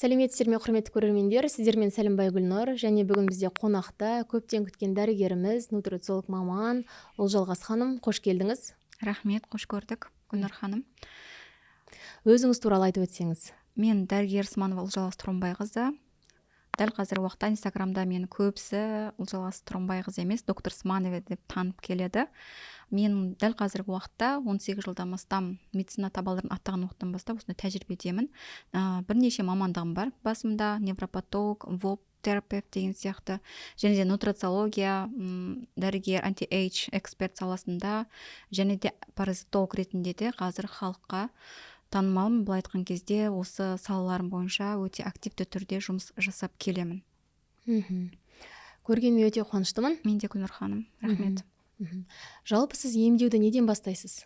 Сәлеметсіздер ме, құрметті көрермендер! Сіздермен Сәлімбай Гүлнұр және бүгін бізде қонақта көптен күткен дәрігеріміз, нутрициолог маман Ұлжалғас ханым. Қош келдіңіз! Рахмет, қош көрдік, Гүлнұр ханым. Өзіңіз туралы айтып өтсеңіз. Мен дәрігер Сманова Ұлжалғас Тұрымбайқызы. Дәл қазіргі уақытта Инстаграмда мені көбісі Ұлжалғас Тұрымбайқызы емес, доктор Сманова деп танып келеді. Мен дәл қазіргі уақытта 18 жылдан астам медицина табалдырығын аттаған уақыттан бастап осындай тәжірибедемін. Бірнеше мамандығым бар басымда: невропатолог, ВОП терапевт деген сияқты және де нутрициология дәрігер, anti-age эксперт саласында және де паразитолог ретінде де қазір халыққа танымалмын. Былай айтқан кезде, осы салаларым бойынша өте активті түрде жұмыс жасап келемін. Көргеніме өте қуаныштымын. Мен де, Гүлнұр ханым, рахмет. Жалпы, сіз емдеуді неден бастайсыз?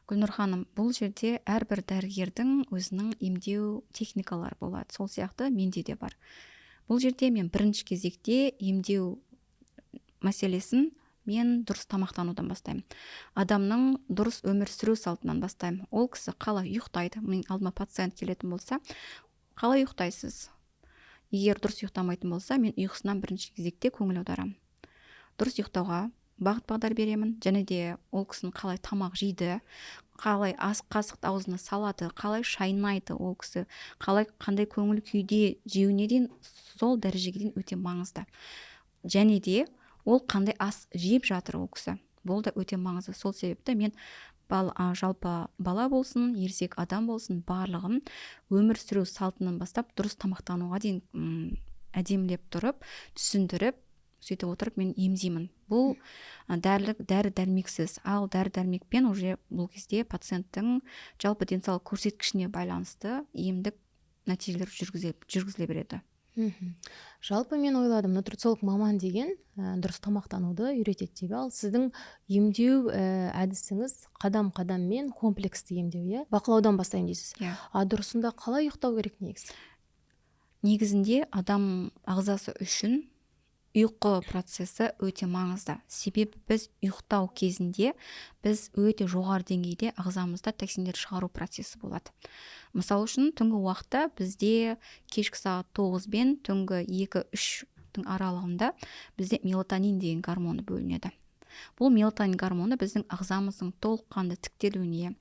Гүлнұр ханым, бұл жерде әрбір дәрігердің өзінің емдеу техникалары болады, сол сияқты менде де бар. Бұл жерде мен бірінші кезекте емдеу мәселесін мен дұрыс тамақтанудан бастаймын, адамның дұрыс өмір сүру салтынан бастаймын. Ол кісі қалай ұйықтайды? Менің алдыма пациент келетін болса, қалай ұйықтайсыз? Егер дұрыс ұйықтамайтын болса, мен ұйқысынан бірінші кезекте көңіл аударамын, дұрыс ұйықтауға бағыт бағдар беремін. Және де ол кісінің қалай тамақ жейді, қалай ас қасықты аузына салады, қалай шайнайды, ол кісі қалай, қандай көңіл күйде жеуіне дейін, сол дәрежеге дейін өте маңызды. Және де ол қандай ас жеп жатыр ол кісі, бұл да өте маңызды. Сол себепті мен жалпы бала болсын, ересек адам болсын, барлығын өмір сүру салтынан бастап дұрыс тамақтануға дейін әдемілеп тұрып түсіндіріп, сөйтіп отырып мен емдеймін. Бұл дәрілік дәрі дәрмексіз ал дәрі дәрмекпен уже бұл кезде пациенттің жалпы денсаулық көрсеткішіне байланысты емдік нәтижелер жүргізіле береді. Жалпы, мен ойладым, нутрициолог маман деген дұрыс тамақтануды үйретеді деп. Ал сіздің емдеу әдісіңіз қадам қадаммен комплексті емдеу, иә, бақылаудан бастаймын дейсіз. Иә. А дұрысында қалай ұйықтау керек негізі? Негізінде адам ағзасы үшін ұйқы процесі өте маңызды, себебі біз ұйықтау кезінде біз өте жоғары деңгейде ағзамызда токсиндер шығару процесі болады. Мысалы үшін, түнгі уақытта бізде кешкі сағат 9 бен түнгі 2-3-тің аралығында бізде мелатонин деген гормоны бөлінеді. Бұл мелатонин гормоны біздің ағзамыздың толыққанды тіктелуіне,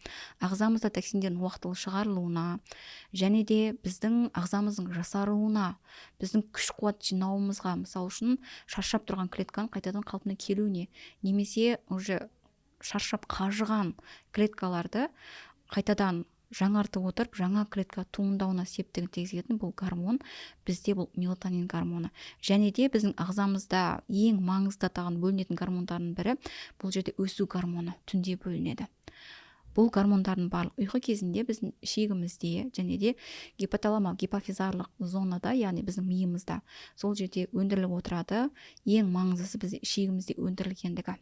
ағзамызда токсиндердің уақытылы шығарылуына және де біздің ағзамыздың жасаруына, біздің күш қуат жинауымызға, мысалы үшін, шаршап тұрған клетканың қайтадан қалпына келуіне немесе уже шаршап қажыған клеткаларды қайтадан жаңартып отырып, жаңа клетка туындауына септігін тигізетін бұл гормон бізде, бұл мелатонин гормоны. Және де біздің ағзамызда ең маңызды атаған бөлінетін гормондардың бірі бұл жерде өсу гормоны түнде бөлінеді. Бұл гормондардың барлығы ұйқы кезінде біздің ішегімізде және де гипоталамо гипофизарлық зонада, яғни біздің миымызда, сол жерде өндіріліп отырады. Ең маңыздысы біздің ішегімізде өндірілгендігі.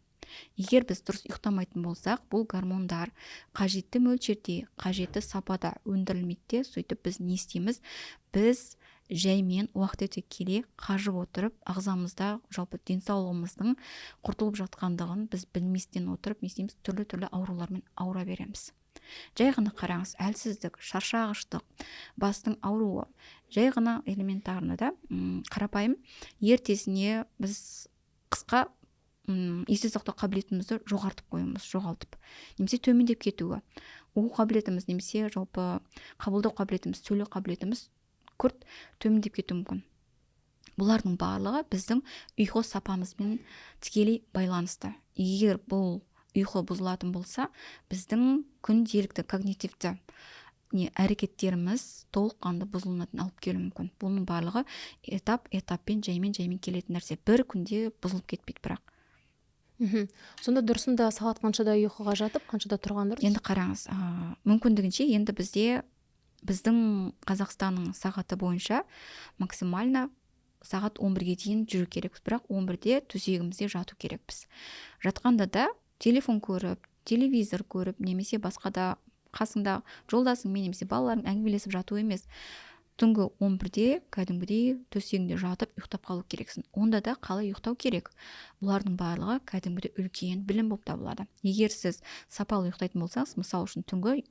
Егер біз дұрыс ұйықтамайтын болсақ, бұл гормондар қажетті мөлшерде, қажетті сапада өндірілмейді де, сөйтіп біз не істейміз? Біз жаймен уақыт өте келе қажып отырып, ағзамызда жалпы денсаулығымыздың құртылып жатқандығын біз білместен отырып, не істейміз? Түрлі түрлі аурулармен ауыра береміз. Жай ғана қараңыз: әлсіздік, шаршағыштық, бастың ауруы, жай ғана элементарно да, қарапайым ертесіне біз қысқа есте сақтау қабілетімізді жоғалтып қоюымыз, жоғалтып немесе төмендеп кетуі, оқу қабілетіміз немесе жалпы қабылдау қабілетіміз, сөйлеу қабілетіміз күрт төмендеп кетуі мүмкін. Бұлардың барлығы біздің ұйқы сапамызбен тікелей байланысты. Егер бұл ұйқы бұзылатын болса, біздің күнделікті когнитивті не әрекеттеріміз толыққанды бұзылуына алып келуі мүмкін. Бұның барлығы этап этаппен, жаймен жаймен келетін нәрсе, бір күнде бұзылып кетпейді бірақ. Сонда дұрысында сағат қаншада ұйқыға жатып, қаншада тұрған дұрыс? Енді қараңыз, мүмкіндігінше енді бізде, біздің Қазақстанның сағаты бойынша максимально сағат 11-ге дейін жүру керекпіз, бірақ 11-де төсегімізде жату керекпіз. Жатқанда да телефон көріп, телевизор көріп немесе басқа да қасыңда жолдасыңмен немесе балаларың әңгімелесіп жату емес. Түнгі 11-де кәдімгідей төсегіңде жатып ұйықтап қалу керексің. Онда да қалай ұйықтау керек? Бұлардың барлығы кәдімгідей үлкен білім болып табылады. Егер сіз сапалы ұйықтайтын болсаңыз, мысалы үшін, түнгі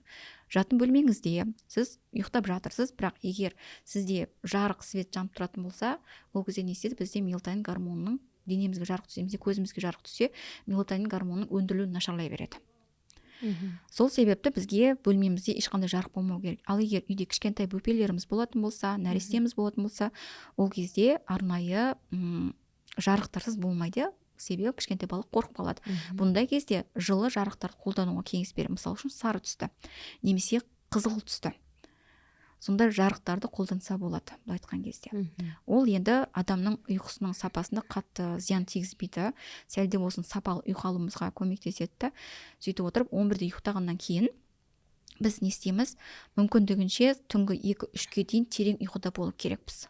жатын бөлмеңізде сіз ұйықтап жатырсыз, бірақ егер сізде жарық, свет жанып тұратын болса, ол кезде не істейді? Бізде мелатонин гормонының, денемізге жарық түссе немесе көзімізге жарық түссе, мелатонин гормонының өндірілуі нашарлай береді. Сол себепті бізге бөлмемізде ешқандай жарық болмау керек. Ал егер үйде кішкентай бөпелеріміз болатын болса, нәрестеміз болатын болса, ол кезде арнайы жарықтарсыз болмайды, себебі кішкентай бала қорқып қалады. Бұндай кезде жылы жарықтарды қолдануға кеңес беремін. Мысалы үшін, сары түсті немесе қызғылт түсті, сондай жарықтарды қолданса болады. Былай айтқан кезде, ол енді адамның ұйқысының сапасына қатты зиян тигізбейді, сәл де болсын сапалы ұйқы алуымызға көмектеседі да. Сөйтіп отырып, 11-де ұйықтағаннан кейін біз не істейміз? Мүмкіндігінше түнгі 2-3-ке дейін терең ұйқыда болу керекпіз.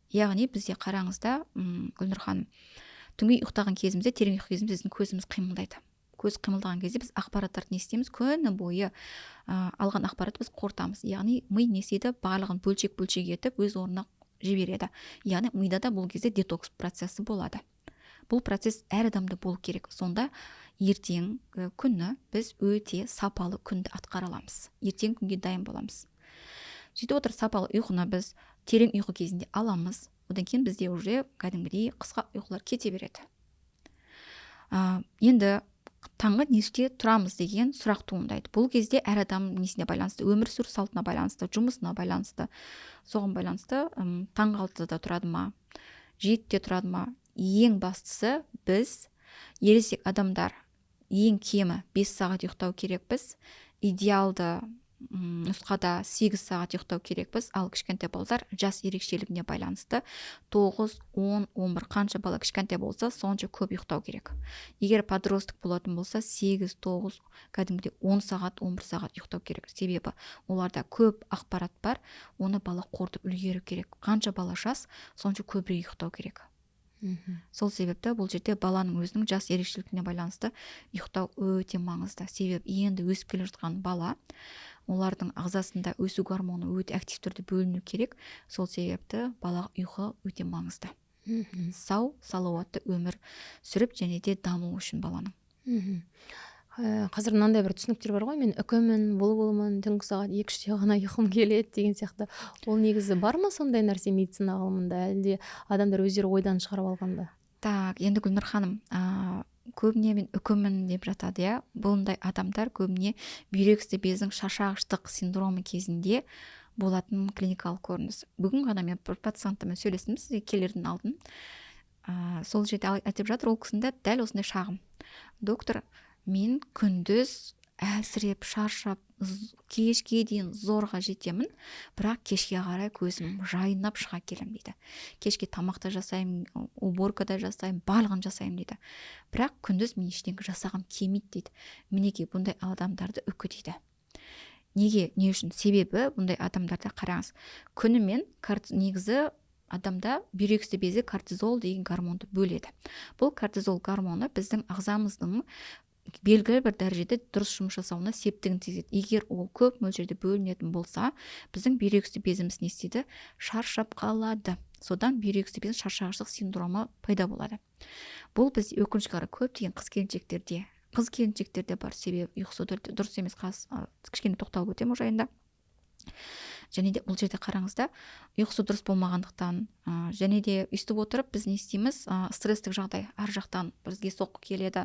Яғни бізде, қараңыз да, Гүлнұр ханым, түнгі ұйықтаған кезімізде, терең ұйқы кезімізде біздің көзіміз қимылдайды. Көз қимылдаған кезде біз ақпараттарды не істейміз? Күні бойы алған ақпаратты біз қорытамыз. Яғни ми не істейді? Барлығын бөлшек бөлшек етіп, өз орнына жібереді. Яғни мида да бұл кезде детокс процесі болады. Бұл процесс әр адамда болу керек. Сонда ертең күні біз өте сапалы күнді атқара аламыз, ертең күнге дайын боламыз. Сөйтіп отырып, сапалы ұйқыны біз терең ұйқы кезінде аламыз. Одан кейін бізде уже кәдімгідей қысқа ұйқылар кете береді. Енді таңғы нешеде тұрамыз деген сұрақ туындайды. Бұл кезде әр адам несіне байланысты, өмір сүру салтына байланысты, жұмысына байланысты, соған байланысты, таңғы 6-да тұрады ма, 7-де тұрады ма. Ең бастысы, біз, ересек адамдар, ең кемі 5 сағат ұйықтау керекпіз. Идеалды нұсқада 8 сағат ұйықтау керекпіз. Ал кішкентай балдар жас ерекшелігіне байланысты 9, 10, 11, қанша бала кішкентай болса, сонша көп ұйықтау керек. Егер подросток болатын болса, 8, 9, кәдімгідей 10 сағат, 11 сағат ұйықтау керек. Себебі оларда көп ақпарат бар, оны бала қорытып үлгеру керек. Қанша бала жас, сонша көбірек ұйықтау керек. Сол себепті бұл жерде баланың өзінің жас ерекшелігіне байланысты ұйықтау өте маңызды. Себебі енді өсіп келе жатқан бала, олардың ағзасында өсу гормоны өте активті түрде бөліну керек. Сол себепті балаға ұйқы өте маңызды сау салауатты өмір сүріп және де даму үшін баланың. Қазір мынандай бір түсініктер бар ғой: мен үкімін, бұлбұлмын, түнгі сағат 2-3-те ғана ұйқым келеді деген сияқты. Ол негізі бар ма сондай нәрсе медицина ғылымында, әлде адамдар өздері ойдан шығарып алған ба? Так, енді, Гүлнұр ханым, көбіне мен үкімін деп жатады, иә. Бұндай адамдар көбіне бүйрек үсті безінің шаршағыштық синдромы кезінде болатын клиникалық көрініс. Бүгін ғана мен бір пациентіммен сөйлестім сізге келердің алдын. Сол жерде айтып жатыр ол кісінің де дәл осындай шағым: доктор, мен күндіз әлсіреп, шаршап, кешке дейін зорға жетемін, бірақ кешке қарай көзім жайнап шыға келемін дейді. Кешке тамақ та жасаймын, уборка да жасаймын, барлығын жасаймын дейді, бірақ күндіз мен ештеңе жасағым келмейді дейді. Мінекей, бұндай адамдарды үкі дейді. Неге, не үшін? Себебі бұндай адамдарда, қараңыз, күнімен негізі адамда бүйрек үсті безі кортизол деген гормонды бөледі. Бұл кортизол гормоны біздің ағзамыздың белгілі бір дәрежеде дұрыс жұмыс жасауына септігін тигізеді. Егер ол көп мөлшерде бөлінетін болса, біздің бүйрек үсті безіміз не істейді? Шаршап қалады. Содан бүйрек үсті безінің шаршағыштық синдромы пайда болады. Бұл біз, өкінішке қарай, көптеген қыз келіншектерде бар, себебі ұйқысы дұрыс емес. Қазір кішкене тоқталып өтемін ол жайында. Және де бұл жерде, қараңыз да, ұйқысы дұрыс болмағандықтан, және де өйстіп отырып біз не істейміз? Стресстік жағдай ар жақтан бізге соққы келеді,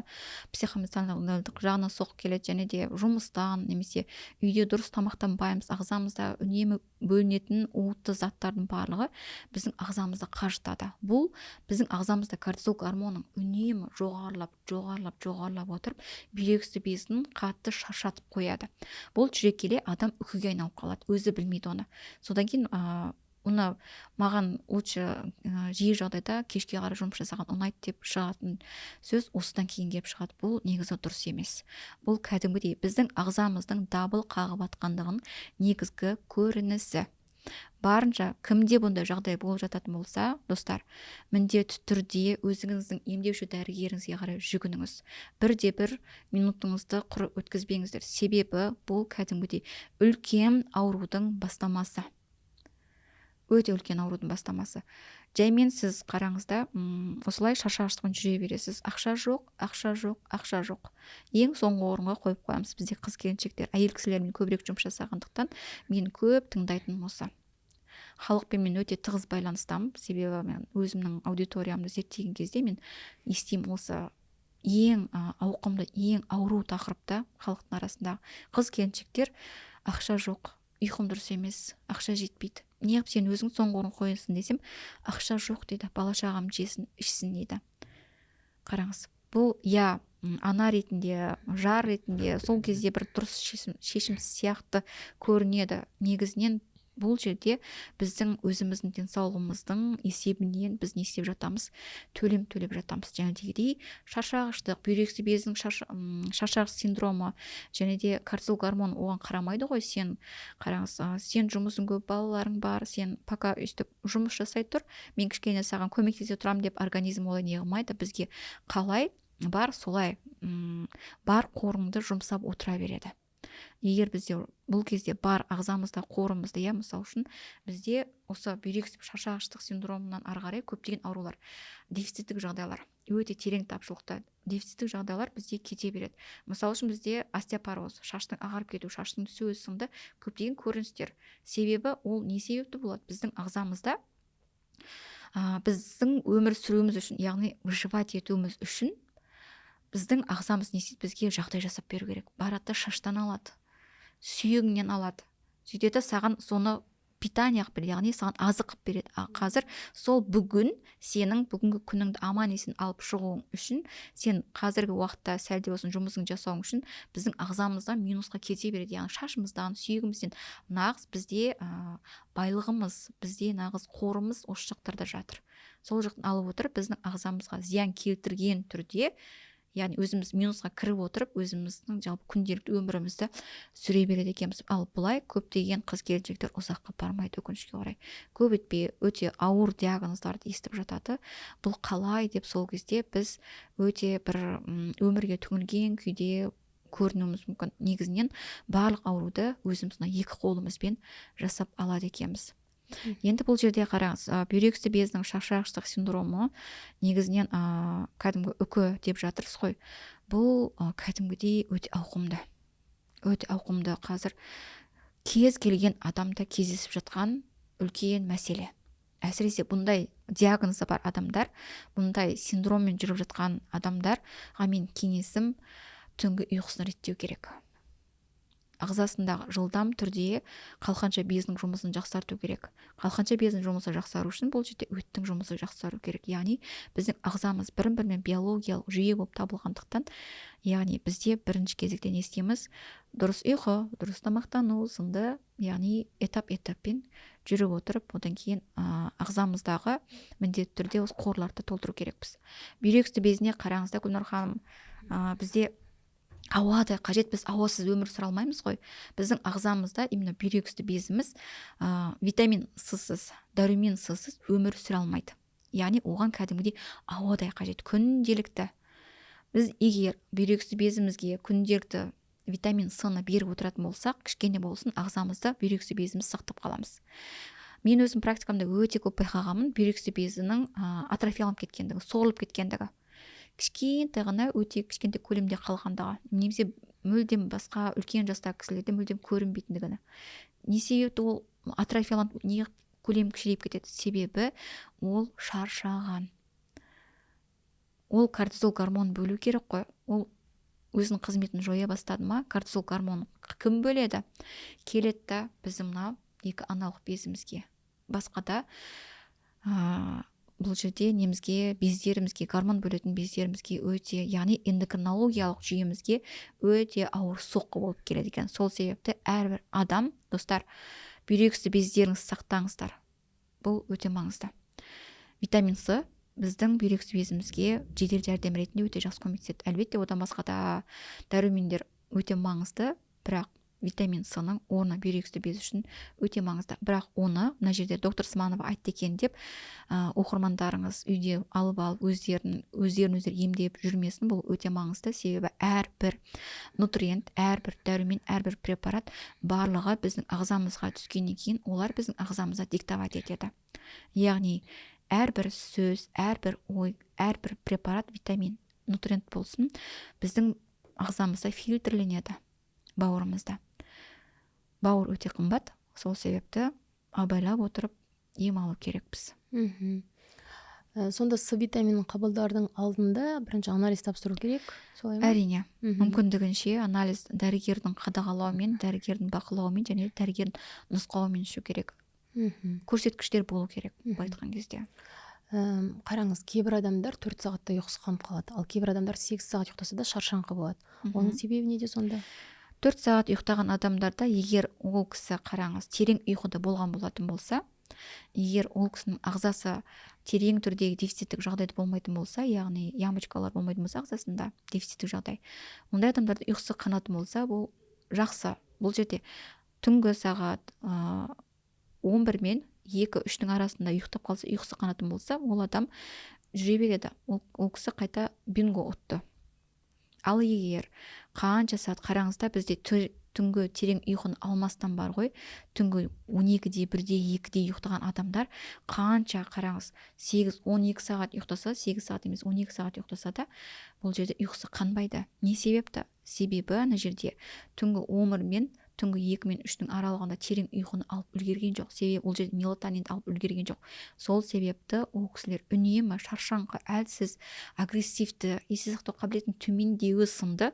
психоэмоционалдық жағынан соққы келеді және де жұмыстан немесе үйде дұрыс тамақтанбаймыз. Ағзамызда үнемі бөлінетін уытты заттардың барлығы біздің ағзамызды қажытады. Бұл біздің ағзамызда кортизол гормонының үнемі жоғарылап, жоғарылап, жоғарылап отырып, бүйрек үсті безін қатты шаршатып қояды. Бұл жүре келе адам үкіге айналып қалады, өзі білмейді оны. Содан кейін оны маған лучше жиі жағдайда кешке қарай жұмыс жасаған ұнайды деп шығатын сөз осыдан кейін келіп шығады. Бұл негізі дұрыс емес. Бұл кәдімгідей біздің ағзамыздың дабыл қағып жатқандығының негізгі көрінісі. Барынша кімде бұндай жағдай болып жататын болса, достар, міндетті түрде өзіңіздің емдеуші дәрігеріңізге қарай жүгініңіз. Бірде бір минутыңызды құр өткізбеңіздер, себебі бұл кәдімгідей үлкен аурудың бастамасы. Өте үлкен аурудың бастамасы. Жаймен сіз қараңыз да, осылай шаршағыштықпен жүре бересіз. Ақша жоқ, ақша жоқ, ақша жоқ. Ең соңғы орынға қойып қоямыз. Бізде қыз келіншектер, әйел кісілермен көбірек жұмыс жасағандықтан, мен көп тыңдайтыным осы. Халықпен мен өте тығыз байланыстамын, себебі мен өзімнің аудиториямды зерттеген кезде мен естимін, осы ең ауқымды, ең ауру тақырыпта халықтың арасында қыз келіншектер: «Ақша жоқ, ұйқым дұрыс емес, ақша жетпейді». «Неғып сен өзің соңғы орын қоясың?» десем, «Ақша жоқ», – дейді, «бала шағам жесін, ішсін», – дейді. Қараңыз, бұл, иә, ана ретінде, жар ретінде сол кезде бір дұрыс шешім сияқты көрінеді. Негізінен бұл жерде біздің өзіміздің денсаулығымыздың есебінен біз не істеп жатамыз? Төлем төлеп жатамыз. Жаңағыдей шаршағыштық, бүйрек безінің шаршағыш синдромы және де кортизол гормон оған қарамайды ғой. Сен қараңыз, сен жұмысың көп, балаларың бар, сен пока өйстіп жұмыс жасай тұр, мен кішкене саған көмектесе тұрамын деп организм олай не қылмайды. Бізге қалай бар, солай бар қорыңды жұмсап отыра береді. Егер бізде бұл кезде бар ағзамызда қорымызды, иә, мысалы үшін, бізде осы бүйрек шаршағыштық синдромынан ары қарай көптеген аурулар, дефициттік жағдайлар, өте терең тапшылықта дефициттік жағдайлар бізде кете береді. Мысалы үшін, бізде остеопороз, шаштың ағарып кетуі, шаштың түсуі сынды көптеген көріністер. Себебі ол не себепті болады? Біздің ағзамызда біздің өмір сүруіміз үшін, яғни выживать етуіміз үшін біздің ағзамыз не істейді? Бізге жағдай жасап беру керек. Барады да шаштан алады, сүйегіңнен алады, сөйтеді, саған соны питание қылып береді, яғни саған азық қылып береді. А қазір сол бүгін сенің бүгінгі күніңді аман есен алып шығуың үшін, сен қазіргі уақытта сәл де болсын жұмысыңды жасауың үшін біздің ағзамыздан минусқа кете береді, яғни шашымыздан, сүйегімізден. Нағыз бізде байлығымыз, бізде нағыз қорымыз осы жақтарда жатыр. Сол жақтан алып отырып, біздің ағзамызға зиян келтірген түрде, яғни өзіміз минусқа кіріп отырып, өзіміздің жалпы күнделікті өмірімізді сүре береді екенбіз. Ал былай көптеген қыз келіншектер ұзаққа бармайды, өкінішке орай. Көп өтпей өте ауыр диагноздарды естіп жатады. Бұл қалай деп, сол кезде біз өте бір өмірге түңілген күйде көрінуіміз мүмкін. Негізінен барлық ауруды өзіміз мына екі қолымызбен жасап алады екенбіз. Енді бұл жерде қараңыз, бүйрек үсті безінің шаршағыштық синдромы негізінен кәдімгі үкі деп жатырсыз ғой. Бұл кәдімгідей өте ауқымды, өте ауқымды, қазір кез келген адамда кездесіп жатқан үлкен мәселе. Әсіресе бұндай диагнозы бар адамдар, бұндай синдроммен жүріп жатқан адамдарға мен кеңесім: түнгі ұйқысын реттеу керек, ағзасындағы жылдам түрде қалқанша безінің жұмысын жақсарту керек. Қалқанша безінің жұмысы жақсару үшін бұл жерде өттің жұмысы жақсару керек. Яғни біздің ағзамыз бірін бірімен биологиялық жүйе болып табылғандықтан, яғни бізде бірінші кезекте не істейміз? Дұрыс ұйқы, дұрыс тамақтану сынды, яғни этап этаппен жүріп отырып, одан кейін ағзамыздағы міндетті түрде осы қорларды толтыру керекпіз. Бүйрек үсті безіне қараңыз да, Гүлнұр ханым, бізде ауадай қажет, біз ауасыз өмір сүре алмаймыз ғой. Біздің ағзамызда именно бүйрек үсті безіміз витамин С-сыз, дәрумен С-сыз өмір сүре алмайды. Яғни оған кәдімгідей ауадай қажет күнделікті. Біз егер бүйрек үсті безімізге күнделікті витамин С-ны беріп отыратын болсақ, кішкене болсын ағзамызда бүйрек үсті безімізді сақтап қаламыз. Мен өзім практикамда өте көп байқағанмын бүйрек үсті безінің атрофияланып кеткендігі, сорылып кеткендігі, кішкентай ғана, өте кішкентай көлемде қалғандығы немесе мүлдем басқа үлкен жастағы кісілерде мүлдем көрінбейтіндігін. Не себепті ол атрофияланып, не көлем кішірейіп кетеді? Себебі ол шаршаған. Ол кортизол гормонын бөлу керек қой. Ол өзінің қызметін жоя бастады ма, кортизол гормонын кім бөледі? Келеді да біздің мына екі аналық безімізге, басқа да бұл жерде немізге, бездерімізге, гормон бөлетін бездерімізге өте, яғни эндокринологиялық жүйемізге өте ауыр соққы болып келеді екен. Сол себепті әрбір адам, достар, бүйрек үсті бездеріңізді сақтаңыздар, бұл өте маңызды. Витамин С біздің бүйрек үсті безімізге жедел жәрдем ретінде өте жақсы көмектеседі. Әлбетте, одан басқа да дәрумендер өте маңызды, бірақ Витамин С-ның орны бүйрек үсті безі үшін өте маңызды. Бірақ оны мына жерде доктор Сманова айтты екен деп оқырмандарыңыз үйде алып өздерін өздері емдеп жүрмесін. Бұл өте маңызды, себебі әрбір нутриент, әрбір дәрумен, әрбір препарат барлығы біздің ағзамызға түскеннен кейін олар біздің ағзамызда диктовать етеді. Яғни әрбір сөз, әрбір ой, әрбір препарат, витамин, нутриент болсын, біздің ағзамызда фильтрленеді, бауырымызда. Бауыр өте қымбат, сол себепті абайлап отырып ем алу керекпіз. Сонда С витаминін қабылдардың алдында бірінші анализ тапсыру керек, солай ма? Әрине, мүмкіндігінше анализ дәрігердің қадағалауымен, дәрігердің бақылауымен және дәрігердің нұсқауымен ішу керек. Көрсеткіштер болу керек, былай айтқан кезде. Қараңыз, кейбір адамдар 4 сағатта ұйқысы қанып қалады, ал кейбір адамдар 8 сағат ұйықтаса да шаршаңқы болады. Оның себебі неде сонда? 4 сағат ұйықтаған адамдарда, егер ол кісі, қараңыз, терең ұйқыда болған болатын болса, егер ол кісінің ағзасы терең түрдегі дефициттік жағдайда болмайтын болса, яғни ямочкалар болмайтын болса ағзасында, дефициттік жағдай, ондай адамдарда ұйқысы қанатын болса, бұл жақсы. Бұл жерде түнгі сағат 11 мен 2-3-тің арасында ұйықтап қалса, ұйқысы қанатын болса, ол адам жүре береді. Ол кісі қайта бинго ұтты. Ал егер қанша сағат, қараңыз да, бізде түнгі терең ұйқыны алмастан бар ғой, түнгі 12-де, 1-де, 2-де ұйықтаған адамдар қанша, қараңыз, 8-12 сағат ұйықтаса, 8 сағат емес, 12 сағат ұйықтаса да, бұл жерде ұйқысы қанбайды. Не себепті? Себебі ана жерде түнгі 11 мен түнгі 2 мен 3-тің аралығында терең ұйқыны алып үлгерген жоқ. Себебі ол жерде мелатонинді алып үлгерген жоқ. Сол себепті ол кісілер үнемі шаршаңқы, әлсіз, агрессивті, есте сақтау қабілетінің төмендеуі сынды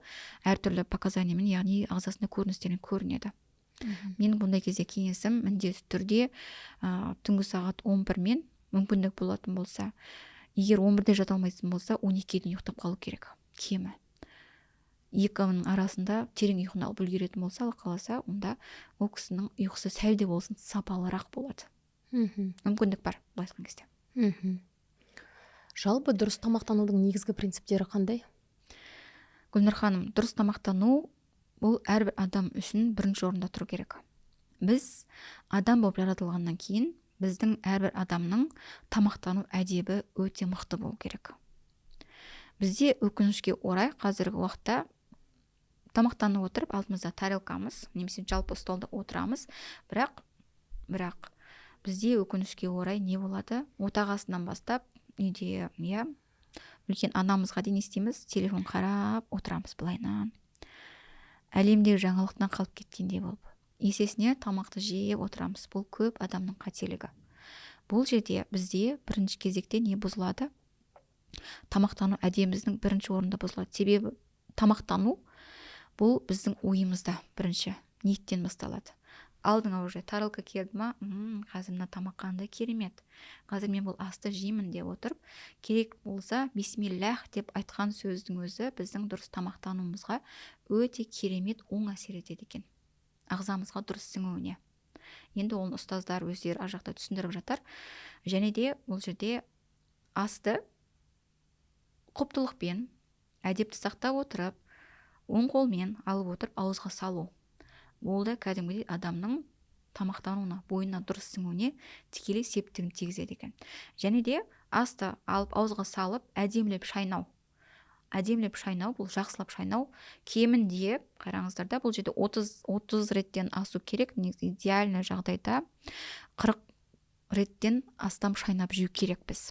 әртүрлі показаниямен, яғни ағзасында көріністермен көрінеді. Менің бұндай кезде кеңесім: міндетті түрде түнгі сағат 11 мен, мүмкіндік болатын болса, егер 11-де жата алмайтын болса, 12-ге дейін ұйықтап қалу керек. Кемі екінің арасында терең ұйқыны алып үлгеретін болса, Алла қаласа, онда ол кісінің ұйқысы сәл де болсын сапалырақ болады. Мүмкіндік бар, былай айтқан кезде. Жалпы дұрыс тамақтанудың негізгі принциптері қандай? Гүлнұр ханым, дұрыс тамақтану бұл әрбір адам үшін бірінші орында тұру керек. Біз адам болып жаратылғаннан кейін біздің әрбір адамның тамақтану әдебі өте мықты болу керек. Бізде, өкінішке орай, қазіргі уақытта тамақтанып отырып, алдымызда тарелкамыз немесе жалпы столда отырамыз, бірақ бізде, өкінішке орай, не болады? Отағасынан бастап үйде, иә, үлкен анамызға дейін не істейміз? Телефон қарап отырамыз былайынан, әлемдегі жаңалықтан қалып кеткендей болып, есесіне тамақты жеп отырамыз. Бұл көп адамның қателігі. Бұл жерде бізде бірінші кезекте не бұзылады? Тамақтану әдебіміздің бірінші орында бұзылады. Себебі тамақтану бұл біздің ойымызда, бірінші ниеттен басталады. Алдыңа уже тарелка келді ма, қазір мына тамақ қандай керемет, қазір мен бұл асты жеймін деп отырып, керек болса, бисмиллах деп айтқан сөздің өзі біздің дұрыс тамақтануымызға өте керемет оң әсер етеді екен, ағзамызға дұрыс сіңуіне. Енді оны ұстаздар өздері ар жақта түсіндіріп жатар. Және де бұл жерде асты құптылықпен, әдепті сақтап отырып, оң қолмен алып отырып ауызға салу, ол да кәдімгідей адамның тамақтануына, бойына дұрыс сіңуіне тікелей септігін тигізеді екен. Және де асты алып ауызға салып, әдемілеп шайнау. Әдемілеп шайнау, бұл жақсылап шайнау кемінде, қараңыздар да, бұл жерде 30 реттен асу керек. Негізі идеальный жағдайда 40 реттен астам шайнап жеу керекпіз.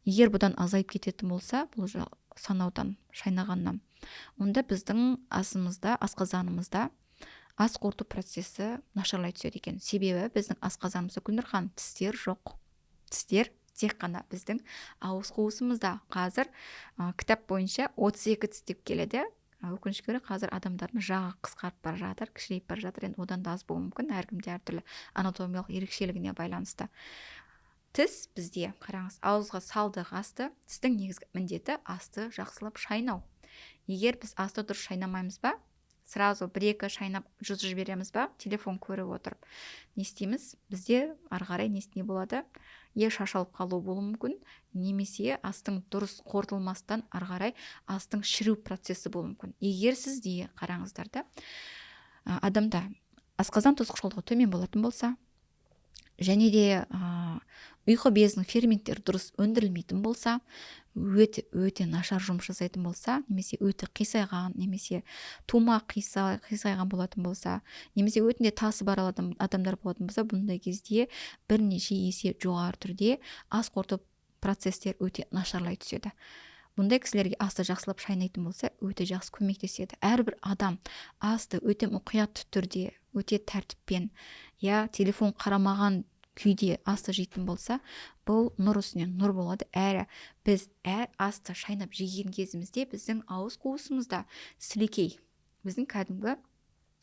Егер бұдан азайып кететін болса, бұл санаудан, шайнағаннан, онда біздің асымызда, асқазанымызда ас қорыту процесі нашарлай түседі екен. Себебі біздің асқазанымызда, Гүлнұр ханым, тістер жоқ. Тістер тек қана біздің ауыз қуысымызда. Қазір кітап бойынша 32 тіс деп келеді. Өкінішке орай, қазір адамдардың жағы қысқарып бара жатыр, кішірейіп бара жатыр. Енді одан да аз болуы мүмкін, әркімде әртүрлі, анатомиялық ерекшелігіне байланысты. Тіс бізде, қараңыз, ауызға салдық асты, тістің негізгі міндеті асты жақсылап шайнау. Егер біз асты дұрыс шайнамаймыз ба, сразу бір екі шайнап жұтып жібереміз ба, телефон көріп отырып, не істейміз? Бізде ары қарай не болады? Е, шашалып қалу болуы мүмкін, немесе астың дұрыс қорытылмастан ары қарай астың шіру процесі болуы мүмкін. Егер сізде, қараңыздар да, Адамда асқазан тотықшылдығы төмен болатын болса, және де ұйқы безінің ферменттері дұрыс өндірілмейтін болса, өте өте нашар жұмыс жасайтын болса, немесе өті қисайған, немесе тума қисайған болатын болса, немесе өтінде тасы бар адамдар болатын болса, бұндай кезде бірнеше есе жоғары түрде ас қорыту процестер өте нашарлай түседі. Бұндай кісілерге асты жақсылап шайнайтын болса, өте жақсы көмектеседі. Әрбір адам асты өте мұқият түрде, өте тәртіппен, я телефон қарамаған күйде асты жейтін болса, бұл нұр үстіне нұр болады. Әрі біз әр асты шайнап жеген кезімізде біздің ауыз қуысымызда сілекей, біздің кәдімгі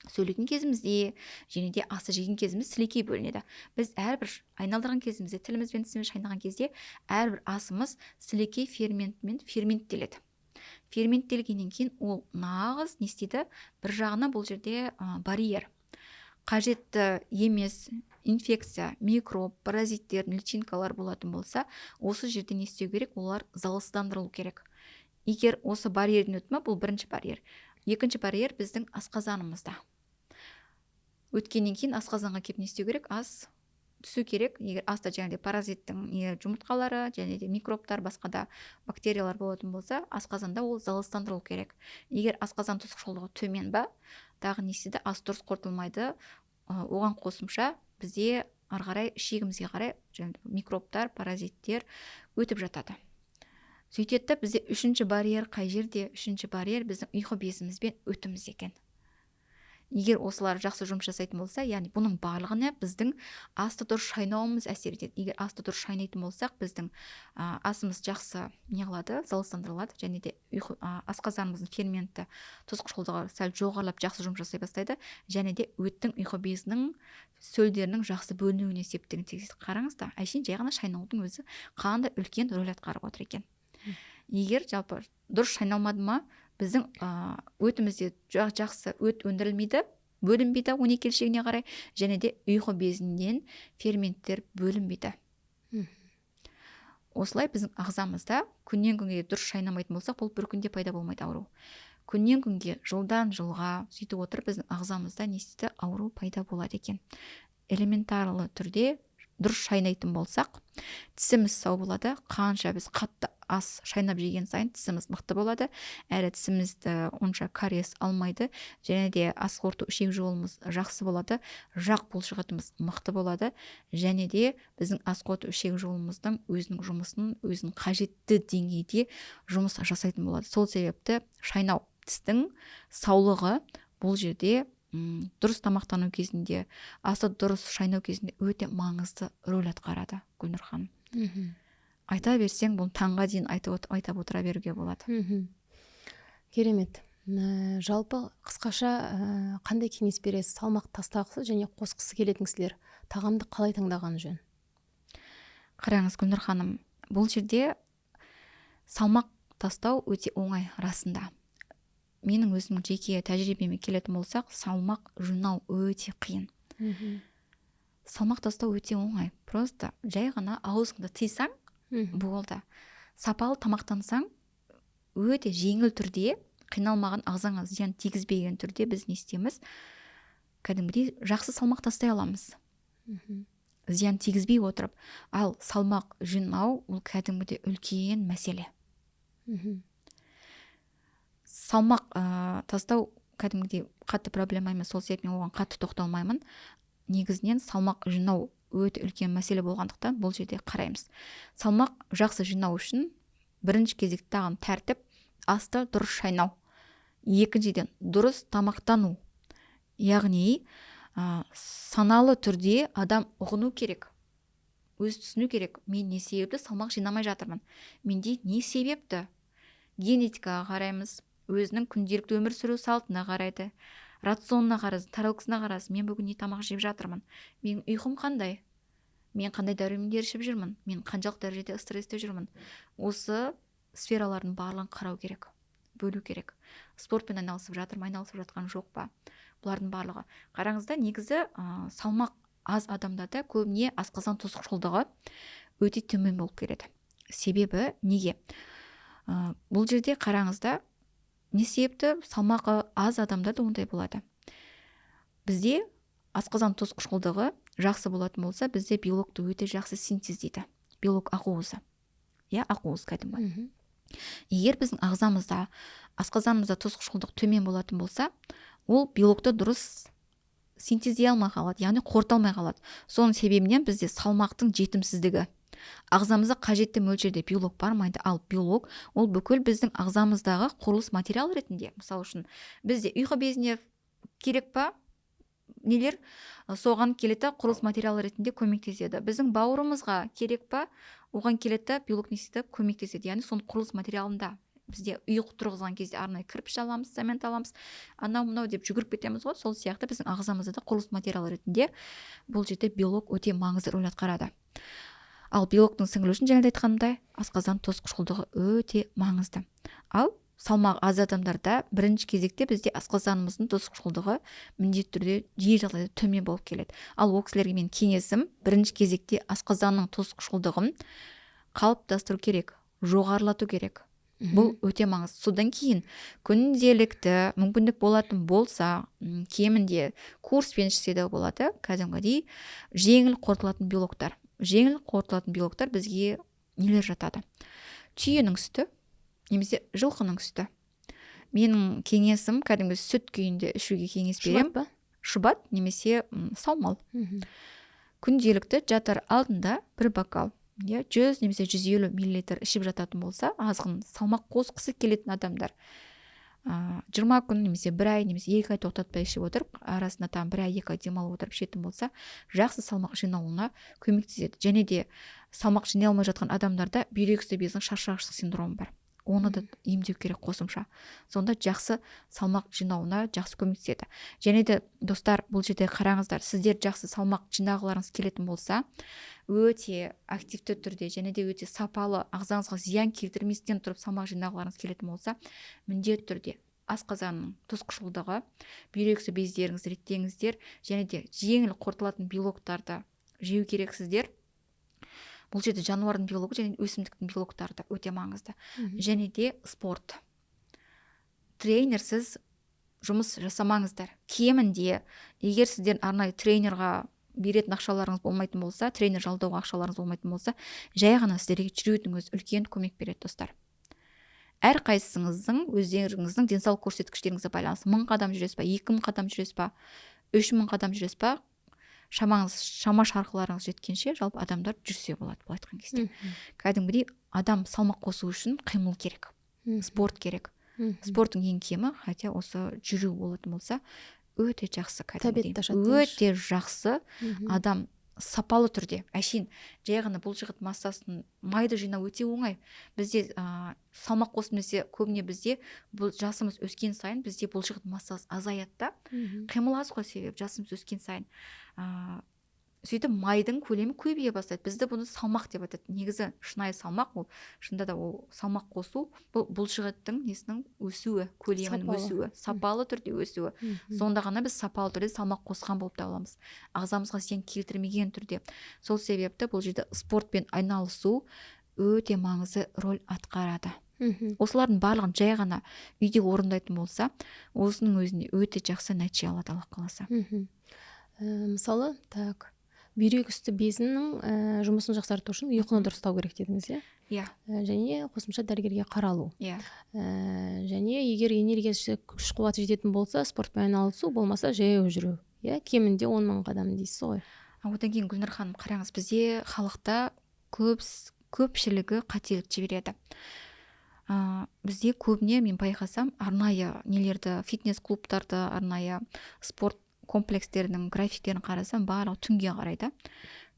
сөйлейтін кезімізде және де асты жеген кезіміз сілекей бөлінеді. Біз әрбір айналдырған кезімізде, тіліміз бен тісіміз шайнаған кезде әрбір асымыз сілекей ферментімен ферменттеледі. Ферменттелгеннен кейін ол нағыз не істейді? Бір жағынан бұл жерде барьер, қажетті емес инфекция, микроб, паразиттер, личинкалар болатын болса, осы жерде не істеу керек? Олар залалсыздандырылу керек. Егер осы барьерден өтті ма, бұл бірінші барьер. Екінші барьер біздің асқазанымызда. Өткеннен кейін асқазанға келіп не істеу керек? Ас түсу керек. Егер аста жаңағыдай паразиттің жұмыртқалары және де микробтар, басқа да бактериялар болатын болса, асқазанда ол залалсыздандырылу керек. Егер асқазан тотықшылдығы төмен ба, тағы не істейді? Ас дұрыс қорытылмайды. Оған қосымша бізде ары қарай ішегімізге қарай микробтар, паразиттер өтіп жатады. Сөйтеді да, бізде үшінші барьер қай жерде? Үшінші барьер біздің ұйқы безіміз бен өтіміз екен. Егер осылар жақсы жұмыс жасайтын болса, яғни бұның барлығына біздің асты дұрыс шайнауымыз әсер етеді. Егер асты дұрыс шайнайтын болсақ, біздің асымыз жақсы не қылады, залалсыздандырылады, және де ұйқы, асқазанымыздың ферменті тұзқышқылдығы сәл жоғарылап, жақсы жұмыс жасай бастайды, және де өттің, ұйқы безінің сөлдерінің жақсы бөлінуіне септігін тигізеді. Қараңыз да, әшейін жай ғана шайнаудың өзі қандай үлкен рөл атқарып отыр екен. Егер жалпы дұрыс шайналмады ма, біздің өтімізде жақсы өт өндірілмейді, бөлінбейді 12 ішегіне қарай, және де ұйқы безінен ферменттер бөлінбейді. Осылай біздің ағзамызда күннен күнге дұрыс шайнамайтын болсақ, бұл бір күнде пайда болмайды ауру. Күннен күнге, жылдан жылға сөйтіп отырып біздің ағзамызда не істейді? Ауру пайда болады екен. Элементарлы түрде дұрыс шайнайтын болсақ, тісіміз сау болады. Қанша біз қатты ас шайнап жеген сайын тісіміз мықты болады, әрі тісімізді онша кариес алмайды, және де ас қорыту ішек жолымыз жақсы болады, жақ бұлшықетіміз мықты болады, және де біздің ас қорыту ішек жолымыздың өзінің жұмысын, өзінің қажетті деңгейде жұмыс жасайтын болады. Сол себепті шайнау, тістің саулығы бұл жерде дұрыс тамақтану кезінде, асты дұрыс шайнау кезінде өте маңызды рөл атқарады, Гүлнұр ханым. Айта берсең, бұны таңға дейін айтып отыра беруге болады. Керемет. Жалпы қысқаша қандай кеңес бересіз? Салмақ тастағысы және қосқысы келетін кісілер тағамды қалай таңдағаны жөн? Қараңыз, Гүлнұр ханым, бұл жерде салмақ тастау өте оңай расында. Менің өзімнің жеке тәжірибеме келетін болсақ, салмақ жинау өте қиын. Салмақ тастау өте оңай. Просто жай ғана аузыңды тыйсаң, болды. Сапалы тамақтансаң, өте жеңіл түрде, қиналмаған, ағзаңа зиян тигізбеген түрде біз не істейміз? Кәдімгідей жақсы салмақ тастай аламыз. Зиян тигізбей отырып. Ал салмақ жинау ол кәдімгідей үлкен мәселе. Салмақ тастау кәдімгідей қатты проблема емес, сол себепті мен оған қатты тоқталмаймын. Негізінен салмақ жинау өте үлкен мәселе болғандықтан, бұл жерде қараймыз. Салмақ жақсы жинау үшін бірінші кезекте тағам тәртіп, асты дұрыс шайнау, екіншіден дұрыс тамақтану, яғни саналы түрде адам ұғыну керек, өз түсіну керек: мен не себепті салмақ жинамай жатырмын, менде не себепті? Генетикаға қараймыз, өзінің күнделікті өмір сүру салтына қарайды, рационына қарасын, тарелкасына қарасын: мен бүгін не тамақ жеп жатырмын, менің ұйқым қандай, мен қандай дәрумендер ішіп жүрмін, мен қаншалық дәрежеде стрессте жүрмін. Осы сфералардың барлығын қарау керек, бөлу керек. Спортпен айналысып жатыр ма, айналысып жатқан жоқ па, бұлардың барлығы. Қараңыз да, негізі салмақ аз адамдарда көбіне асқазан тосқышылдығы өте төмен болып келеді. Себебі неге? Бұл жерде қараңыз да, не себепті салмағы аз адамдарда ондай болады? Бізде асқазан тұз қышқылдығы жақсы болатын болса, бізде белокты өте жақсы синтездейді, белок ақуызы, иә, ақуыз кәдімгі. Егер біздің ағзамызда, асқазанымызда тұз қышқылдық төмен болатын болса, ол белокты дұрыс синтездей алмай қалады, яғни қорыта алмай қалады. Соның себебінен бізде салмақтың жетімсіздігі, ағзамызда қажетті мөлшерде белок бармайды. Ал белок ол бүкіл біздің ағзамыздағы құрылыс материал ретінде, мысалы үшін, бізде ұйқы безіне керек па нелер, соған келеді, құрылыс материалы ретінде көмектеседі. Біздің бауырымызға керек па, оған келеді, белок не істейді? Көмектеседі. Яғни соның құрылыс материалында бізде ұйқы тұрғызған кезде арнайы кірпіш аламыз, цемент аламыз, анау мынау деп жүгіріп кетеміз ғой. Сол сияқты біздің ағзамызда да құрылыс материалы ретінде бұл жерде белок өте маңызды рөл атқарады. Ал белоктың сіңілу үшін, жаңа айтқанымдай, асқазан тұз қышқылдығы өте маңызды. Ал салмағы аз адамдарда бірінші кезекте бізде асқазанымыздың тұз қышқылдығы міндетті түрде жиі жағдайда төмен болып келеді. Ал ол кісілерге менің кеңесім: бірінші кезекте асқазанның тұз қышқылдығын қалыптастыру керек, жоғарылату керек. Бұл өте маңызды. Содан кейін күнделікті мүмкіндік болатын болса, кемінде курспен ішсе де болады, кәдімгідей жеңіл қорытылатын белоктар. Жеңіл қорытылатын белоктар бізге нелер жатады? Түйенің сүті немесе жылқының сүті. Менің кеңесім: кәдімгі сүт күйінде ішуге кеңес беремін. Па? Шұбат немесе саумал. Күнделікті жатар алдында бір бокал, иә, 100 немесе 150 миллилитр ішіп жататын болса, азғын салмақ қосқысы келетін адамдар 20 күн немесе бір ай немесе 2 ай тоқтатпай ішіп отырып, арасында там бір ай, 2 ай демалып отырып ішетін болса, жақсы салмақ жиналуына көмектеседі. Және де салмақ жинай алмай жатқан адамдарда бүйрек үсті безінің шаршағыштық синдромы бар, оны да емдеу керек қосымша. Сонда жақсы салмақ жинауына жақсы көмектеседі. Және де, достар, бұл жерде қараңыздар, сіздер жақсы салмақ жинағыларыңыз келетін болса, өте активті түрде және де өте сапалы, ағзаңызға зиян келтірместен тұрып салмақ жинағыларыңыз келетін болса, міндетті түрде асқазанның тұз қышқылдығы, бүйрек үсті бездеріңізді реттеңіздер және де жеңіл қорытылатын белоктарды жеу керексіздер. Бұл жерде жануардың белогы және өсімдіктің белоктары да өте маңызды. Және де спорт, тренерсіз жұмыс жасамаңыздар. Кемінде, егер сіздер арнайы тренерға беретін ақшаларыңыз болмайтын болса, тренер жалдауға ақшаларыңыз болмайтын болса, жай ғана сіздерге жүрудің өзі үлкен көмек береді, достар. Әрқайсыңыздың өздеріңіздің денсаулық көрсеткіштеріңізге байланысты 1000 қадам жүресіз ба, 2000 қадам жүресіз ба, 3000 қадам жүресіз ба, шамаңыз, шама шарқыларыңыз жеткенше жалпы адамдар жүрсе болады. Былай айтқан кезде, кәдімгідей адам салмақ қосу үшін қимыл керек, спорт керек. Спорттың ең кемі хотя осы жүру болатын болса, өте жақсы, кәдімгідей өте жақсы. Адам сапалы түрде әшейін жай ғана бұлшықет массасын, майды жинау өте оңай. Бізде салмақ қосым десе, көбіне бізде бұл жасымыз өскен сайын бізде бұлшықет массасы азаяды да, қимыл аз ғой, себебі жасымыз өскен сайын. Сөйтіп майдың көлемі көбейе бастайды. Бізді бұны салмақ деп айтады. Негізі шынайы салмақ ол, шынында да, ол салмақ қосу бұл бұлшықеттің несінің өсуі, көлемінің өсуі, сапалы түрде өсуі. Сонда ғана біз сапалы түрде салмақ қосқан болып табыламыз, ағзамызға зиян келтірмеген түрде. Сол себепті бұл жерде спортпен айналысу өте маңызды роль атқарады. Осылардың барлығын жай ғана үйде орындайтын болса, осының өзінде өте жақсы нәтиже алады, Алла қаласа. Мысалы, так, бүйрек үсті безінің жұмысын жақсарту үшін ұйқыны дұрыстау керек дедіңіз, иә? Иә. Және қосымша дәрігерге қаралу. Иә. Және егер энергиясы, күш қуаты жететін болса, спортпен айналысу, болмаса жаяу жүру, иә, кемінде 10 000 қадам дейсіз ғой. Одан кейін, Гүлнұр ханым, қараңыз, бізде халықта көпшілігі қателік жібереді. Бізде көбіне, мен байқасам, арнайы нелерді, фитнес клубтарды, арнайы спорт комплекстерінің графиктерін қарасам, барлығы түнге қарай да,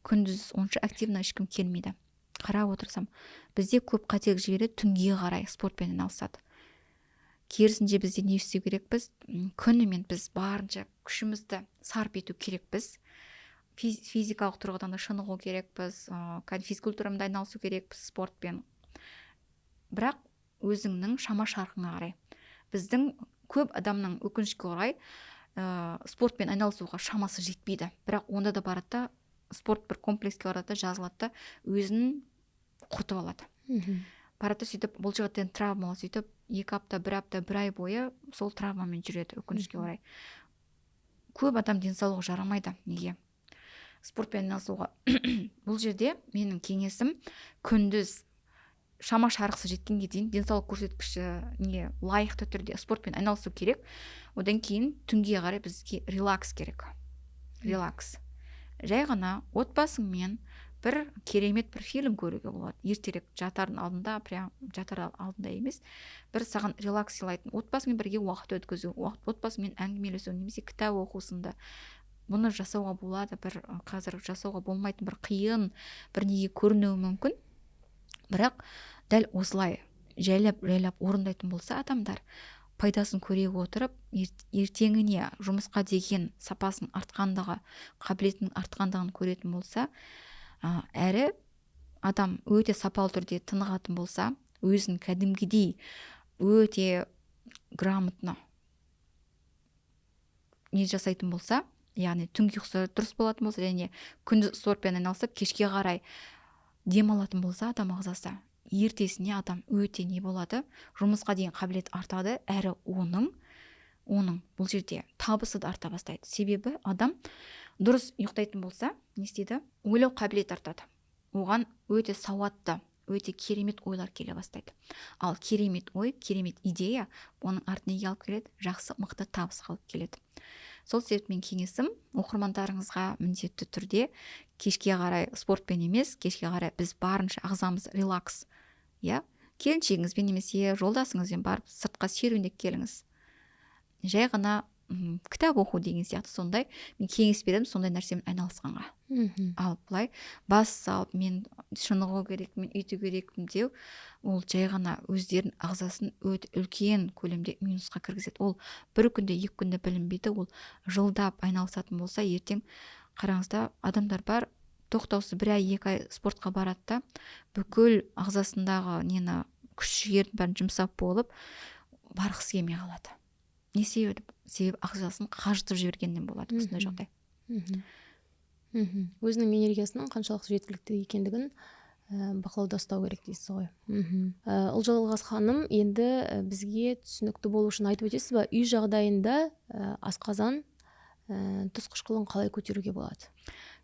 күндіз онша активно ешкім келмейді. Қарап отырсам, бізде көп қателік жібереді, түнге қарай спортпен айналысады. Керісінше, бізде не істеу керекпіз? Күнімен біз барынша күшімізді сарп ету керекпіз, физикалық тұрғыдан да шынығу керекпіз, кәдімгі физкультурамен да айналысу керекпіз, спортпен, бірақ өзіңнің шама шарқыңа қарай. Біздің көп адамның, өкінішке орай, спортпен айналысуға шамасы жетпейді, бірақ онда да барады да, спорт бір комплекске барады да, жазылады да, өзін құртып алады. Барады да, сөйтіп бұлшықеттен травма алады, сөйтіп 2 апта, бір апта, бір ай бойы сол травмамен жүреді, өкінішке орай. Көп адам денсаулығы жарамайды. Неге спортпен айналысуға? Бұл жерде менің кеңесім: күндіз шама шарқысы жеткенге дейін, денсаулық көрсеткішіне лайықты түрде спортпен айналысу керек. Одан кейін түнге қарай бізге релакс керек. Релакс, жай ғана отбасыңмен бір керемет бір фильм көруге болады. Ертерек жатардың алдында, прям жатар алдында емес, бір саған релакс сыйлайтын, отбасыңмен бірге уақыт өткізу, отбасыңмен әңгімелесу немесе кітап оқу сынды. Бұны жасауға болады. Бір қазір жасауға болмайтын бір қиын бір неге көрінуі мүмкін, бірақ дәл осылай жайлап жайлап орындайтын болса, адамдар пайдасын көре отырып, ертеңіне жұмысқа деген сапасының артқандығы, қабілетінің артқандығын көретін болса, әрі адам өте сапалы түрде тынығатын болса, өзін кәдімгідей өте грамотно не жасайтын болса, яғни түнгі ұйқысы дұрыс болатын болса және күндіз спортпен айналысып, кешке қарай демалатын болса, адам ағзасы ертесіне адам өте не болады, жұмысқа деген қабілет артады, әрі оның бұл жерде табысы да арта бастайды. Себебі адам дұрыс ұйықтайтын болса, не істейді? Ойлау қабілеті артады, оған өте сауатты, өте керемет ойлар келе бастайды. Ал керемет ой, керемет идея оның артына неге алып келеді? Жақсы, мықты табысқа алып келеді. Сол себепті мен кеңесім оқырмандарыңызға: міндетті түрде кешке қарай спортпен емес, кешке қарай біз барынша ағзамыз релакс, иә, келіншегіңізбен немесе жолдасыңызбен барып, сыртқа серуендеп келіңіз, жай ғана кітап оқу деген сияқты. Сондай мен кеңес беремін, сондай нәрсемен айналысқанға. Ал былай бас салып, мен шынығу керек, мен өйту керекпін деу, ол жай ғана өздерінің ағзасын өте үлкен көлемде минусқа кіргізеді. Ол бір күнде, 2 күнде білінбейді, ол жылдап айналысатын болса. Ертең қараңыз да, адамдар бар, тоқтаусыз бір ай, 2 ай спортқа барады да, бүкіл ағзасындағы нені, күш жігерін бәрін жұмсап болып, барғысы келмей қалады. Не себебі? Себебі ағзасын қажытып жібергеннен болады осындай жағдай. Өзінің энергиясының қаншалықты жеткілікті екендігін бақылауда ұстау керек дейсіз ғой. Ұлжалғас ханым, енді бізге түсінікті болу үшін айтып өтесіз ба, үй жағдайында асқазан тұз қышқылын қалай көтеруге болады?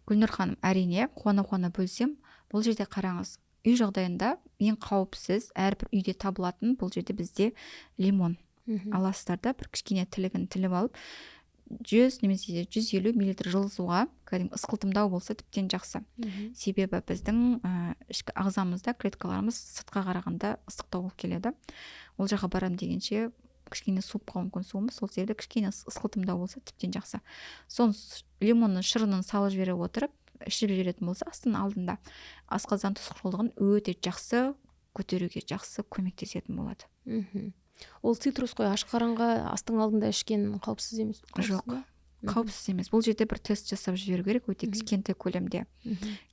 Гүлнұр ханым, әрине, қуана қуана бөлсем. Бұл жерде қараңыз, үй жағдайында ең қауіпсіз, әрбір үйде табылатын бұл жерде бізде лимон. Аласыздар да, бір кішкене тілігін тіліп алып, 100 немесе 150 миллилитр жылы суға, кәдімгі ысқылтымдау болса, тіптен жақсы. Себебі біздің ішкі ағзамызда клеткаларымыз сыртқа қарағанда ыстықтау болып келеді. Ол жаққа барам дегенше, кішкене суып қалуы мүмкін суымыз. Сол себепті кішкене ысқылтымдау болса, тіптен жақсы. Соны лимонның шырынын салып жібере отырып, ішіп жіберетін болса астың алдында, асқазан тұз қышқылдығын өте жақсы көтеруге жақсы көмектесетін болады. Ол цитрус қой, аш қарынға астың алдында ішкен қауіпсіз емес? Жоқ, қауіпсіз емес. Бұл жерде бір тест жасап жіберу керек өте кішкентай көлемде.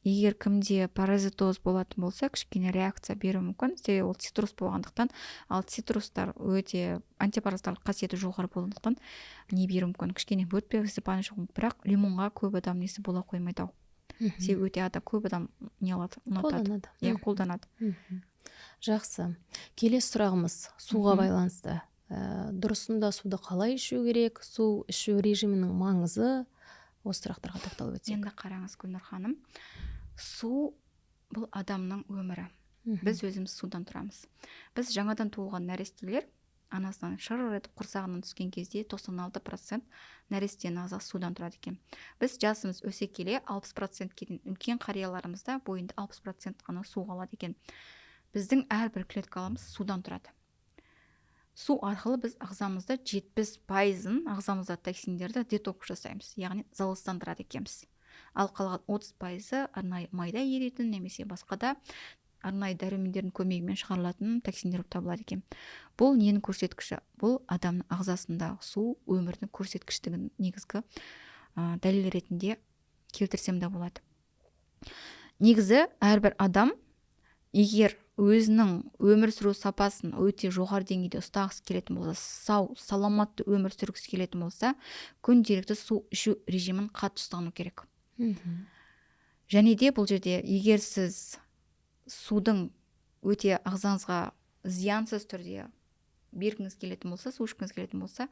Егер кімде паразитоз болатын болса, кішкене реакция беруі мүмкін, себебі ол цитрус болғандықтан. Ал цитрустар өте антипаразитарлық қасиеті жоғары болғандықтан, не беруі мүмкін, кішкене бөртпе, высыпание шығуы мүмкін. Бірақ лимонға көп адам несі бола қоймайды ау, себебі өте адам, көп адам не алады, ұнатады. Қолданады. Иә, қолданады. Жақсы, келесі сұрағымыз суға байланысты. Дұрысында суды қалай ішу керек, су ішу режимінің маңызы, осы сұрақтарға тоқталып өтсек. Енді қараңыз, Гүлнұр ханым, су бұл адамның өмірі. Біз өзіміз судан тұрамыз. Біз жаңадан туылған нәрестелер анасынан шыр етіп құрсағынан түскен кезде 96% нәрестенің ағзасы судан тұрады екен. Біз жасымыз өсе келе 60%-ке дейін, үлкен қарияларымызда бойында 60% қана су қалады екен. Біздің әрбір клеткаларымыз судан тұрады. Су арқылы біз ағзамызда 70%-ын, ағзамызда токсиндерді детокс жасаймыз, яғни залалсыздандырады екенбіз. Ал қалған 30%-ы арнайы майда еритін немесе басқа да арнайы дәрумендердің көмегімен шығарылатын токсиндер болып табылады екен. Бұл ненің көрсеткіші? Бұл адамның ағзасындағы су өмірдің көрсеткіштігінің негізгі дәлел ретінде келтірсем де болады. Негізі әрбір адам егер өзінің өмір сүру сапасын өте жоғары деңгейде ұстағысы келетін болса, сау саламатты өмір сүргісі келетін болса, күнделікті су ішу режимін қатты ұстану керек. Және де бұл жерде егер сіз судың өте ағзаңызға зиянсыз түрде бергіңіз келетін болса, су ішкіңіз келетін болса,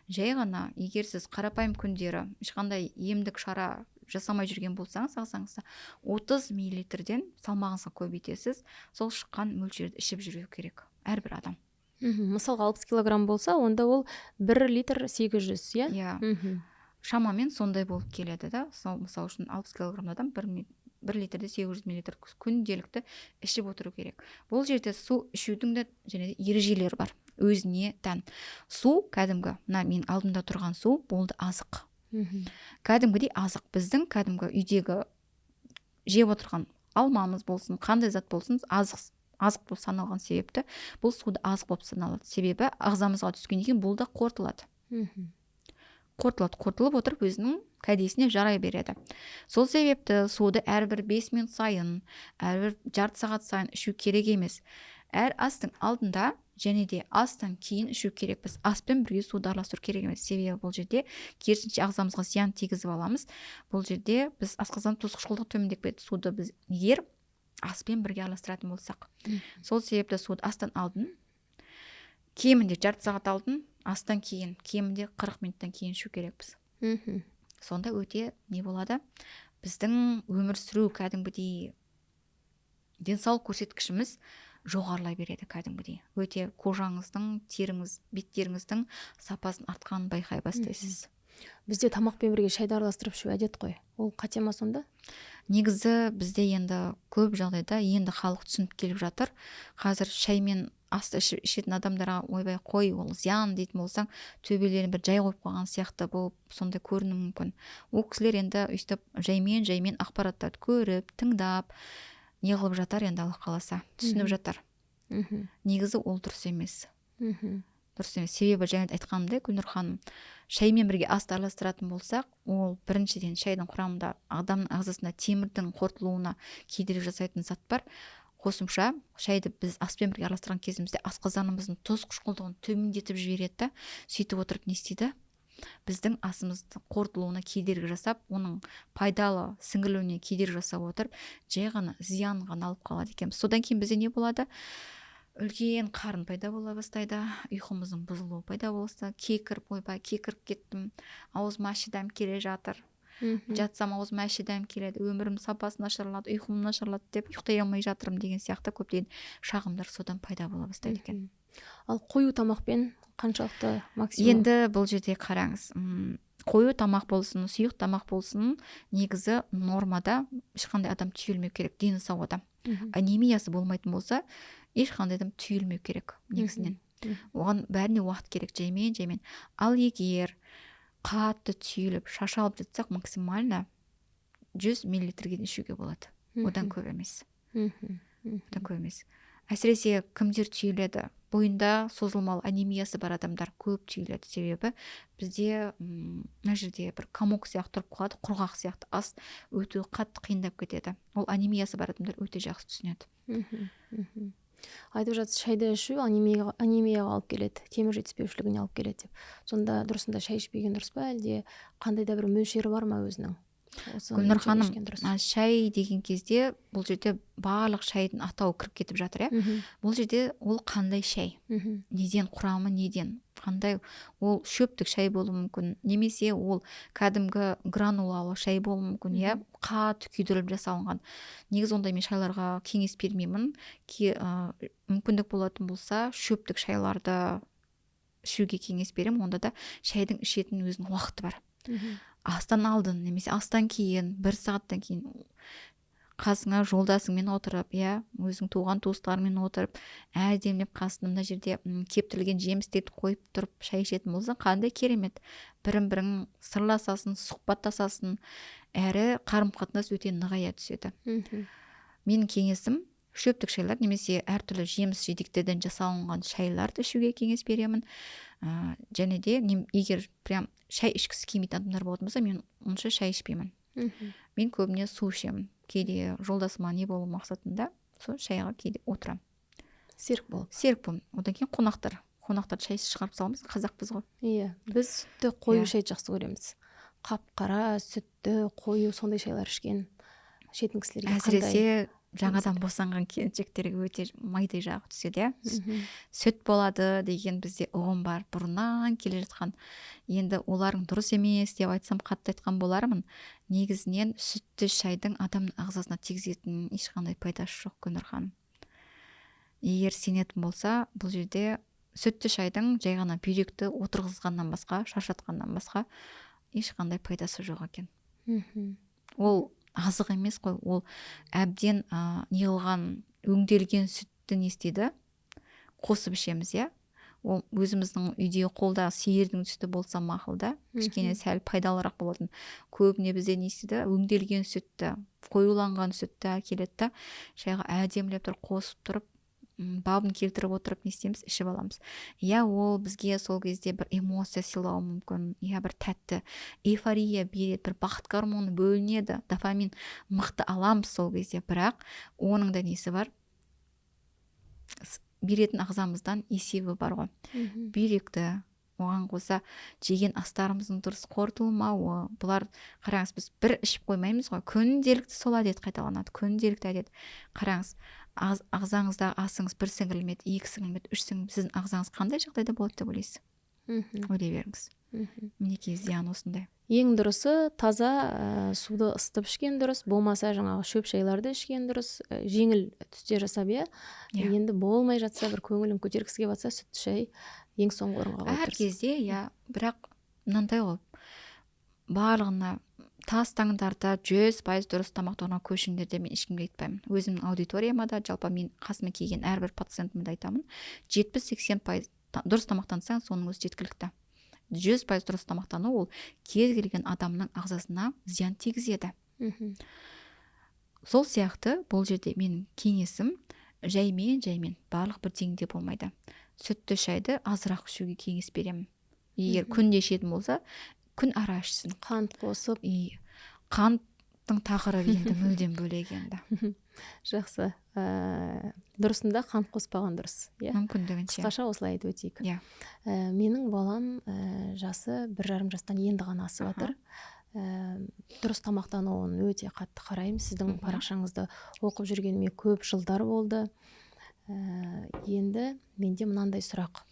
жай ғана, егер сіз қарапайым күндері ешқандай емдік шара жасамай жүрген болсаңыз, ағзаңызда 30 миллилитрден салмағыңызға көбейтесіз, сол шыққан мөлшерді ішіп жүру керек әрбір адам. Мысалға, 60 килограмм болса, онда ол 1 литр 800, иә? Иә. Шамамен сондай болып келеді да. Сол, мысалы үшін, 60 килограмм адам 1 литрде 800 миллилитр күнделікті ішіп отыру керек. Бұл жерде су ішудің де және де ережелері бар өзіне тән. Су кәдімгі, мына менің алдымда тұрған су болды, азық. Кәдімгідей азық. Біздің кәдімгі үйдегі жеп отырған алмамыз болсын, қандай зат болсын, азық, азық болып саналған себепті, бұл суды азық болып саналады. Себебі ағзамызға түскеннен кейін бұл да қорытылады. Қорытылады, қорытылып отырып өзінің кәдесіне жарай береді. Сол себепті суды әрбір 5 минут сайын, әрбір жарты сағат сайын ішу керек емес. Әр астың алдында және де астан кейін ішу керекпіз. Аспен бірге суды араластыру керек емес, себебі бұл жерде керісінше ағзамызға зиян тигізіп аламыз. Бұл жерде біз асқазан тұз қышқылдығы төмендеп кетеді, суды біз егер аспен бірге араластыратын болсақ. Сол себепті суды астан алдын кемінде жарты сағат алдын, астан кейін кемінде 40 минуттан кейін ішу керекпіз. Сонда өте не болады, біздің өмір сүру, кәдімгідей денсаулық көрсеткішіміз жоғарылай береді. Кәдімгідей өте кожаңыздың, теріңіз, беттеріңіздің сапасын артқанын байқай бастайсыз. Бізде тамақпен бірге шайды араластырып ішу әдет қой, ол қате ма сонда? Негізі бізде енді көп жағдайда енді халық түсініп келіп жатыр. Қазір шай мен асты ішетін адамдарға «Ойбай, қой, ол зиян» дейтін болсаң, төбелерін бір жай қойып қойған сияқты болып сондай көрінуі мүмкін. Ол кісілер енді өйстіп жаймен жаймен ақпараттарды көріп, тыңдап, не қылып жатар енді, Алла қаласа, түсініп жатар. Негізі ол дұрыс емес. Дұрыс емес, себебі жаңа айтқанымдай, Гүлнұр ханым, шаймен бірге асты араластыратын болсақ, ол біріншіден шайдың құрамында адамның ағзасында темірдің қорытылуына кедергі жасайтын зат бар. Қосымша шайды біз аспен бірге араластырған кезімізде асқазанымыздың тұз қышқылдығын төмендетіп жібереді да, сөйтіп отырып не істейді? Біздің асымыздың қорытылуына кедергі жасап, оның пайдалы сіңірілуіне кедергі жасап отырып, жай ғана зиян ғана алып қалады екенбіз. Содан кейін бізде не болады? Үлкен қарын пайда бола бастайды, ұйқымыздың бұзылуы пайда болса, кекіріп, «Ойбай, кекіріп кеттім, аузыма ащы дәм келе жатыр, жатсам, аузыма ащы дәм келеді, өмірім сапасы нашарлады, ұйқым нашарлады» деп, «Ұйықтай алмай жатырмын» деген сияқты көптеген шағымдар содан пайда бола бастайды екен. Ал қою тамақпен қаншалықты максимум? Енді бұл жерде қараңыз, қою тамақ болсын, сұйық тамақ болсын, негізі нормада ешқандай адам түйілмеу керек. Дені сау адам, анемиясы болмайтын болса, ешқандай адам түйілмеу керек негізінен. Оған бәріне уақыт керек, жаймен жаймен. Ал егер қатты түйіліп, шашалып жатсақ, максимально 100 миллилитрге дейін ішуге болады, одан көп емес. Одан көп емес. Әсіресе кімдер түйіледі? Бойында созылмалы анемиясы бар адамдар көп түйіледі, себебі бізде мына жерде бір комок сияқты тұрып қалады, құрғақ сияқты, ас өтуі қатты қиындап кетеді. Ол анемиясы бар адамдар өте жақсы түсінеді. мхм, мхм. Айтып жатсыз, шайды ішу анемияға алып келеді, темір жетіспеушілігіне алып келеді деп. Сонда дұрысында шай ішпеген дұрыс па, әлде қандай да бір мөлшері бар ма өзінің? Осы Гүлнұр мөлшерде ханым, ішкен дұрыс? Шай деген кезде бұл жерде барлық шайдың атауы кіріп кетіп жатыр, иә. Бұл жерде ол қандай шай, неден, құрамы неден, қандай ол, шөптік шай болуы мүмкін немесе ол кәдімгі гранулалы шай болуы мүмкін, иә, қатты күйдіріліп жасалынған. Негізі ондай мен шайларға кеңес бермеймін. Мүмкіндік болатын болса, шөптік шайларды ішуге кеңес беремін. Онда да шайдың ішетін өзінің уақыты бар. Астан алдын немесе астан кейін, бір сағаттан кейін қасыңа жолдасыңмен отырып, иә, өзің туған туыстарыңмен отырып, әдемілеп қасында мына жерде кептірілген жемістерді қойып тұрып шай ішетін болсаң, қандай керемет! Бірін бірің сырласасың, сұхбаттасасың, әрі қарым қатынас өте нығая түседі. Менің кеңесім: шөптік шайлар немесе әртүрлі жеміс жидектерден жасалынған шайларды ішуге кеңес беремін. Және де егер прям шай ішкісі келмейтін адамдар болатын болса, мен онша шай ішпеймін. Мен көбіне су ішемін. Кейде жолдасыма не болу мақсатында сол шайға кейде отырамын. Серік болып. Серік боламын. Одан кейін қонақтарды шайсыз шығарып саламыз, қазақпыз ғой. Иә, біз сүтті қою шайды жақсы көреміз, қап қара сүтті қою, сондай шайлар ішкен, ішетін кісілерге қандай? Әсіресе Жаңадан босанған келіншектерге өте майдай жағы түседі, иә. Сүт болады деген бізде ұғым бар бұрыннан келе жатқан. Енді олардың дұрыс емес деп айтсам, қатты айтқан болармын. Негізінен сүтті шайдың адамның ағзасына тигізетін ешқандай пайдасы жоқ, Гүлнұр ханым. Егер сенетін болса, бұл жерде сүтті шайдың жай ғана бүйректі отырғызғаннан басқа, шаршатқаннан басқа ешқандай пайдасы жоқ екен. Ол азық емес қой, ол әбден не қылған, өңделген сүтті не істейді, қосып ішеміз, иә. Ол өзіміздің үйде қолда сиырдың сүті болса, мақұл да, кішкене сәл пайдалырақ болатын. Көбіне бізде не істейді? Өңделген сүтті, қоюланған сүтті әкеледі да, шайға әдемілеп тұрып қосып тұрып, бабын келтіріп отырып, не істейміз? Ішіп аламыз, иә. Ол бізге сол кезде бір эмоция сыйлауы мүмкін, иә, бір тәтті эйфория береді, бір бақыт гормоны бөлінеді, дофамин мықты аламыз сол кезде. Бірақ оның да несі бар, беретін ағзамыздан есебі бар ғой. Бүйректі, оған қоса жеген астарымыздың дұрыс қорытылмауы. Бұлар, қараңыз, біз бір ішіп қоймаймыз ғой, күнделікті сол әдет қайталанады, күнделікті әдет. Қараңыз, ағзаңыздағы асыңыз бір сіңірілмеді, екі сіңірілмеді, үш сіңірілмеді, сіздің ағзаңыз қандай жағдайда болады деп ойлайсыз? Ойлай беріңіз. Мінекей, зиян осындай. Ең дұрысы таза суды ысытып ішкен дұрыс, болмаса жаңағы шөп шайларды ішкен дұрыс, жеңіл түсте жасап, иә. Иә. Енді болмай жатса, бір көңілін көтергісі келіп жатса, сүтті шай ең соңғы орынға қойып әр дұрыс. кезде, иә. Бірақ мынандай ғой, барлығына тастаңдар да, 100% дұрыс тамақтануға көшіңдер деп мен ешкімге айтпаймын. Өзімнің аудиторияма да, жалпы мен қасыма келген әрбір пациентіме де айтамын: 70-80% дұрыс тамақтансаң, соның өзі жеткілікті. 100% дұрыс тамақтану ол кез келген адамның ағзасына зиян тигізеді. Сол сияқты бұл жерде менің кеңесім: жаймен жаймен, барлық бір деңгейде болмайды. Сүтті шайды азырақ ішуге кеңес беремін. Егер күнде ішетін болса, күн ара ішсін. Қант қосып. И қанттың тақырыбы енді мүлдем бөлек енді. Жақсы, дұрысында қант қоспаған дұрыс, иә? Мүмкіндігінше. Қысқаша осылай айтып өтейік. Иә. Менің балам жасы 1,5 жастан енді ғана асып жатыр. Дұрыс тамақтануын өте қатты қараймын. Сіздің парақшаңызды оқып жүргеніме көп жылдар болды. Енді менде мынандай сұрақ.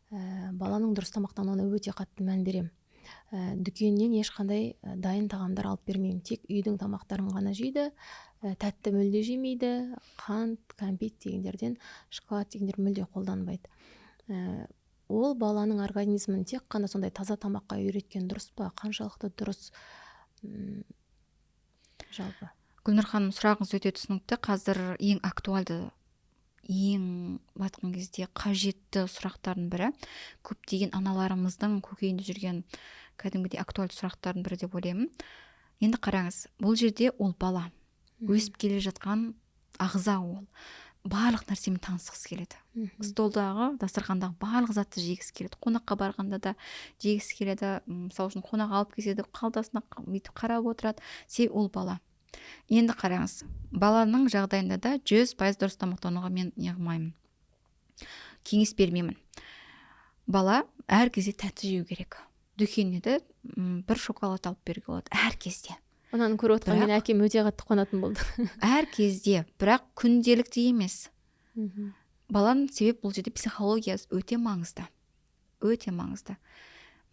Баланың дұрыс тамақтануына өте қатты мән беремін. Дүкеннен ешқандай дайын тағамдар алып бермеймін, тек үйдің тамақтарын ғана жейді. Тәтті мүлде жемейді, қант, кәмпит дегендерден, шоколад дегендер мүлде қолданбайды. Ол баланың организмін тек қана сондай таза тамаққа үйреткен дұрыс па? Қаншалықты дұрыс жалпы? Гүлнұр ханым, сұрағыңыз өте түсінікті. Қазір ең актуальды, ең былай айтқан кезде қажетті сұрақтардың бірі, көптеген аналарымыздың көкейінде жүрген кәдімгідей актуальды сұрақтардың бірі деп ойлаймын. Енді қараңыз, бұл жерде ол бала, өсіп келе жатқан ағза, ол барлық нәрсемен танысқысы келеді. Столдағы, дастархандағы барлық затты жегісі келеді, қонаққа барғанда да жегісі келеді. Мысалы үшін, қонақ алып келсе де, қалтасына бүйтіп қарап отырады, себебі ол бала. Енді қараңыз, баланың жағдайында да 100% дұрыс тамақтануға мен не қылмаймын, кеңес бермеймін. Бала әр кезде тәтті жеу керек. Дүкеннен де бір шоколад алып беруге болады әр кезде. Мынаны көріп отқан менің әкем өте қатты қуанатын болды. Әр кезде, бірақ күнделікті емес. Баланың, себеп бұл жерде психологиясы өте маңызды, өте маңызды.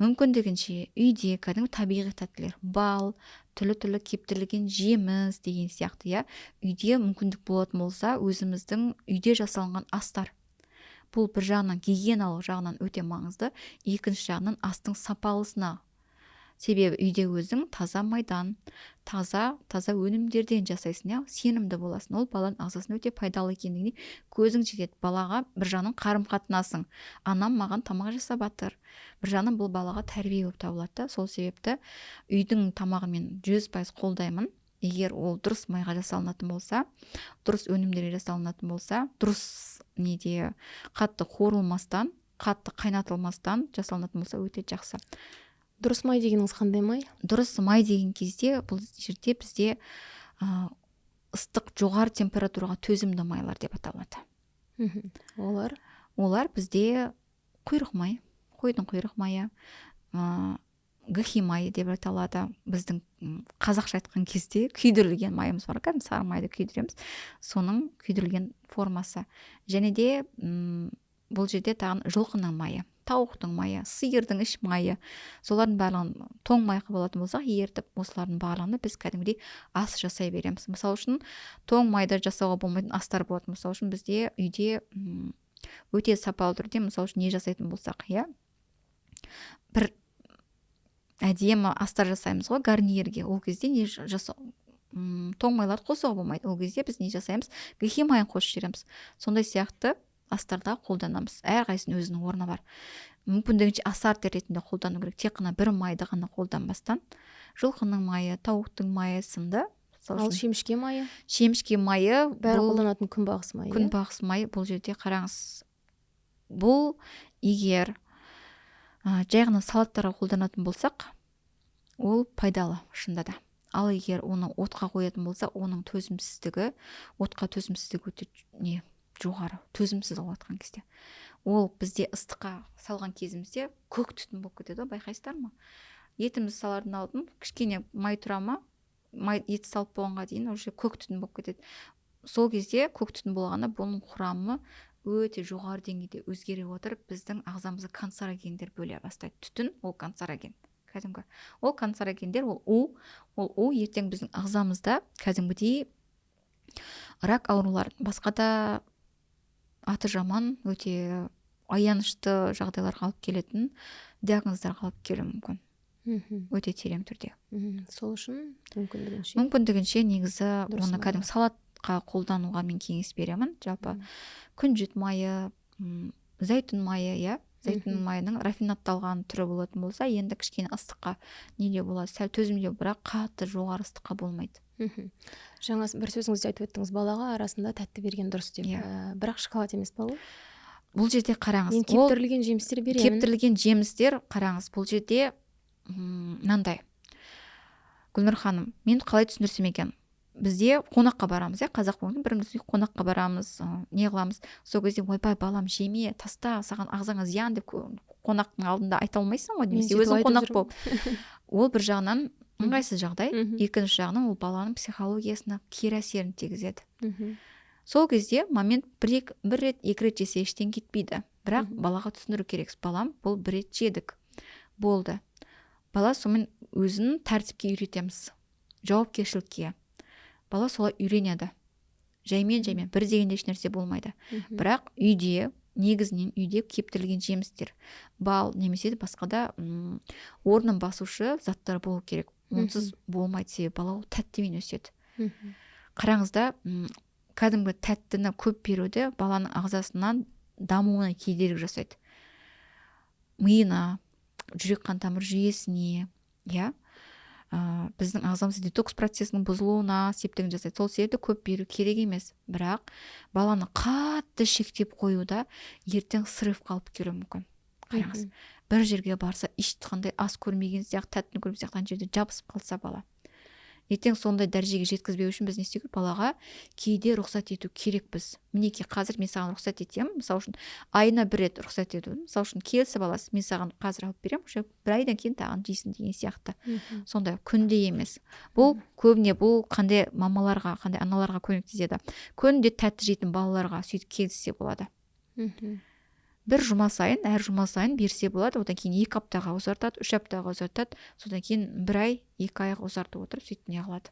Мүмкіндігінше үйде кәдімгі табиғи тәттілер, бал, түрлі түрлі кептірілген жеміс деген сияқты, иә. Үйде мүмкіндік болатын болса, өзіміздің үйде жасалынған астар. Бұл бір жағынан гигиеналық жағынан өте маңызды, екінші жағынан астың сапалысына. Себебі үйде өзің таза майдан, таза таза өнімдерден жасайсың, иә, сенімді боласың. Ол баланың ағзасына өте пайдалы екендігіне көзің жетеді. Балаға бір жағынан қарым қатынасың, анам маған тамақ жасап жатыр, бір жағынан бұл балаға тәрбие болып табылады да. Сол себепті үйдің тамағын мен 100% қолдаймын. Егер ол дұрыс майға жасалынатын болса, дұрыс өнімдерге жасалынатын болса, дұрыс неде, қатты қуырылмастан, қатты қайнатылмастан жасалынатын болса, өте жақсы. Дұрыс май дегеніңіз қандай май? Дұрыс май деген кезде, бұл жерде бізде ыстық, жоғары температураға төзімді майлар деп аталады. Олар? Олар бізде құйрық май, қойдың құйрық майы, Гхи майы деп аталады. Біздің қазақша айтқан кезде күйдірілген майымыз бар, кәдімгі сары майды күйдіреміз, соның күйдірілген формасы. Және де бұл жерде тағы жылқының майы, тауықтың майы, сиырдың іш майы, солардың барлығын тоң май қылып алатын болсақ, ерітіп, осылардың барлығын біз кәдімгідей ас жасай береміз. Мысалы үшін, тоң майда жасауға болмайтын астар болады. Мысалы үшін, бізде үйде өте сапалы түрде, мысалы үшін, не жасайтын болсақ, иә, бір әдемі астар жасаймыз ғой гарнирге. Ол кезде не жасау, тоң майларды қосуға болмайды. Ол кезде біз не жасаймыз? Гхи майын қосып жібереміз. Сондай сияқты астарда қолданамыз. Әрқайсысының өзінің орны бар. Мүмкіндігінше ассорти ретінде қолдану керек, тек қана бір майды ғана қолданбастан, жылқының майы, тауықтың майы сынды. Ал шемішке майы? Шемішке майы. Бәрі қолданатын күнбағыс майы, иә? Күнбағыс майы. Бұл жерде қараңыз, бұл егер жай ғана салаттарға қолданатын болсақ, ол пайдалы шынында да. Ал егер оны отқа қоятын болса, оның төзімсіздігі, отқа төзімсіздігі өте не жоғары, төзімсіз қылып кезде. Ол бізде ыстыққа салған кезімізде көк түтін болып кетеді ғой, байқайсыздар ма? Етімізді салардың алдын кішкене май тұра ма, май ет салып болғанға дейін уже көк түтін болып кетеді. Сол кезде көк түтін болғанда, бұның құрамы өте жоғары деңгейде өзгере отырып, біздің ағзамызда канцерогендер бөле бастайды. Түтін ол канцероген кәдімгі. Ол канцерогендер, ол у, ол у ертең біздің ағзамызда кәдімгідей рак ауруларын, басқа да аты жаман, өте аянышты жағдайларға алып келетін диагноздарға алып келуі мүмкін. Өте терең түрде. Сол үшін мүмкіндігінше Мүмкіндігінше негізі оны кәдімгі салатқа қолдануға мен кеңес беремін. Жалпы күнжіт майы, зәйтүн майы, иә, зәйтүн майының рафинадталған түрі болатын болса, енді кішкене ыстыққа неде болады, сәл төзімдеу, бірақ қатты жоғары ыстыққа болмайды. Жаңа бір сөзіңізде айтып өттіңіз, балаға арасында тәтті берген дұрыс деп. Иә. Бірақ шоколад емес па ол? Бұл жерде қараңыз, Мен кептірілген жемістер беремін. Кептірілген жемістер, қараңыз, бұл жерде мынандай, Гүлнұр ханым, мен қалай түсіндірсем екен? Бізде қонаққа барамыз, иә, қазақ болғаннан біріміз қонаққа барамыз, не қыламыз, сол кезде: «Ойбай, балам, жеме, таста, саған ағзаңа зиян», – деп қонақтың алдында айта алмайсың ғой немесе өзің қонақ болып. Ол бір жағынан ыңғайсыз жағдай, екінші жағынан ол баланың психологиясына кері әсерін тигізеді. Сол кезде момент бір рет, екі рет жесе, ештеңе кетпейді, бірақ балаға түсіндіру керек: «Балам, бұл бір рет жедік, болды». Бала сонымен өзін тәртіпке үйретеміз, жауапкершілікке. Бала солай үйренеді жаймен жаймен, бір дегенде ешнәрсе болмайды. Бірақ үйде, негізінен үйде кептірілген жемістер, бал немесе басқа да орнын басушы заттар болу керек. Онсыз болмайды, себебі бала ол тәттімен өседі. Қараңыз да, кәдімгі тәттіні көп беруді баланың ағзасынан дамуына кедергі жасайды, миына, жүрек қан тамыр жүйесіне, иә, біздің ағзамыз детокс процесінің бұзылуына септігін жасайды. Сол себепті көп беру керек емес. Бірақ баланы қатты шектеп қою да ертең срывқа алып келуі мүмкін. Қараңыз, бір жерге барса, ешқандай ас көрмеген сияқты, тәттіні көрмеген сияқты, ана жерде жабысып қалса бала ертең, сондай дәрежеге жеткізбеу үшін біз не істеу керек? Балаға кейде рұқсат ету керекпіз. Мінекей, қазір мен саған рұқсат етемін. Мысалы үшін, айына бір рет рұқсат ету. Мысалы үшін, келісіп аласыз: мен саған қазір алып беремін, уже бір айдан кейін тағы жейсің деген сияқты. Сондай күнде емес. Бұл көбіне, бұл қандай мамаларға, қандай аналарға көмектеседі? Күнде тәтті жейтін балаларға сөйтіп келіссе болады. Бір жұма сайын, әр жұма сайын берсе болады. Одан кейін 2 аптаға ұзартады, 3 аптаға ұзартады, содан кейін бір ай, 2 айға ұзартып отырып, сөйтіп не қылады.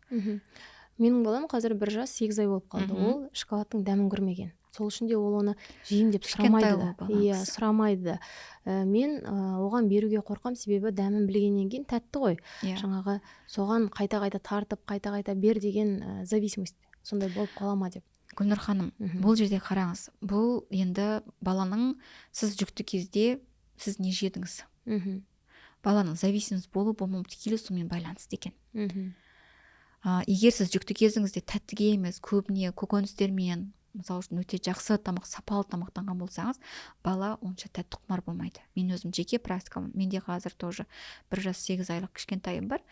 Менің балам қазір 1 жас 8 ай болып қалды. Ол шоколадтың дәмін көрмеген, сол үшін де ол оны жеймін деп сұрамайды да, иә, сұрамайды да. Мен оған беруге қорқамын, себебі дәмін білгеннен кейін, тәтті ғой, иә. Жаңағы соған қайта қайта тартып, қайта қайта бер деген зависимость сондай болып қала ма деп. Гүлнұр ханым, бұл жерде қараңыз, бұл енді баланың, сіз жүкті кезде сіз не жедіңіз? Баланың зависимость болу болмауы тікелей сонымен байланысты екен. Егер сіз жүкті кезіңізде тәттіге емес, көбіне көкөністермен, мысалы үшін, өте жақсы тамақ, сапалы тамақтанған болсаңыз, бала онша тәтті құмар болмайды. Мен өзім жеке практикам, менде қазір тоже 1 жас 8 айлық кішкентайым бар.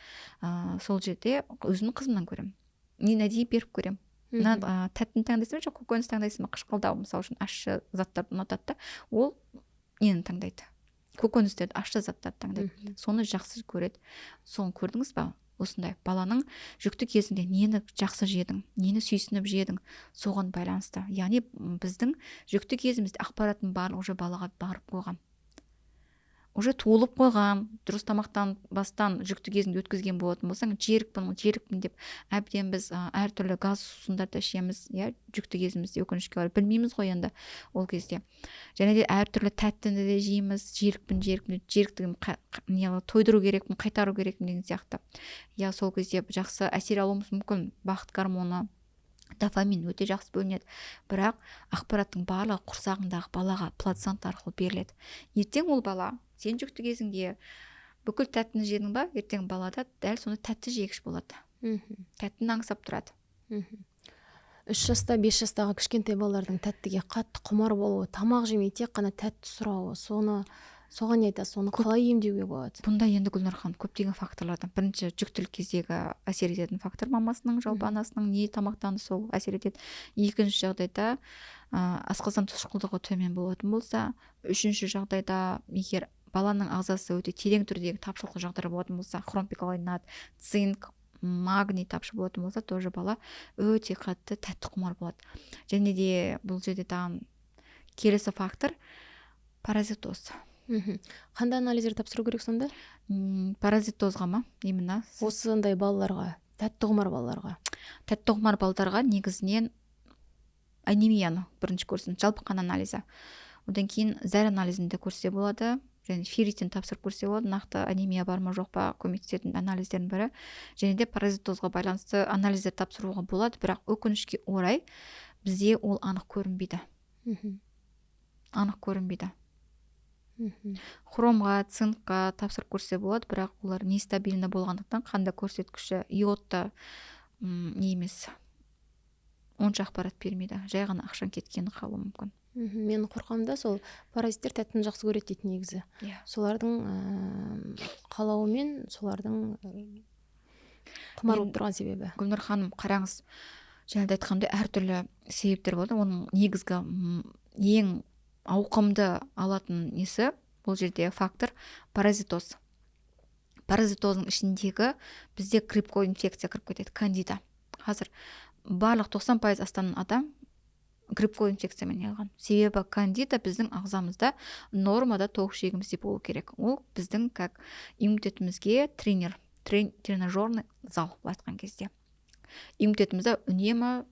Сол жерде өзімнің қызымнан көремін, мен әдейі беріп көремін: мына тәттіні таңдайсың ба, жоқ көкөніс таңдайсың ба? Қышқылдау, мысалы үшін, ащы заттарды ұнатады да, ол нені таңдайды? Көкөністерді, ащы заттарды таңдайды, соны жақсы көреді. Соны көрдіңіз ба? Осындай баланың жүкті кезінде нені жақсы жедің, нені сүйсініп жедің, соған байланысты. Яғни біздің жүкті кезімізде ақпараттың барлығы уже балаға барып қойған, уже туылып қойған. Дұрыс тамақтанбастан жүкті кезіңді өткізген болатын болсаң, жерікпін, жерікпін деп әбден біз әртүрлі газ сусындарды ішеміз, иә, жүкті кезімізде. Өкінішке орай, білмейміз ғой енді ол кезде. Және де әртүрлі тәттіні де жейміз, жерікпін, жерікпін, жеріктігім не тойдыру керекпін, қайтару керекпін деген сияқты, иә. Сол кезде жақсы әсер алуымыз мүмкін, бақыт гормоны, дофамин өте жақсы бөлінеді. Бірақ ақпараттың барлығы құрсағыңдағы балаға плацента арқылы беріледі. Ертең ол бала, сен жүкті кезіңде бүкіл тәттіні жедің ба, ертең балада дәл сондай тәтті жегіш болады, тәттіні аңсап тұрады. 3 жаста, 5 жастағы кішкентай балалардың тәттіге қатты құмар болуы, тамақ жемей, тек қана тәтті сұрауы, соған не айтасыз? Соны қалай емдеуге болады? Бұнда енді, Гүлнұр ханым, көптеген факторлардан. Бірінші, жүктілік кездегі әсер ететін фактор, мамасының, жалпы анасының не тамақтанды, сол әсер етеді. Екінші жағдайда, асқазан тұшқылдығы төмен болатын болса. Үшінші жағдайда, егер баланың ағзасы өте терең түрдегі тапшылық жағдайлар болатын болса, хромпиколинат, цинк, магний тапшы болатын болса, тоже бала өте қатты тәтті құмар болады. Және де бұл жерде тағы келесі фактор — паразитоз. Қандай анализдер тапсыру керек сонда? Паразитозға ма именно? Осындай балаларға, тәтті құмар балаларға. Тәтті құмар балдарға негізінен анемияны бірінші көрсін, жалпы қан анализі. Одан кейін зәр анализін де көрсе болады және ферритин тапсырып көрсе болады, нақты анемия бар ма, жоқ па, көмектесетін анализдердің бірі. Және де паразитозға байланысты анализдер тапсыруға болады, бірақ өкінішке орай, бізде ол анық көрінбейді. Анық көрінбейді. Хромға, цинкқа тапсырып көрсе болады, бірақ олар нестабильный болғандықтан, қанда көрсеткіші, йод та не емес, онша ақпарат бермейді, жай ғана ақшаң кеткені қалуы мүмкін. Мен қорқамын да, сол паразиттер тәттіні жақсы көреді дейді негізі. Солардың қалауымен, солардың құмар болып тұрған себебі. Гүлнұр ханым, қараңыз, жаңа да айтқандай, әртүрлі себептер болады. Оның негізгі ең ауқымды алатын несі бұл жерде фактор — паразитоз. Паразитоздың ішіндегі бізде грибковый инфекция кіріп кетеді, кандида. Қазір барлық 90% астам адам грибковый инфекциямен алған. Себебі кандида біздің ағзамызда нормада тоқ ішегімізде болу керек. Ол біздің как иммунитетімізге тренер, тренажерный зал, былай айтқан кезде. Иммунитетімізді үнемі,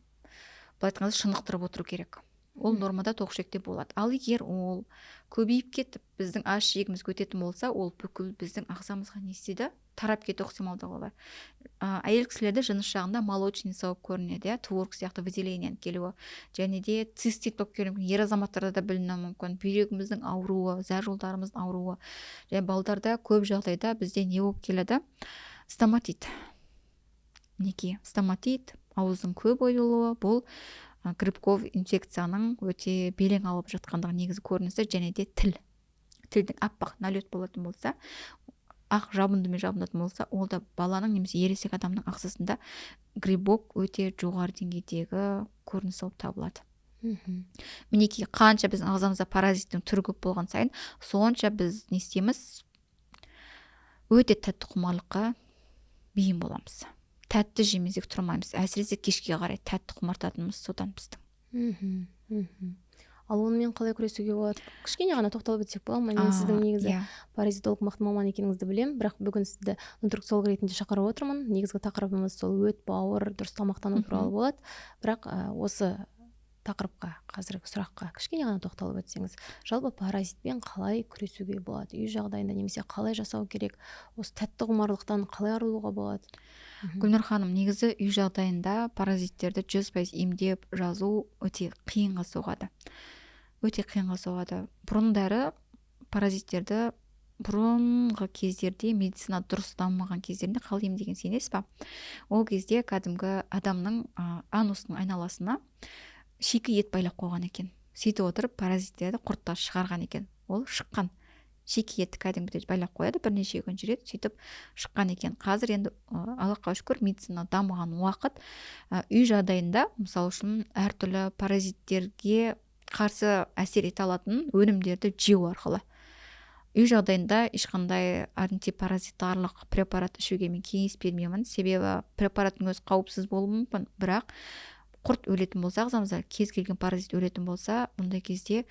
былай айтқан кезде, шынықтырып отыру керек. Ол нормада тоқ ішекте болады. Ал егер ол көбейіп кетіп, біздің аш ішегімізге өтетін болса, ол бүкіл біздің ағзамызға не істейді? Тарап кету ықтималдығы бар. Әйел кісілерде жыныс жағында молочница болып көрінеді, иә, творог сияқты выделениенің келуі. Және де цистит болып келуі мүмкін. Ер азаматтарда да білінуі мүмкін. Бүйрегіміздің ауруы, зәр жолдарымыздың ауруы. Және балдарда көп жағдайда бізде не болып келеді? Стоматит. Мінекей, стоматит, ауыздың көп ойылуы, бұл грибковый инфекцияның өте белең алып жатқандығы негізгі көрінісі. Және де тіл. Тілдің аппақ налет болатын болса, ақ жабындымен жабынатын болса, ол да баланың немесе ересек адамның ағзасында грибок өте жоғары деңгейдегі көрініс болып табылады. Мінекей, қанша біздің ағзамызда паразиттің түрі көп болған сайын, сонша біз не істейміз? Өте тәтті құмарлыққа бейім боламыз. Тәтті жемесек тұрмаймыз. Әсіресе кешке қарай тәтті құмартатынымыз содан біздің. мхм мхм Ал онымен қалай күресуге болады? Кішкене ғана тоқталып өтсек бола ма? Мен сіздің негізі паразитолог, мықты маман екеніңізді білемін, бірақ бүгін сізді нутрициолог ретінде шақырып отырмын. Негізгі тақырыбымыз сол өт, бауыр, дұрыс тамақтану туралы болады. Бірақ осы тақырыпқа, қазіргі сұраққа кішкене ғана тоқталып өтсеңіз. Жалпы паразитпен қалай күресуге болады үй жағдайында немесе қалай жасау керек? Осы тәтті құмарлықтан қалай арылуға болады? Гүлнұр ханым, негізі үй жағдайында паразиттерді 100% емдеп жазу өте қиынға соғады, өте қиынға соғады. Бұрындары паразиттерді, бұрынғы кездерде, медицина дұрыс дамымаған кездерінде қалай емдеген, сенесіз ба? Ол кезде кәдімгі адамның анусының айналасына шикі ет байлап қойған екен. Сөйтіп отырып паразиттерді, құрттар шығарған екен. Ол шыққан шикі етті кәдімгідей байлап қояды, бірнеше күн жүреді, сөйтіп шыққан екен. Қазір енді, Аллахқа шүкір, медицина дамыған уақыт. Үй жағдайында, мысалы үшін, әртүрлі паразиттерге қарсы әсер ете алатын өнімдерді жеу арқылы. Үй жағдайында ешқандай антипаразитарлық препарат ішуге мен кеңес бермеймін, себебі препараттың өзі қауіпсіз болуы мүмкін, бірақ құрт өлетін болса, ағзамызда кез келген паразит өлетін болса, бұндай кезде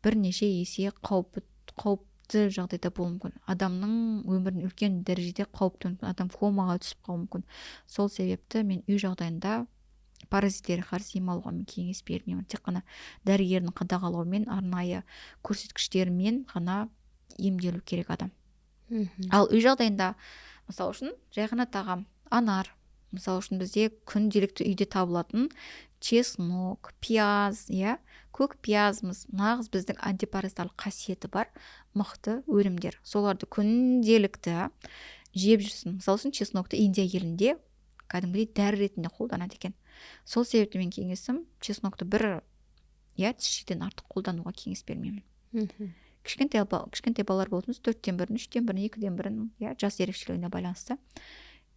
бірнеше есе қауіпті жағдайда болуы мүмкін. Адамның өмірін үлкен дәрежеде қауіп төніп, адам комаға түсіп қалуы мүмкін. Сол себепті мен үй жағдайында паразиттерге қарсы ем алуға мен кеңес бермеймін. Тек қана дәрігердің қадағалауымен, арнайы көрсеткіштермен ғана емделу керек адам. Ал үй жағдайында, мысалы үшін, жай ғана тағам, анар, мысалы үшін, бізде күнделікті үйде табылатын чеснок, пияз, иә, көк пиязымыз нағыз біздің антипаразитарлық қасиеті бар мықты өнімдер. Соларды күнделікті жеп жүрсін. Мысалы үшін, чеснокты Индия елінде кәдімгідей дәрі ретінде қолданады екен. Сол себепті мен кеңесім, чеснокты бір, иә, тісшеден артық қолдануға кеңес бермеймін. Кішкентай балалар болатын болса, төрттен бірін, үштен бірін, екіден бірін, иә, жас ерекшелігіне байланысты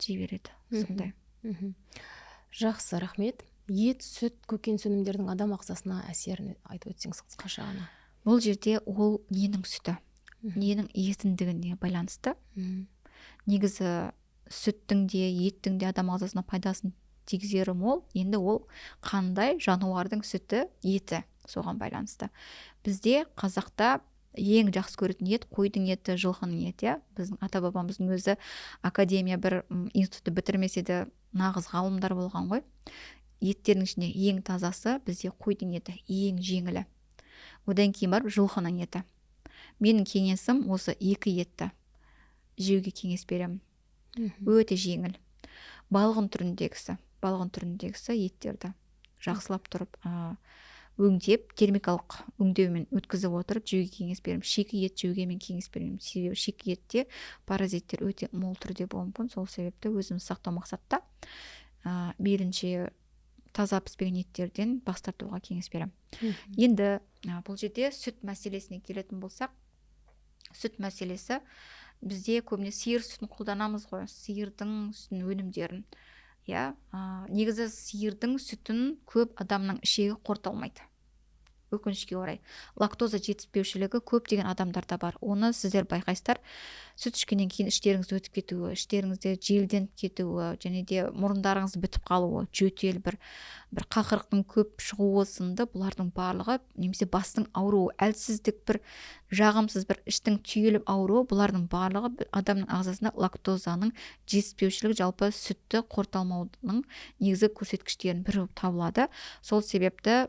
жей береді. Сондай. Жақсы, рахмет. Ет, сүт, көкөніс өнімдерінің адам ағзасына әсерін айтып өтсеңіз қысқаша ғана. Бұл жерде ол ненің сүті, ненің етіндігіне байланысты. Негізі сүттің де, еттің де адам ағзасына пайдасын тигізері мол. Енді ол қандай жануардың сүті, еті, соған байланысты. Бізде қазақта ең жақсы көретін ет қойдың еті, жылқының еті, иә. Біздің ата бабамыздың өзі академия бір институтты бітірмесе де, нағыз ғалымдар болған ғой. Еттердің ішінде ең тазасы бізде қойдың еті, ең жеңілі, одан кейін барып жылқының еті. Менің кеңесім, осы екі етті жеуге кеңес беремін. Өте жеңіл, балғын түріндегісі еттерді жақсылап тұрып өңдеп, термикалық өңдеумен өткізіп отырып жеуге кеңес беремін. Шикі ет жеуге мен кеңес бермеймін, себебі шикі етте паразиттер өте мол түрде болуы мүмкін. Сол себепті өзімізді сақтау мақсатта мейлінше таза піспеген еттерден бас тартуға кеңес беремін. Енді бұл жерде сүт мәселесіне келетін болсақ, сүт мәселесі, бізде көбіне сиыр сүтін қолданамыз ғой, сиырдың сүтінің өнімдерін, иә. Негізі сиырдың сүтін көп адамның ішегі қорыта алмайды, өкінішке орай. Лактоза жетіспеушілігі көптеген адамдарда бар. Оны сіздер байқайсыздар: сүт ішкеннен кейін іштеріңіз өтіп кетуі, іштеріңізде желденіп кетуі және де мұрындарыңыз бітіп қалуы, жөтел, бір қақырықтың көп шығуы сынды бұлардың барлығы, немесе бастың ауруы, әлсіздік, бір жағымсыз бір іштің түйіліп ауруы, бұлардың барлығы адамның ағзасында лактозаның жетіспеушілігі, жалпы сүтті қорыта алмаудың негізгі көрсеткіштерінің бірі болып табылады. Сол себепті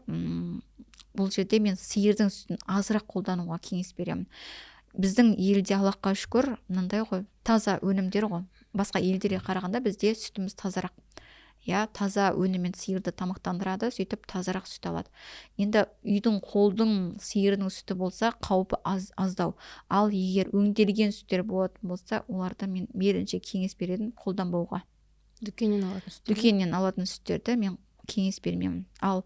бұл жерде мен сиырдың сүтін азырақ қолдануға кеңес беремін. Біздің елде, Аллахқа шүкір, мынандай ғой, таза өнімдер ғой. Басқа елдерге қарағанда бізде сүтіміз тазарақ, иә. Таза өніммен сиырды тамақтандырады, сөйтіп тазарақ сүт алады. Енді үйдің, қолдың сиырының сүті болса, қаупі аздау. Ал егер өңделген сүттер болатын болса, оларды мен мейлінше кеңес беремін қолданбауға. Дүкеннен алатын сүттер? Дүкеннен алатын сүттерді мен кеңес бермеймін. Ал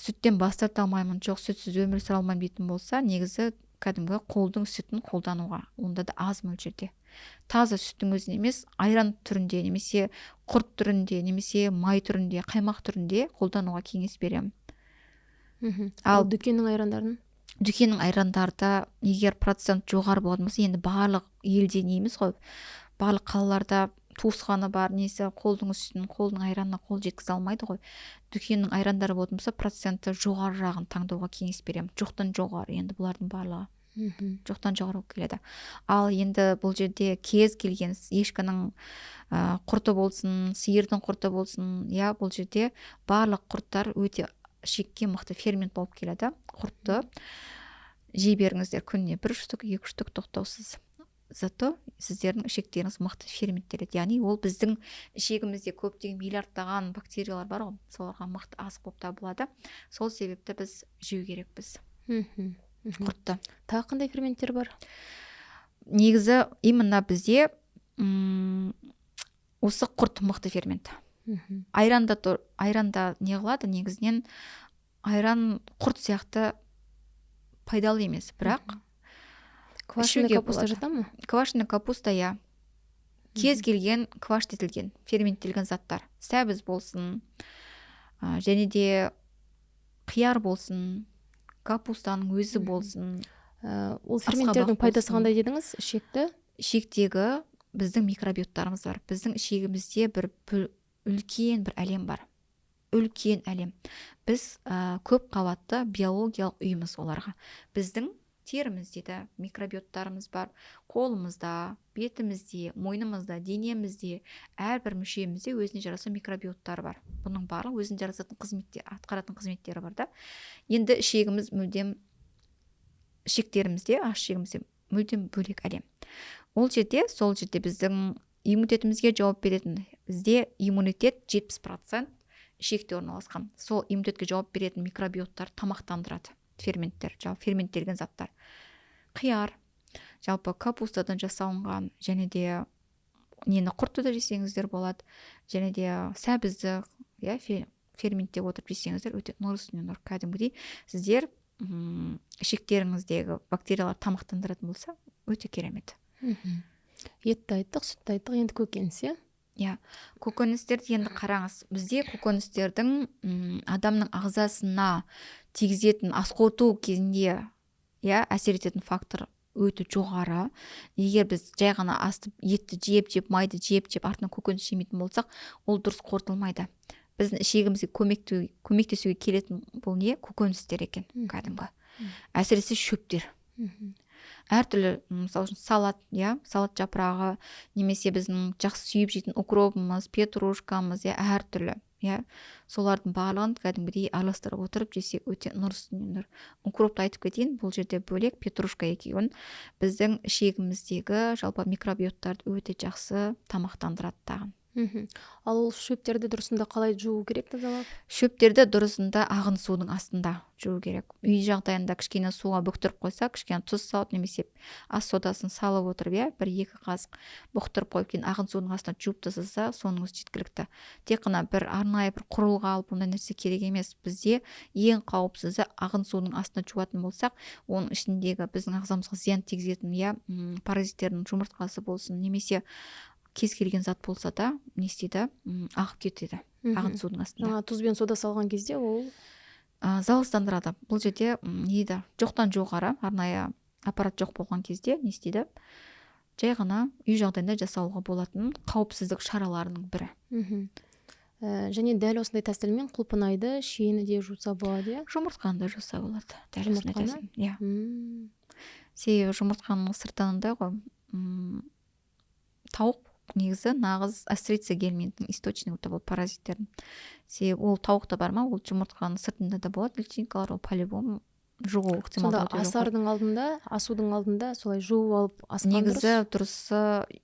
сүттен бас тарта алмаймын, жоқ, сүтсіз өмір сүре алмаймын дейтін болса, негізі кәдімгі қолдың сүтін қолдануға, онда да аз мөлшерде, таза сүттің өзін емес, айран түрінде немесе құрт түрінде немесе май түрінде, қаймақ түрінде қолдануға кеңес беремін. Ал дүкеннің айрандарын? Дүкеннің айрандарда егер процент жоғары болатын болса, енді барлық елде не емес қой, барлық қалаларда туысқаны бар, несі, қолдың сүтін, қолдың айранына қол жеткізе алмайды ғой. Дүкеннің айрандары болатын болса, проценті жоғарырағын таңдауға кеңес беремін. Жоқтан жоғары, енді бұлардың барлығы жоқтан жоғары болып келеді. Ал енді бұл жерде кез келген ешкінің құрты болсын, сиырдың құрты болсын, иә, бұл жерде барлық құрттар өте ішекке мықты фермент болып келеді. Құртты жей беріңіздер күніне бір штук, екі штук, тоқтаусыз. Зато сіздердің ішектеріңіз мықты ферменттеледі, яғни ол біздің ішегімізде көптеген миллиардтаған бактериялар бар ғой, соларға мықты азық болып табылады. Сол себепті біз жеу керекпіз құртты. Тағы қандай ферменттер бар? Негізі именно бізде осы құрт мықты фермент. Айранда, айранда не қылады? Негізінен айран құрт сияқты пайдалы емес, бірақ Квашеный ішуге капуста болады. жата ма? Квашеный капуста, иә, кез келген квашить ферменттелген заттар, сәбіз болсын, және де қияр болсын, капустаның өзі болсын. Ол ферменттердің пайдасы қандай дедіңіз? Ішекті? Ішектегі біздің микробиоттарымыз бар. Біздің ішегімізде бір үлкен бір әлем бар. Үлкен әлем. Біз көп қабатты биологиялық үйміз оларға. Біздің терімізде де микробиоттарымыз бар, қолымызда, бетімізде, мойнымызда, денемізде, әрбір мүшемізде өзіне жараса микробиоттар бар. Бұның барлығы өзіне жарасатын қызметтер, атқаратын қызметтері бар да. Енді ішегіміз мүлдем, ішектерімізде, аш ішегімізде мүлдем бөлек әлем. Ол жерде, сол жерде біздің иммунитетімізге жауап беретін, бізде иммунитет 70% ішекте орналасқан. Сол иммунитетке жауап беретін микробиоттар тамақтандырады. Ферменттер, жалпы ферменттелген заттар. Қияр, жалпы капустадан жасалынған, және де нені құртты да жесеңіздер болады, және де сәбізді, иә, ферменттеп отырып жесеңіздер, өте нұр үстіне нұр. Кәдімгідей сіздер ішектеріңіздегі бактериялар тамақтандыратын болса, өте керемет. Етті айттық, сүтті айттық, енді көкөніс, иә? Иә, көкөністерді енді қараңыз. Бізде көкөністердің адамның ағзасына тигізетін, ас қорыту кезінде, иә, әсер ететін фактор өте жоғары. Егер біз жай ғана асты етті жеп жеп, майды жеп жеп, артынан көкөніс жемейтін болсақ, ол дұрыс қорытылмайды. Біздің ішегімізге көмектесуге келетін бұл не? Көкөністер екен кәдімгі. Әсіресе шөптер. Әртүрлі, мысалы үшін, салат, иә, салат жапырағы, немесе біздің жақсы сүйіп жейтін укропымыз, петрушкамыз, иә, әртүрлі, иә, солардың барлығын кәдімгідей араластырып отырып жесек, өте нұр үстіне нұр. Укропты айтып кетейін, бұл жерде бөлек, петрушка екеуін біздің ішегіміздегі жалпы микробиоттарды өте жақсы тамақтандырады тағы. Ал ол шөптерді дұрысында қалай жуу керек, тазалап? Шөптерді дұрысында ағын судың астында жуу керек. Үй жағдайында кішкене суға бүктіріп қойса, кішкене тұз салып немесе ас содасын салып отырып, иә, 1-2 қасық бұқтырып қойып, кейін ағын судың астына жуып тастаса, соның өзі жеткілікті. Тек қана бір арнайы бір құрылғы алып, ондай нәрсе керек емес. Бізде ең қауіпсізі ағын судың астына жуатын болсақ, оның ішіндегі біздің ағзамызға зиян тигізетін, иә, паразиттердің жұмыртқасы болсын, немесе кез келген зат болса да, не істейді, ағып кетеді ағын судың астында. Жаңа тұз бен сода салған кезде ол залалсыздандырады. Бұл жерде не дейді, жоқтан жоғары арнайы аппарат жоқ болған кезде не істейді, жай ғана үй жағдайында жасауға болатын қауіпсіздік шараларының бірі. Және дәл осындай тәсілмен құлпынайды, шиені де жуса болады, иә? Жұмыртқаны да жуса болады. Дәл осындай Жұмыртқаны? тәсіл, иә. Себебі жұмыртқаның сыртынында ғой, тауық негізі нағыз острица гельминтің источнигі болып табылады паразиттердің. Себебі ол тауықта бар ма, ол жұмыртқаның сыртында да болады личинкалар, ол по-любому жұғу ықтималдығы Сонда өте жоғары. асардың алдында, асудың алдында солай жуып алып асқан Негізі дұрыс? дұрысы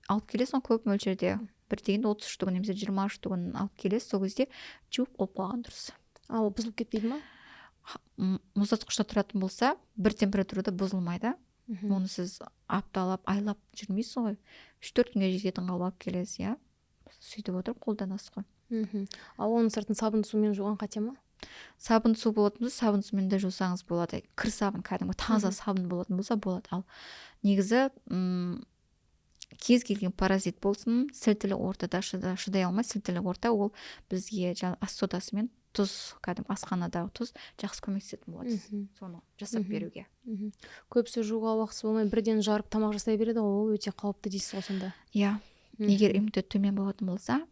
алып келесің көп мөлшерде. Бір дегенде 30 штугін немесе 20 штугін алып келесіз, сол кезде жуып қойып қойған дұрыс. А, ол бұзылып кетпейді ма? Мұздатқышта тұратын болса, бір температурада бұзылмайды. Оны сіз апталап, айлап жүрмейсіз ғой. 3-4 күнге жететін қылып алып келесіз, иә. Сөйтіп отырып қолданасыз ғой. Ал оның сыртын сабын сумен жуған қате ма? Сабын су болатын болса, сабын сумен де жусаңыз болады. Кір сабын, кәдімгі таза сабын болатын болса болады. Ал негізі, кез келген паразит болсын, сілтілі ортада шыдай алмай, сілтілі орта ол бізге ас содасы мен тұз, кәдімгі асханадағы тұз жақсы көмектесетін болады соны жасап беруге. Көбісі жууға уақыты болмай бірден жарып тамақ жасай береді ғой, ол өте қауіпті дейсіз ғой сонда. Иә. Егер иммунитет төмен болатын болса,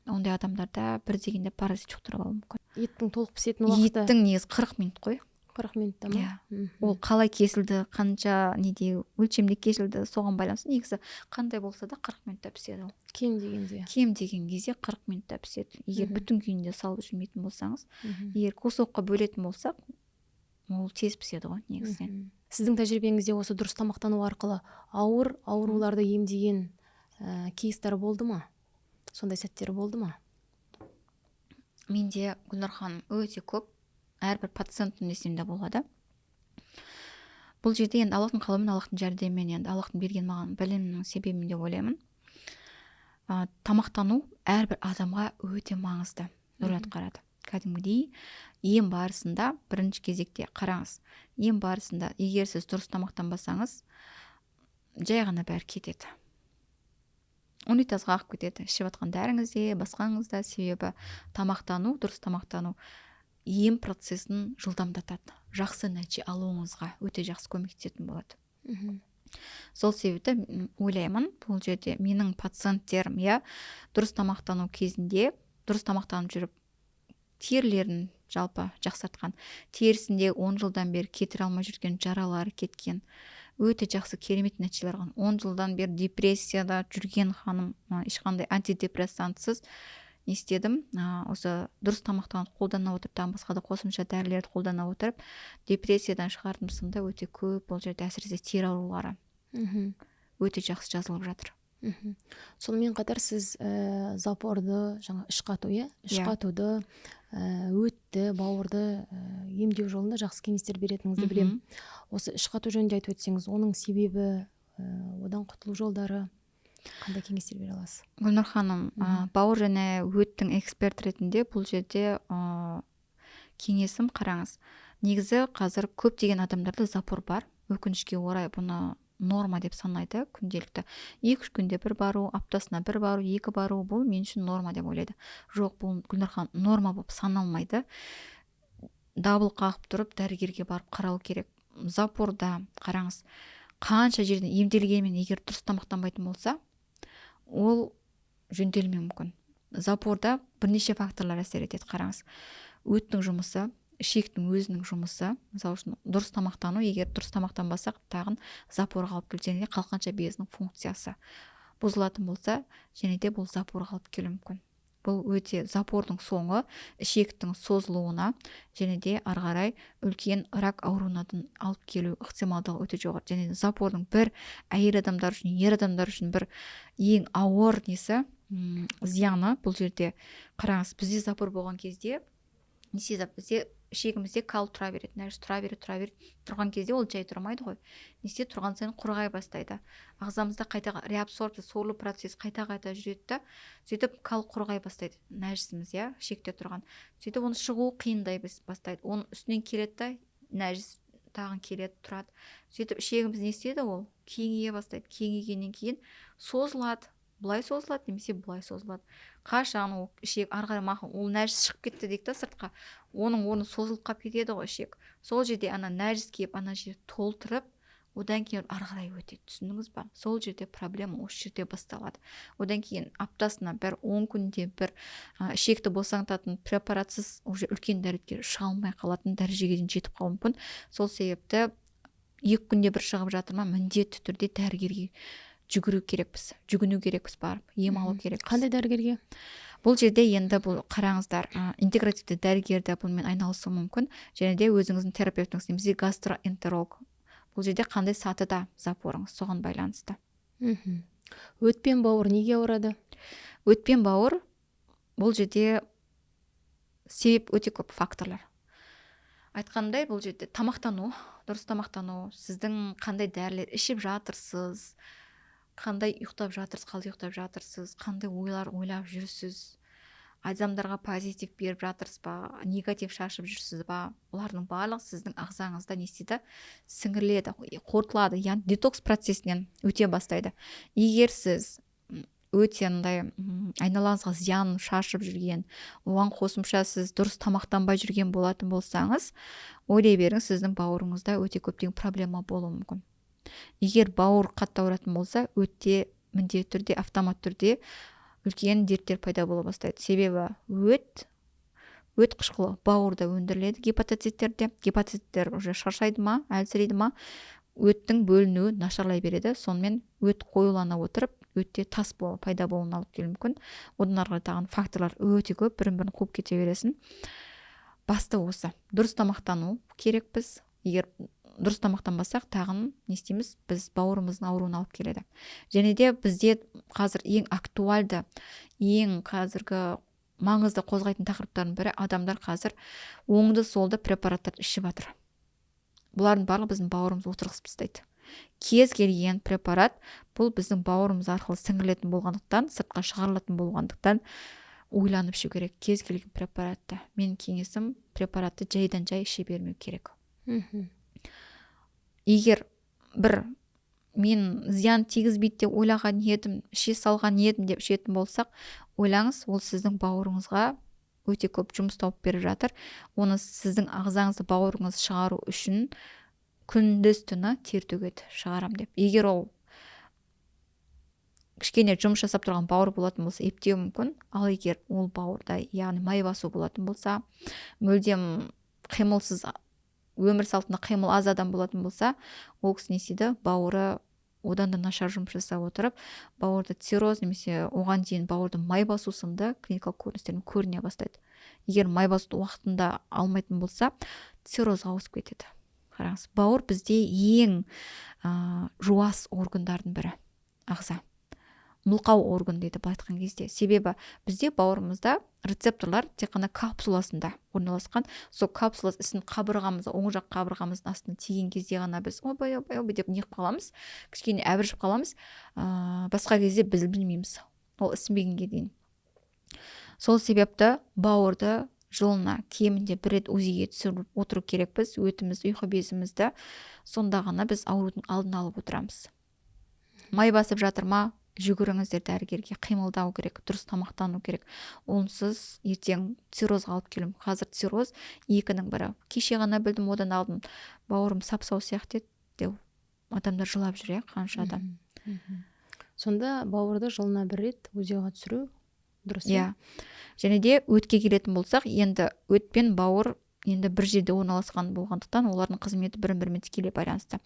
ондай адамдарда бір дегенде паразит жұқтырып алуы мүмкін. Еттің толық пісетін уақыты? Еттің негізі 40 минут қой. 40 минутта ма? Иә. Ол қалай кесілді, қанша неде өлшемде кесілді, соған байланысты негізі қандай болса да 40 минутта піседі ол. Кем дегенде. Кем деген кезде 40 минутта піседі. Егер бүтін күйінде салып жүрмейтін болсаңыз, егер кусокқа бөлетін болсақ, ол тез піседі ғой негізінен. Сіздің тәжірибеңізде осы дұрыс тамақтану арқылы ауыр ауруларды емдеген кейстер болды ма? Сондай сәттер болды ма? Менде, Гүлнұр ханым, өте көп, әрбір пациентім десем де болады. Бұл жерде енді Аллахтың қалауымен, Аллахтың жәрдемімен, енді Аллахтың берген маған білімінің себебімен деп ойлаймын. Тамақтану әрбір адамға өте маңызды рөл атқарады. Кәдімгідей ем барысында бірінші кезекте қараңыз, ем барысында егер сіз дұрыс тамақтанбасаңыз, жай ғана бәрі кетеді. Унитазға ағып кетеді. Ішіп жатқан дәріңіз де, басқаңыз да. Себебі тамақтану, дұрыс тамақтану ем процесін жылдамдатады. Жақсы нәтиже алуыңызға өте жақсы көмектесетін болады. Сол себепті ойлаймын, бұл жерде менің пациенттерім, иә, дұрыс тамақтану кезінде, дұрыс тамақтанып жүріп, терілерін жалпы жақсартқан, терісінде 10 жылдан бері кетіре алмай жүрген жаралары кеткен, өте жақсы, керемет нәтижелер алған. 10 жылдан бері депрессияда жүрген ханым, ешқандай антидепрессантсыз не істедім, осы дұрыс тамақтануды қолдана отырып, тағы басқа да қосымша дәрілерді қолдана отырып, депрессиядан шығардым. Сында өте көп бұл жерде, әсіресе тері аурулары өте жақсы жазылып жатыр. Сонымен қатар сіз запорды, жаңа іш қату, иә, іш қатуды, өтті, бауырды емдеу жолында жақсы кеңестер беретініңізді білемін. Осы іш қату жөнінде айтып өтсеңіз, оның себебі, одан құтылу жолдары, қандай кеңестер бере аласыз? Гүлнұр ханым, бауыр және өттің эксперт ретінде бұл жерде кеңесім, қараңыз, негізі қазір көптеген адамдарда запор бар. Өкінішке орай, бұны норма деп санайды. Күнделікті 2-3 күнде бір бару, аптасына бір бару, екі бару, бұл мен үшін норма деп ойлайды. Жоқ, бұл, Гүлнұр ханым, норма болып саналмайды. Дабыл қағып тұрып дәрігерге барып қаралу керек. Запорда, қараңыз, қанша жерден емделгенмен, егер дұрыс тамақтанбайтын болса, ол жөнделмеуі мүмкін. Запорда бірнеше факторлар әсер етеді. Қараңыз, өттің жұмысы, ішектің өзінің жұмысы, мысалы үшін, дұрыс тамақтану. Егер дұрыс тамақтанбасақ, тағын запорға алып келеді және қалқанша безінің функциясы бұзылатын болса, және де бұл запорға алып келуі мүмкін. Бұл өте запордың соңы ішектің созылуына және де ары қарай үлкен рак ауруына алып келу ықтималдығы өте жоғары. Және запордың бір әйел адамдар үшін, ер адамдар үшін бір ең ауыр несі, зияны бұл жерде, қараңыз, бізде запор болған кезде не істейді? Бізде ішегімізде кал тұра береді, нәжіс тұра береді, тұра береді. Тұрған кезде ол жай тұрмайды ғой. Не істейді? Тұрған сайын құрғай бастайды. Ағзамызда қайта реабсорбция, сорылу процесі қайта қайта жүреді да, сөйтіп кал құрғай бастайды, нәжісіміз, иә, ішекте тұрған. Сөйтіп оның шығуы қиындай бастайды. Оның үстінен келеді да, нәжіс тағы келеді, тұрады. Сөйтіп ішегіміз не істейді? Ол кеңейе бастайды. Кеңейгеннен кейін созылады, былай созылады немесе былай созылады. Қашан ол ішек ары қарай, мақұл, ол нәжіс шығып кетті дейік та сыртқа, оның орны созылып қалып кетеді ғой ішек. Сол жерде ана нәжіс келіп, ана жерді толтырып, одан кейін ары қарай өтеді. Түсіндіңіз ба? Сол жерде проблема осы жерде басталады. Одан кейін аптасына бір, 10 күнде бір ішекті босаңтатын препаратсыз уже үлкен дәретке шыға алмай қалатын дәрежеге дейін жетіп қалуы мүмкін. Сол себепті 2 күнде бір шығып жатыр ма, міндетті түрде дәрігерге жүгіру керекпіз, жүгіну керекпіз, барып ем алу керекпіз. Қандай дәрігерге? Бұл жерде енді бұл, қараңыздар, интегративті дәрігер де бұнымен айналысуы мүмкін және де өзіңіздің терапевтіңіз немесе гастроэнтеролог. Бұл жерде қандай сатыда запорыңыз, соған байланысты. Өт пен бауыр неге ауырады? Өт пен бауыр, бұл жерде себеп өте көп, факторлар. Айтқанымдай, бұл жерде тамақтану, дұрыс тамақтану, сіздің қандай дәрілер ішіп жатырсыз, қандай ұйықтап жатырсыз, қалай ұйықтап жатырсыз, қандай ойлар ойлап жүрсіз, адамдарға позитив беріп жатырсыз ба, негатив шашып жүрсіз ба, бұлардың барлығы сіздің ағзаңызда не істейді? Сіңіріледі, қорытылады, яғни детокс процесінен өте бастайды. Егер сіз өте андай айналаңызға зиян шашып жүрген, оған қосымша сіз дұрыс тамақтанбай жүрген болатын болсаңыз, ойлай беріңіз, сіздің бауырыңызда өте көптеген проблема болуы мүмкін. Егер бауыр қатты ауыратын болса, өте міндетті түрде, автомат түрде үлкен дерттер пайда бола бастайды. Себебі өт қышқылы бауырда өндіріледі, гепатоциттерде. Гепатоциттер уже шаршайды ма, әлсірейді ма, өттің бөлінуі нашарлай береді. Сонымен өт қоюлана отырып, өтте тас пайда болуына алып келуі мүмкін. Одан ары қарай тағы факторлар өте көп, бірін бірін қуып кете бересің. Басты осы дұрыс тамақтану керекпіз. Егер дұрыс тамақтанбасақ, тағын не істейміз? Біз бауырымыздың ауруына алып келеді. Және де бізде қазір ең актуальды, ең қазіргі маңызды қозғайтын тақырыптардың бірі: адамдар қазір оңды солды препараттарды ішіп жатыр. Бұлардың барлығы біздің бауырымызды отырғызып тастайды. Кез келген препарат бұл біздің бауырымыз арқылы сіңірілетін болғандықтан, сыртқа шығарылатын болғандықтан, ойланып ішу керек кез келген препаратты. Менің кеңесім: препаратты жайдан жай іше бермеу керек. Егер бір мен зиян тигізбейді деп ойлаған едім, іше салған едім деп ішетін болсақ, ойлаңыз, ол сіздің бауырыңызға өте көп жұмыс тауып беріп жатыр. Оны сіздің ағзаңызды, бауырыңыз шығару үшін Күндіз түні тер төгеді шығарам деп. Егер ол кішкене жұмыс жасап тұрған бауыр болатын болса, ептеуі мүмкін. Ал егер ол бауырда, яғни май басу болатын болса, мүлдем қимылсыз, өмір салтында қимыл аз адам болатын болса, ол кісі не істейді? Бауыры одан да нашар жұмыс жасап отырып, бауырда цирроз немесе оған дейін бауырды май басу сынды клиникалық көріністер көріне бастайды. Егер май басуды уақытында алмайтын болса, циррозға ауысып кетеді. Қараңыз, бауыр бізде ең жуас органдардың бірі, ағза, мылқау орган дейді былай айтқан кезде. Себебі бізде бауырымызда рецепторлар тек қана капсуласында орналасқан. Сол капсула ісін қабырғамыз, оң жақ қабырғамыздың астына тиген кезде ғана біз «ойбай, ойбай, ойбай» деп неғып қаламыз, кішкене әбіржіп қаламыз. Басқа кезде біз білмейміз ол ісінбегенге дейін. Сол себепті бауырды жылына кемінде бір рет УЗИ ге түсіріп отыру керекпіз, өтіміз, ұйқы безімізді. Сонда ғана біз аурудың алдын алып отырамыз. Май басып жатыр ма, жүгіріңіздер дәрігерге. Қимылдау керек, дұрыс тамақтану керек. Онсыз ертең циррозға алып келуі. Қазір цирроз екінің бірі. Кеше ғана білдім, одан алдын бауырым сап сау сияқты еді деп адамдар жылап жүр, иә, қанша адам. Сонда бауырды жылына бір рет УЗИ ға түсіру дұрыс. Иә. Және де өтке келетін болсақ, енді өт пен бауыр енді бір жерде орналасқан болғандықтан, олардың қызметі бір бірімен тікелей байланысты.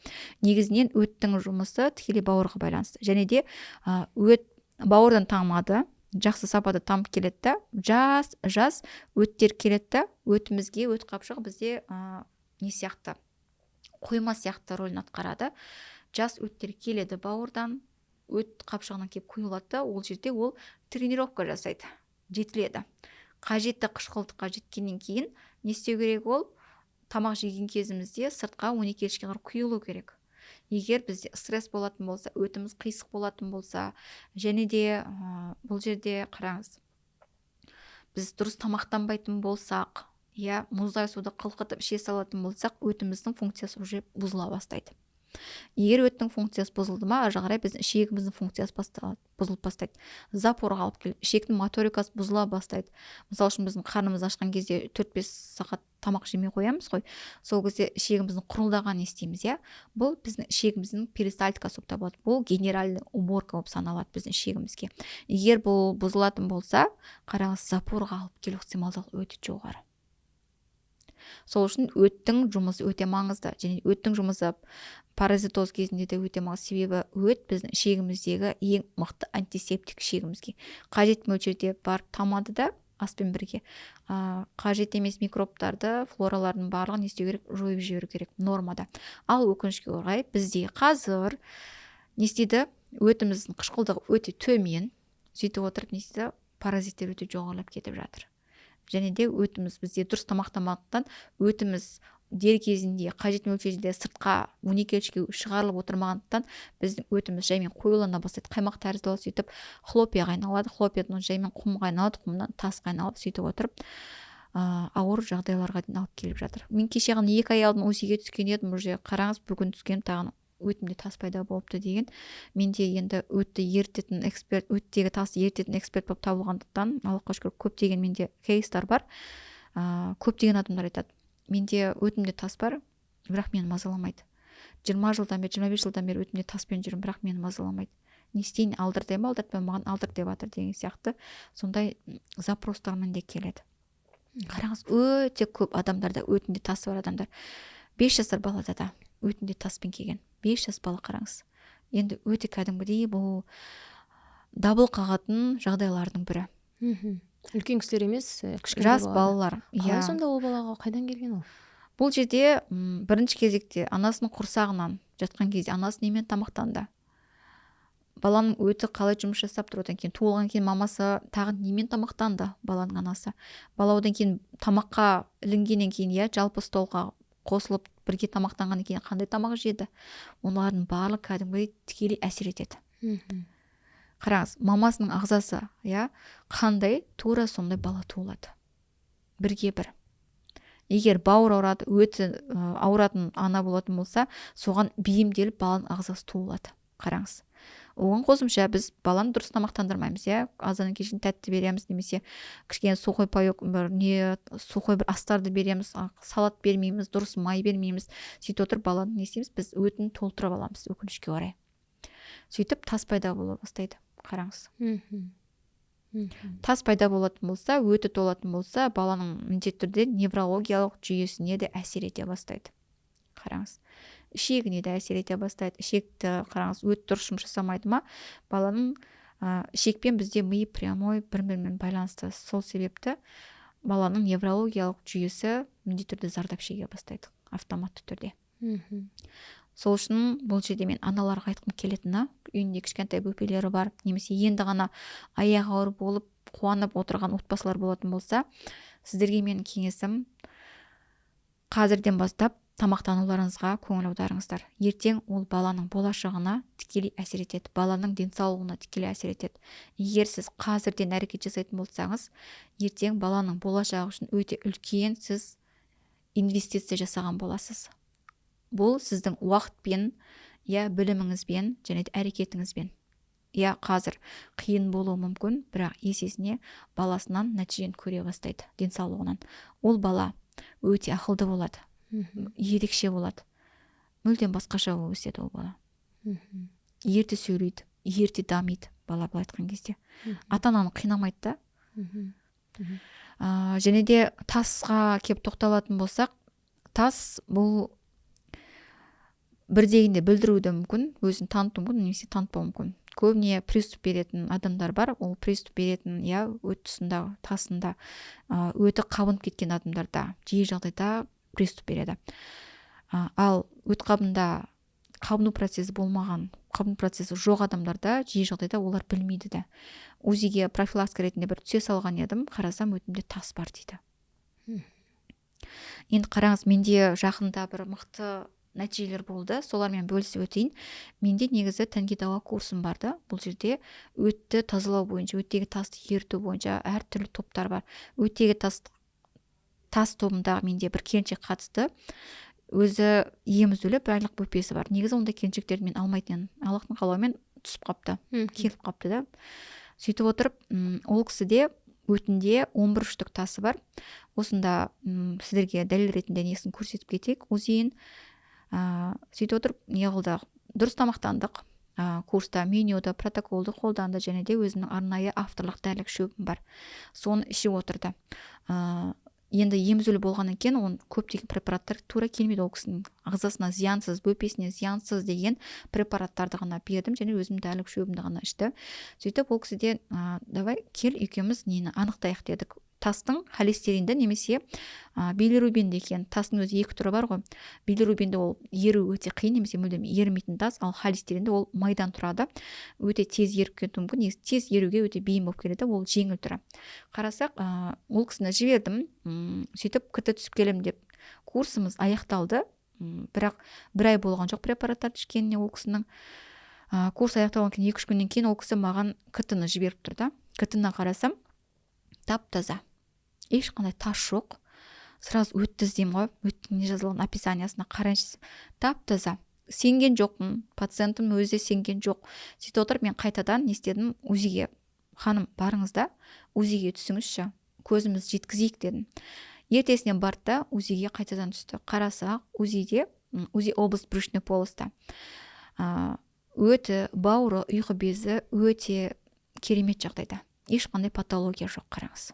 Негізінен өттің жұмысы тікелей бауырға байланысты. Және де өт бауырдан тамады, жақсы сапада тамып келеді да, жас жас өттер келеді да өтімізге. Өт қапшығы бізде не сияқты, қойма сияқты рөлін атқарады. Жас өттер келеді бауырдан, өт қапшығына келіп құйылады да, ол жерде ол тренировка жасайды, жетіледі. Қажетті қышқылдыққа жеткеннен кейін не істеу керек? Ол тамақ жеген кезімізде сыртқа 12 елшіге қарай құйылу керек. Егер бізде стресс болатын болса, өтіміз қисық болатын болса, және де бұл жерде қараңыз, біз дұрыс тамақтанбайтын болсақ, иә, мұздай суды қылқытып іше салатын болсақ, өтіміздің функциясы уже бұзыла бастайды. Егер өттің функциясы бұзылды ма, ары қарай біздің ішегіміздің функциясы басталады, бұзылып бастайды, запорға алып келеді, ішектің моторикасы бұзыла бастайды. Мысалы үшін, біздің қарнымыз ашқан кезде 4-5 сағат тамақ жемей қоямыз ғой, сол кезде ішегіміздің құрылдағанын естиміз, иә. Бұл біздің ішегіміздің перистальтикасы болып табылады. Бұл генеральный уборка болып саналады біздің ішегімізге. Егер бұл бұзылатын болса, қараңыз, запорға алып келу ықтималдығы өте жоғары. Сол үшін өттің жұмысы өте маңызды. Және өттің жұмысы паразитоз кезінде де өте маңызды, себебі өт біздің ішегіміздегі ең мықты антисептик. Ішегімізге қажет мөлшерде барып тамады да, аспен бірге қажет емес микробтарды, флоралардың барлығын не істеу керек? Жойып жіберу керек нормада. Ал өкінішке орай, бізде қазір не істейді? Өтіміздің қышқылдығы өте төмен. Сөйтіп отырып не істейді? Паразиттер өте жоғарылап кетіп жатыр. Және де өтіміз бізде дұрыс тамақтанбағандықтан, өтіміз дер кезінде қажет мөлшерде сыртқа, 12 елшіге шығарылып отырмағандықтан, біздің өтіміз жаймен қоюлана бастайды, қаймақ тәрізді болады. Сөйтіп хлопья ға айналады, хлопьядан жаймен құмға айналады, құмнан тасқа айналып, сөйтіп отырып ауыр жағдайларға дейін алып келіп жатыр. Мен кеше ғана, 2 ай алдын УЗИ ге түскен едім уже. Қараңыз, бүгін түскен, тағы өтімде тас пайда болыпты деген. Менде енді өтті ерітетін эксперт, өттегі тасты ерітетін эксперт болып табылғандықтан, Аллахқа шүкір, көптеген менде кейстар бар. Көптеген адамдар айтады: «Менде өтімде тас бар, бірақ мені мазаламайды. 20 жылдан бері, 25 жылдан бері өтімде таспен жүрмін, бірақ мені мазаламайды. Не істейін, алдыртайын ба, алдыртпай, маған алдыр деп жатыр» деген сияқты сондай запрос тармен де келеді. Қараңыз, өте көп адамдарда өтінде тасы бар адамдар, 5 жасар балада да өтінде таспен келген, 5 жас бала. Қараңыз, енді өте кәдімгідей бұл дабыл қағатын жағдайлардың бірі. Үлкен кісілер емес, кішкентай жас балалар. Қалай сонда ол балаға, қайдан келген ол? Бұл жерде бірінші кезекте анасының құрсағынан жатқан кезде анасы немен тамақтанды, баланың өті қалай жұмыс жасап тұр, одан кейін туылғаннан кейін мамасы тағы немен тамақтанды, баланың анасы, бала одан кейін тамаққа ілінгеннен кейін, иә, жалпы столға қосылып бірге тамақтанғаннан кейін қандай тамақ жеді, олардың барлығы кәдімгідей тікелей әсер етеді. Қараңыз, мамасының ағзасы, иә, қандай, тура сондай бала туылады, бірге бір. Егер бауыр ауырады, өті ауыратын ана болатын болса, соған бейімделіп баланың ағзасы туылады. Қараңыз, оған қосымша біз баланы дұрыс тамақтандырмаймыз, иә, азаннан кешке тәтті береміз немесе кішкене сухой паёк, бір не, сухой бір астарды береміз, салат бермейміз, дұрыс май бермейміз. Сөйтіп отырып баланы не істейміз? Біз өтін толтырып аламыз, өкінішке орай. Сөйтіп тас пайда бола бастайды, қараңыз. мхм мхм Тас пайда болатын болса, өті толатын болса, баланың міндетті түрде неврологиялық жүйесіне де әсер ете бастайды, қараңыз. Ішегіне де әсер ете бастайды. Ішекті, қараңыз, өт дұрыс жұмыс жасамайды ма, баланың ішекпен бізде ми прямой бір бірімен байланысты. Сол себепті баланың неврологиялық жүйесі міндетті түрде зардап шеге бастайды автоматты түрде. Сол үшін бұл жерде мен аналарға айтқым келетіні: үйінде кішкентай бөпелері бар немесе енді ғана аяғы ауыр болып қуанып отырған отбасылар болатын болса, сіздерге менің кеңесім: қазірден бастап тамақтануларыңызға көңіл аударыңыздар. Ертең ол баланың болашағына тікелей әсер етеді, баланың денсаулығына тікелей әсер етеді. Егер сіз қазірден әрекет жасайтын болсаңыз, ертең баланың болашағы үшін өте үлкен сіз инвестиция жасаған боласыз. Бұл сіздің уақытпен, иә, біліміңізбен және де әрекетіңізбен. Иә, қазір қиын болуы мүмкін, бірақ есесіне баласынан нәтижені көре бастайды. Денсаулығынан ол бала өте ақылды болады, ерекше болады, мүлдем басқаша болып өседі ол бала. Ерте сөйлейді, ерте дамиды бала, былай айтқан кезде. Ата ананы қинамайды да. Және де тасқа кеп тоқталатын болсақ, тас бұл бір дегенде білдіруі де мүмкін, өзін танытуы мүмкін немесе танытпауы мүмкін. Көбіне приступ беретін адамдар бар. Ол приступ беретін, иә, өт тұсында, тасында өті қабынып кеткен адамдарда жиі жағдайда приступ береді. Ал өт қабында қабыну процесі болмаған, қабыну процесі жоқ адамдарда жиі жағдайда олар білмейді де. УЗИ-ге профилактика ретінде бір түсе салған едім, қарасам, өтімде тас бар дейді. Енді қараңыз, менде жақында бір мықты нәтижелер болды, солармен бөлісіп өтейін. Менде негізі тәнге дауа курсым бар да. Бұл жерде өтті тазалау бойынша, өттегі тасты еріту бойынша әртүрлі топтар бар. Өттегі тас тобында менде бір келіншек қатысты. Өзі емізулі, 1 айлық бөпесі бар. Негізі ондай келіншектерді мен алмайтын едім, Аллахтың қалауымен түсіп қалыпты, келіп қалыпты да. Сөйтіп отырып ол кісіде өтінде 11 үштік тасы бар. Осында сіздерге дәлел ретінде несін көрсетіп кетейік, УЗИ-ін. Сөйтіп отырып не қылды? Дұрыс тамақтандық, курста менюді, протоколды қолданды және де өзімнің арнайы авторлық дәрілік шөбім бар, соны ішіп отырды. Енді емізулі болғаннан кейін оның көптеген препараттар тура келмейді ол кісінің ағзасына, зиянсыз, бөпесіне зиянсыз деген препараттарды ғана бердім және өзім дәрілік шөбімді ғана ішті. Сөйтіп ол кісіде давай, кел, екеуміз нені анықтайық дедік, тастың холестеринді немесе билирубинді екен. Тастың өзі екі түрі бар ғой. Билирубинді ол еру өте қиын немесе мүлдем ерімейтін тас, ал холестеринді ол майдан тұрады, өте тез еріп кетуі мүмкін, негізі тез еруге өте бейім болып келеді, ол жеңіл түрі. Қарасақ, ол кісіні жібердім. Сөйтіп КТ түсіп келемін деп курсымыз аяқталды. Бірақ бір ай болған жоқ препараттарды ішкеніне ол кісінің. Курс аяқталғаннан кейін 2-3 күннен кейін ол кісі маған КТ ны жіберіп тұр да. КТ ны қарасам, тап таза, ешқандай тас жоқ. Сразу өтті іздеймін ғой, өттің не жазылған, описаниясына қарайыншы, тап таза. Сенген жоқпын, пациентім өзі де сенген жоқ. Сөйтіп отырып мен қайтадан не істедім? УЗИ-ге, ханым, барыңыз да, УЗИ-ге түсіңізші, көзіміз жеткізейік дедім. Ертесіне барды да, УЗИ-ге қайтадан түсті. Қарасақ, УЗИ-де, УЗИ область брюшной полости, өті, бауыры, ұйқы безі өте керемет жағдайда, ешқандай патология жоқ. Қараңыз,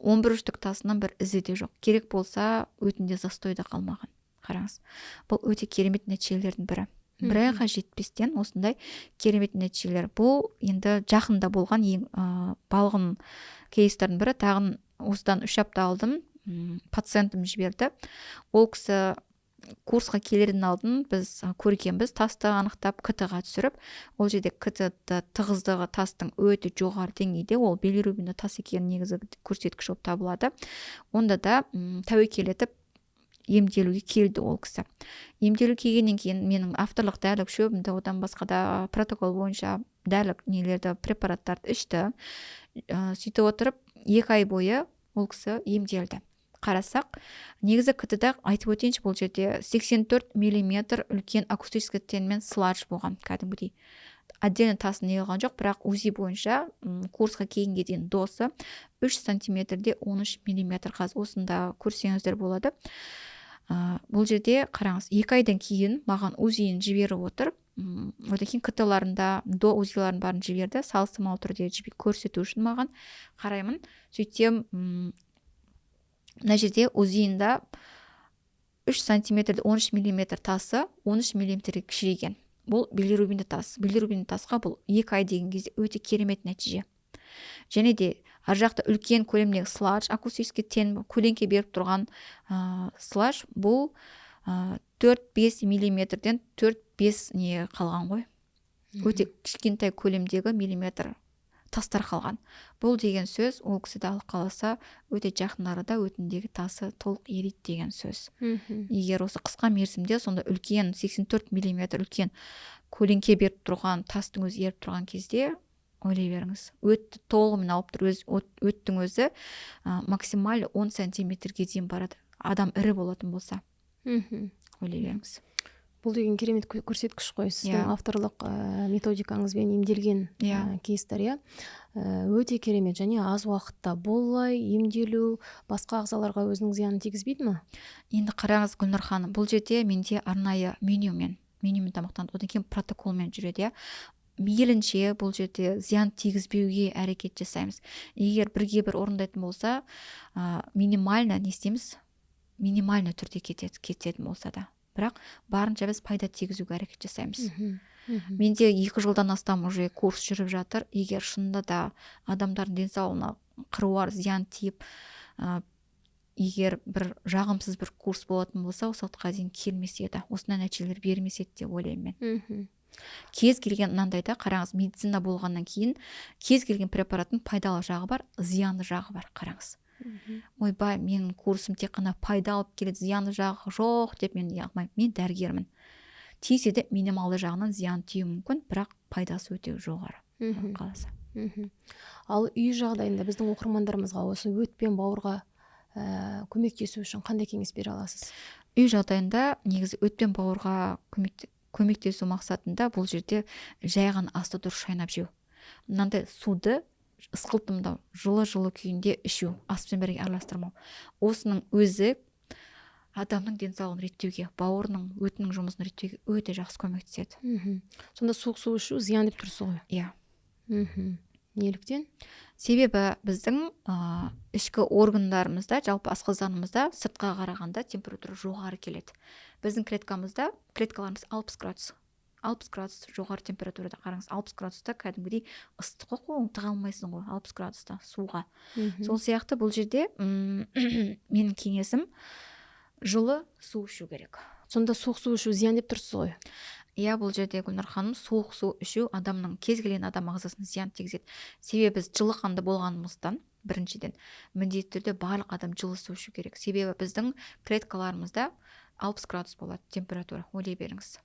11 үштік тасының бір ізі де жоқ, керек болса, өтінде застой да қалмаған. Қараңыз, бұл өте керемет нәтижелердің бірі. Бір айға жетпестен осындай керемет нәтижелер. Бұл енді жақында болған ең балғын кейстардың бірі. Тағын осыдан 3 апта алдын пациентім жіберді. Ол кісі курсқа келердің алдын біз көргенбіз, тасты анықтап, КТ ға түсіріп. Ол жерде КТ тығыздығы тастың өте жоғары деңгейде, ол билирубинді тас екенін негізі көрсеткіш болып табылады. Онда да тәуекел етіп емделуге келді ол кісі. Емделу келгеннен кейін менің авторлық дәрілік шөбімді, одан басқа да протокол бойынша дәрілік нелерді, препараттарды ішті. Сөйтіп отырып 2 ай бойы ол кісі емделді. Қарасақ, негізі КТ да, айтып өтейінші, бұл жерде 84 миллиметр үлкен акустический тень мен сладж болған. Кәдімгідей отдельно тасын не қылған жоқ, бірақ УЗИ бойынша курсқа келгенге дейін до сы 3 сантиметрде 13 миллиметр. Қазір осында көрсеңіздер болады. Бұл жерде қараңыз, 2 айдан кейін маған УЗИ ін жіберіп отыр. Одан кейін КТ ларында, до УЗИ ларын бәрін жіберді салыстырмалы түрде көрсету үшін маған. Қараймын, сөйтсем, мына жерде УЗИ ында 3 сантиметрде 13 миллиметр тасы 13 миллиметрге кішірейген. Бұл билирубинді тас. Билирубинді тасқа бұл 2 ай деген кезде өте керемет нәтиже. Және де ар жақта үлкен көлемдегі сладж, акустический тень, көлеңке беріп тұрған сладж, бұл 4-5 миллиметрден 4-5 не қалған ғой, өте кішкентай көлемдегі миллиметр тастар қалған. Бұл деген сөз, ол кісі де, Алла қаласа, өте жақын арада өтіндегі тасы толық ериді деген сөз. Егер осы қысқа мерзімде сонда үлкен 84 миллиметр үлкен көлеңке беріп тұрған тастың өзі еріп тұрған кезде, ойлай беріңіз, өтті толығымен алып тұр. Өз өттің өзі максимально 10 сантиметрге дейін барады, адам ірі болатын болса. Ойлай беріңіз. Бұл деген керемет көрсеткіш қой, сіздің авторлық методикаңызбен емделген кейстер, иә. Өте керемет және аз уақытта. Бұлай емделу басқа ағзаларға өзінің зиянын тигізбейді ма? Енді қараңыз, Гүлнұр ханым, бұл жерде менде арнайы менюмен тамақтанады, одан кейін протоколмен жүреді, иә. Мейлінше бұл жерде зиян тигізбеуге әрекет жасаймыз. Егер бірге бір орындайтын болса, минимально не істейміз, минимально түрде кетеді, кететін болса да, бірақ барынша біз пайда тигізуге әрекет жасаймыз. мхм мхм Менде 2 жылдан астам уже курс жүріп жатыр. Егер шынында да адамдардың денсаулығына қыруар зиян тиіп, егер бір жағымсыз бір курс болатын болса, осы уақытқа дейін келмес еді, осындай нәтижелер бермес еді деп ойлаймын мен. Кез келген мынандай да, қараңыз, медицина болғаннан кейін кез келген препараттың пайдалы жағы бар, зиянды жағы бар. Қараңыз, ойбай, менің курсым тек қана пайда алып келеді, зиянды жағы жоқ деп мен не қылмаймын. Мен дәрігермін. Тисе де, минималды жағынан зиян тиюі мүмкін, бірақ пайдасы өте жоғары, қаласа. Ал үй жағдайында біздің оқырмандарымызға осы өт пен бауырға көмектесу үшін қандай кеңес бере аласыз? Үй жағдайында негізі өт пен бауырға көмектесу мақсатында бұл жерде жай ғана асты дұрыс шайнап жеу, мынандай суды ысқылтымдау, жылы жылы күйінде ішу, аспен бірге араластырмау, осының өзі адамның денсаулығын реттеуге, бауырының, өтінің жұмысын реттеуге өте жақсы көмектеседі. Сонда суық су ішу зиян деп тұрсыз ғой? Иә. Неліктен? Себебі біздің ішкі органдарымызда, жалпы асқазанымызда сыртқа қарағанда температура жоғары келеді. Біздің клеткамызда, клеткаларымыз 60 градус, 60 градус жоғары температурада. Қараңыз, 60 градуста кәдімгідей ыстық қой, қолыңды тыға алмайсың ғой 60 градуста суға. Сол сияқты бұл жерде менің кеңесім: жылы су ішу керек. Сонда суық су ішу зиян деп тұрсыз ғой? Иә, бұл жерде, Гүлнұр ханым, суық су ішу адамның, кез келген адам ағзасына зиян тигізеді. Себебі біз жылы қанды болғанымыздан, біріншіден, міндетті түрде барлық адам жылы су ішу керек. Себебі біздің клеткаларымызда 60 градус болады температура. Ойлай беріңіз,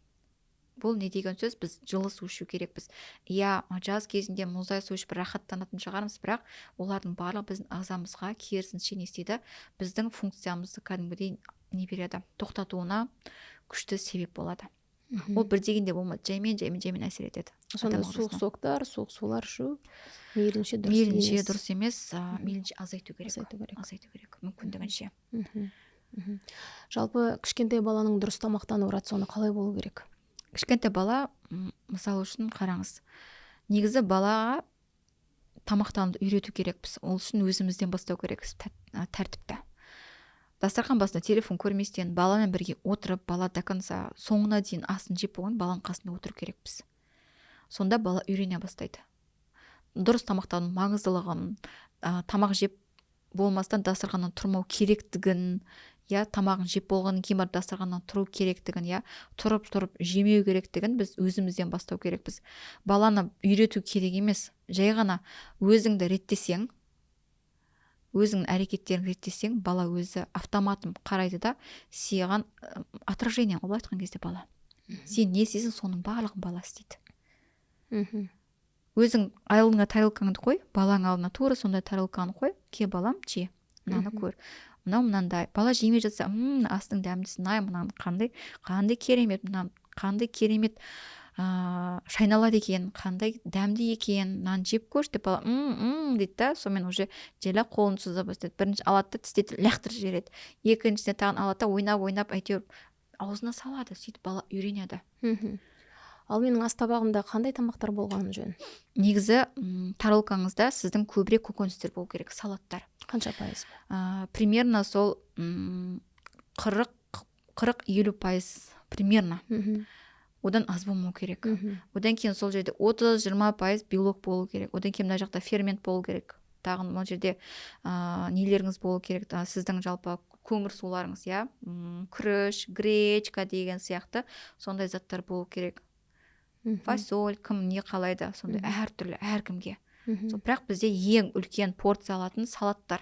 бұл не деген сөз? Біз жылы су ішу керекпіз. Иә, жаз кезінде мұздай су ішіп рахаттанатын шығармыз, бірақ олардың барлығы біздің ағзамызға керісінше не істейді? Біздің функциямызды кәдімгідей не береді, тоқтатуына күшті себеп болады. Ол бір дегенде болмайды, жаймен, жаймен, жаймен әсер етеді Сонда адам суық ағзасына. Соктар, суық сулар ішу мейлінше дұрыс Мейлінше емес. дұрыс емес, мейлінше азайту керек. Азайту керек. Азайту керек мүмкіндігінше. мхм мхм жалпы кішкентай баланың дұрыс тамақтану рационы қалай болу керек? Кішкентай бала, мысалы үшін, қараңыз, негізі балаға тамақтануды үйрету керекпіз. Ол үшін өзімізден бастау керекпіз тәртіпті. Дастархан басында телефон көрместен, баламен бірге отырып, бала до конца, соңына дейін асын жеп болған, баланың қасында отыру керекпіз. Сонда бала үйрене бастайды дұрыс тамақтану маңыздылығын, тамақ жеп болмастан дастарханнан тұрмау керектігін, иә, тамағын жеп болғаннан кейін барып дастарханнан тұру керектігін, иә, тұрып тұрып жемеу керектігін біз өзімізден бастау керекпіз. Баланы үйрету керек емес, жай ғана өзіңді реттесең, өзіңнің әрекеттеріңді реттесең, бала өзі автоматом қарайды да саған, отражение ғой былай айтқан кезде. Бала, сен не істейсің, соның барлығын бала істейді. Өзің алдыңа тарелкаңды қой, балаң алдына тура сондай тарелканы қой: «Ке, балам, же мынаны, көр». Мынау мынандай. Бала жемей жатса, астың дәмдісін ай, мынаның қандай керемет, мына қандай керемет шайналады екен, қандай дәмді екен, мынаны жеп көрші деп, бала м дейді да, сонымен уже жайлап қолын соза бастайды. Бірінші алады да, тістетіп лақтырып жібереді, екіншісіне тағы алады да, ойнап ойнап әйтеуір аузына салады. Сөйтіп бала үйренеді. Ал менің ас табағымда қандай тамақтар болғаны жөн? Негізі тарелкаңызда сіздің көбірек көкөністер болу керек, салаттар. Қанша пайыз? Примерно сол 40-50% примерно. Одан аз болмау керек. Одан кейін сол жерде 30-20% белок болу керек. Одан кейін мына жақта фермент болу керек, тағы мына жерде нелеріңіз болу керек, сіздің жалпы көмірсуларыңыз, иә, күріш, гречка деген сияқты сондай заттар болу керек. Фасоль, кім не қалайды, сондай әртүрлі әркімге. Сол, бірақ бізде ең үлкен порция алатын салаттар.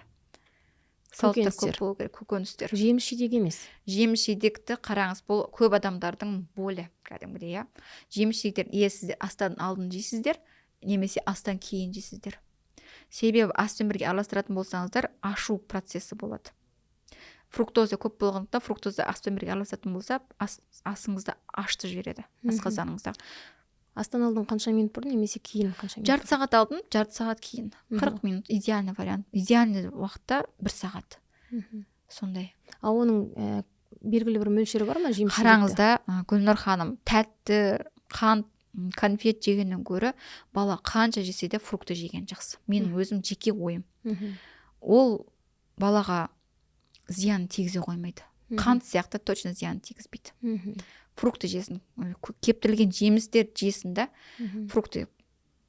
Салаттар көп Көкөністер. болу керек, көкөністер. Жеміс жидек емес? Жеміс жидекті қараңыз, бұл көп адамдардың болі кәдімгідей, иә. Жеміс жидектер, иә, сіздер астан алдын жейсіздер немесе астан кейін жейсіздер. Себебі аспен бірге араластыратын болсаңыздар, ашу процесі болады. Фруктоза көп болғандықтан, фруктоза аспен бірге араласатын болса, асыңызды ашты жібереді, асқазаныңызда. Астан алдын қанша минут бұрын немесе кейін қанша минут? Жарты сағат алдын, жарты сағат кейін. 40 минут идеальный вариант. Идеальный уақытта бір сағат. Сондай. Ал оның белгілі бір мөлшері бар ма, жеміс? Қараңыз да, Гүлнұр ханым, тәтті, қант, конфет жегеннен гөрі бала қанша жесе де, фрукты жеген жақсы. Менің өзім жеке ойым. Ол балаға зиян тигізе қоймайды. Қант сияқты точно зиян тигізбейді. Фрукты жесін, кептірілген жемістер жесін да, фрукты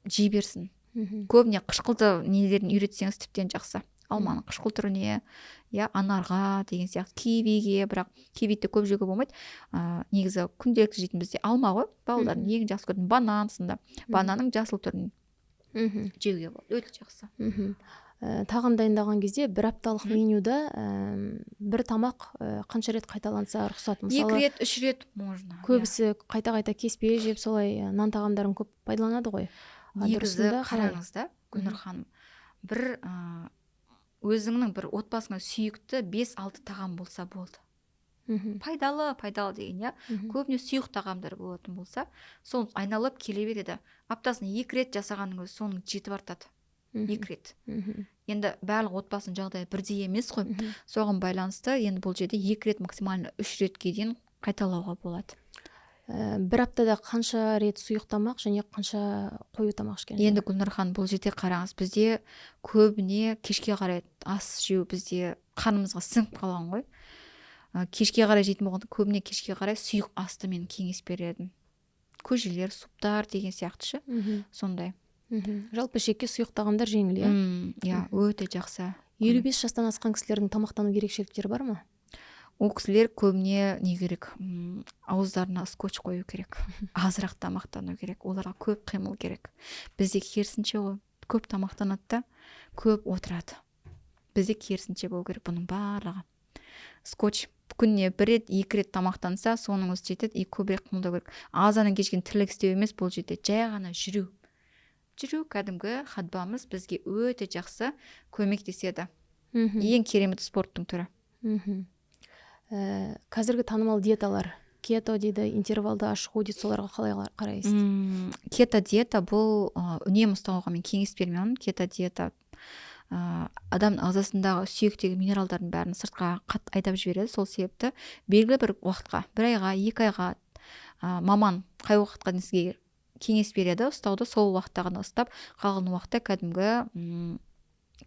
жей берсін. Көбіне қышқылды нелерін үйретсеңіз, тіптен жақсы. Алманың қышқыл түріне, иә, анарға деген сияқты, кивиге. Бірақ кивиді көп жеуге болмайды. Негізі күнделікті жейтін бізде алма ғой балалардың ең жақсы көретін, банан сынды, бананның жасыл түрін жеуге болады, өте жақсы. Тағам дайындаған кезде бір апталық менюда бір тамақ қанша рет қайталанса рұқсат? Екі Мысалы, рет, үш рет можно, иә. көбісі қайта қайта кеспе жеп, солай нан тағамдарын көп пайдаланады ғой. А Негізі дұрысында қалай? қараңыз да, Гүлнұр ханым, бір өзіңнің бір отбасыңа сүйікті бес алты тағам болса болды. Пайдалы, пайдалы деген, иә. Көбіне сұйық тағамдар болатын болса, сол айналып келе береді. Аптасына екі рет жасағанның өзі соның жетіп артады. Екі рет. Енді барлық отбасының жағдайы бірдей емес қой. Соған байланысты енді бұл жерде екі рет, максимально үш ретке дейін қайталауға болады. Бір аптада қанша рет сұйық тамақ және қанша қою тамақ ішкен жөн? Енді, Гүлнұр ханым, бұл жерде қараңыз, бізде көбіне кешке қарай ас жеу бізде қанымызға сіңіп қалған ғой. Кешке қарай жейтін болғанда, көбіне кешке қарай сұйық асты мен кеңес берер едім, көжелер, суптар деген сияқты ше. Сондай. Жалпы ішекке сұйық тағамдар жеңіл, иә? Иә, өте жақсы. 55 жастан асқан кісілердің тамақтану ерекшеліктері бар ма? Ол кісілер көбіне не керек, ауыздарына скотч қою керек, азырақ тамақтану керек, оларға көп қимыл керек. Бізде керісінше ғой, көп тамақтанады да, көп отырады. Бізде керісінше болу керек бұның барлығы. Скотч, күніне бір рет, екі рет тамақтанса, соның өзі жетеді. И көбірек қимылдау керек. Азаннан кешке тірлік істеу емес бұл жерде, жай ғана жүру, жүру, кәдімгі ходьбамыз бізге өте жақсы көмектеседі. Ең керемет спорттың түрі. Қазіргі танымал диеталар, кето дейді, интервалды ашығу дейді, соларға қалай қарайсыз? Кето диета бұл үнемі ұстауға мен кеңес бермеймін. Кето диета адамның ағзасындағы сүйектегі минералдардың бәрін сыртқа қатты айдап жібереді. Сол себепті белгілі бір уақытқа, бір айға, 2 айға, маман қай уақытқа дейін сізге кеңес береді ұстауды, сол уақытта ғана ұстап, қалған уақытта кәдімгі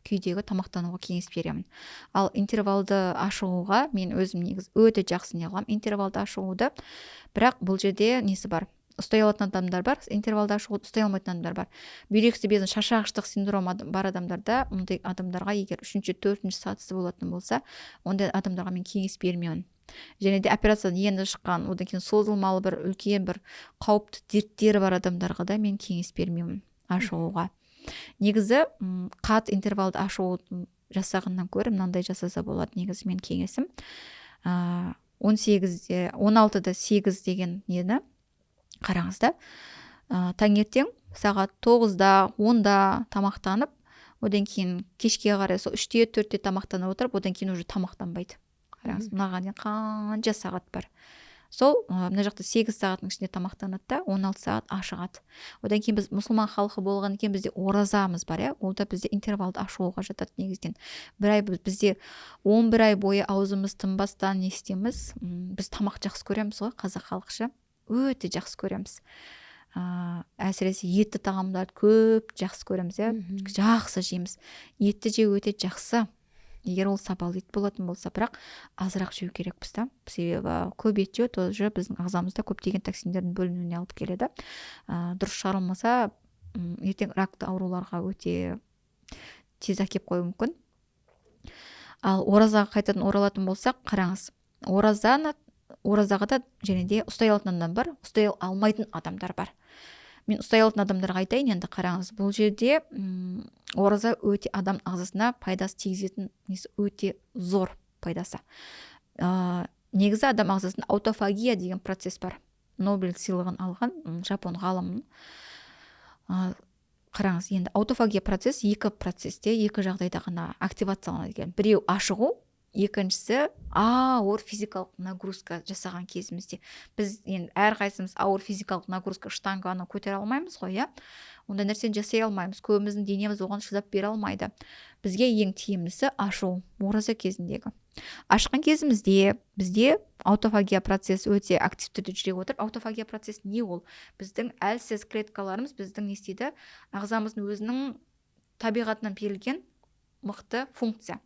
күйдегі тамақтануға кеңес беремін. Ал интервалды ашығуға мен өзім негізі өте жақсы не қыламын интервалды ашығуды. Бірақ бұл жерде несі бар: ұстай алатын адамдар бар интервалды ашығуды, ұстай алмайтын адамдар бар. Бүйрек безінің шаршағыштық синдромы бар адамдарда, ондай адамдарға, егер үшінші, төртінші сатысы болатын болса, ондай адамдарға мен кеңес бермеймін. Және де операциядан енді шыққан, одан кейін созылмалы бір үлкен бір қауіпті дерттері бар адамдарға да мен кеңес бермеймін ашығуға. Негізі қатты интервалды ашығу жасағаннан гөрі мынандай жасаса болады. Негізі мен кеңесім 18-де, 16-да 8 деген нені қараңыз да, таңертең сағат 9-да, 10-да тамақтанып, Одан кейін кешке қарай сол 3-те 4-те тамақтанып отырып, одан кейін уже тамақтанбайды. Қараңыз, мынаған дейін қанша сағат бар. Сол мына жақта 8 сағаттың ішінде тамақтанады да, 16 сағат ашығады. Одан кейін біз мұсылман халқы болғаннан кейін бізде оразамыз бар, иә, ол да бізде интервалды ашығуға жатады негізінен. Бір ай бізде, 11 ай бойы аузымыз тынбастан не істейміз? Біз тамақ жақсы көреміз ғой, қазақ халқы ше, өте жақсы көреміз. Әсіресе етті тағамдарды көп жақсы көреміз, иә, жақсы жейміз. Етті жеу өте жақсы, егер ол сапалы ет болатын болса, бірақ азырақ жеу керекпіз да, себебі көп ет жеу тоже біздің ағзамызда көптеген токсиндердің бөлінуіне алып келеді. Дұрыс шығарылмаса, ертең ракты ауруларға өте тез әкеліп қоюы мүмкін. Ал оразаға қайтадан оралатын болсақ, қараңыз, оразаға да және де ұстай алатын адам бар, ұстай алмайтын адамдар бар. Мен ұстай алатын адамдарға айтайын енді. Қараңыз, бұл жерде ораза өте адам ағзасына пайдасы тигізетін несі өте зор пайдасы. Негізі адам ағзасында аутофагия деген процесс бар, Нобель сыйлығын алған жапон ғалымының. Қараңыз енді, аутофагия процесс екі процесте, екі жағдайда ғана активацияланады екен. Біреу ашығу, екіншісі ауыр физикалық нагрузка жасаған кезімізде. Біз енді әрқайсымыз ауыр физикалық нагрузка, штанганы көтере алмаймыз ғой, иә, ондай нәрсені жасай алмаймыз, көбіміздің денеміз оған шыдап бере алмайды. Бізге ең тиімдісі ашу. Ораза кезіндегі ашқан кезімізде бізде аутофагия процесі өте активті түрде жүре отырып, аутофагия процесі не ол? Біздің әлсіз клеткаларымыз, біздің не істейді, ағзамыздың өзінің табиғатынан берілген мықты функция: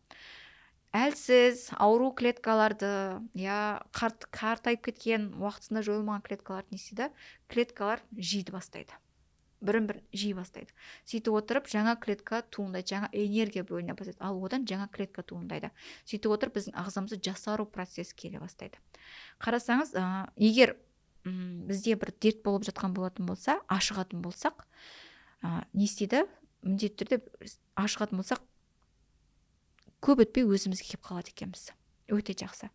әлсіз ауру клеткаларды, иә, қартайып кеткен, уақытысында жойылмаған клеткаларды не істейді? Клеткалар жейді бастайды, бірін бірін жей бастайды. Сөйтіп отырып жаңа клетка туындайды, жаңа энергия бөліне бастайды, ал одан жаңа клетка туындайды. Сөйтіп отырып біздің ағзамызда жасару процесі келе бастайды. Қарасаңыз, егер бізде бір дерт болып жатқан болатын болса, ашығатын болсақ, не істейді? Міндетті түрде ашығатын болсақ, көп өтпей өзімізге келіп қалады екенбіз. Өте жақсы.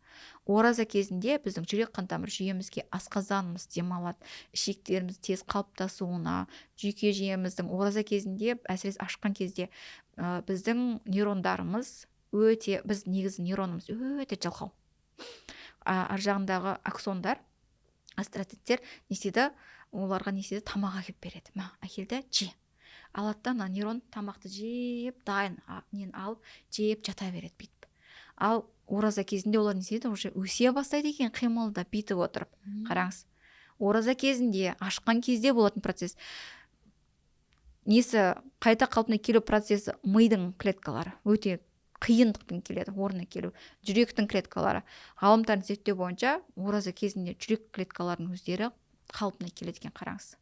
Ораза кезінде біздің жүрек қан тамыр жүйемізге, асқазанымыз демалады, ішектеріміз тез қалыптасуына, жүйке жүйеміздің ораза кезінде, әсіресе ашқан кезде, біздің нейрондарымыз өте, біз негізі нейронымыз өте жалқау. Ар жағындағы аксондар, астроциттер не істейді? Оларға не істейді? Тамақ әкеліп береді. Мә, әкелді, же. Алады да, ана нейрон тамақты жеп, дайын нені алып жеп жата береді бүйтіп. Ал ораза кезінде олар не істейді? Уже өсе бастайды екен, қимылдап, бүйтіп отырып. Қараңыз, ораза кезінде, ашқан кезде болатын процесс несі, қайта қалпына келу процесі. Мидың клеткалары өте қиындықпен келеді орнына келу. Жүректің клеткалары, ғалымдардың зерттеуі бойынша, ораза кезінде жүрек клеткаларының өздері қалпына келеді екен. Қараңыз,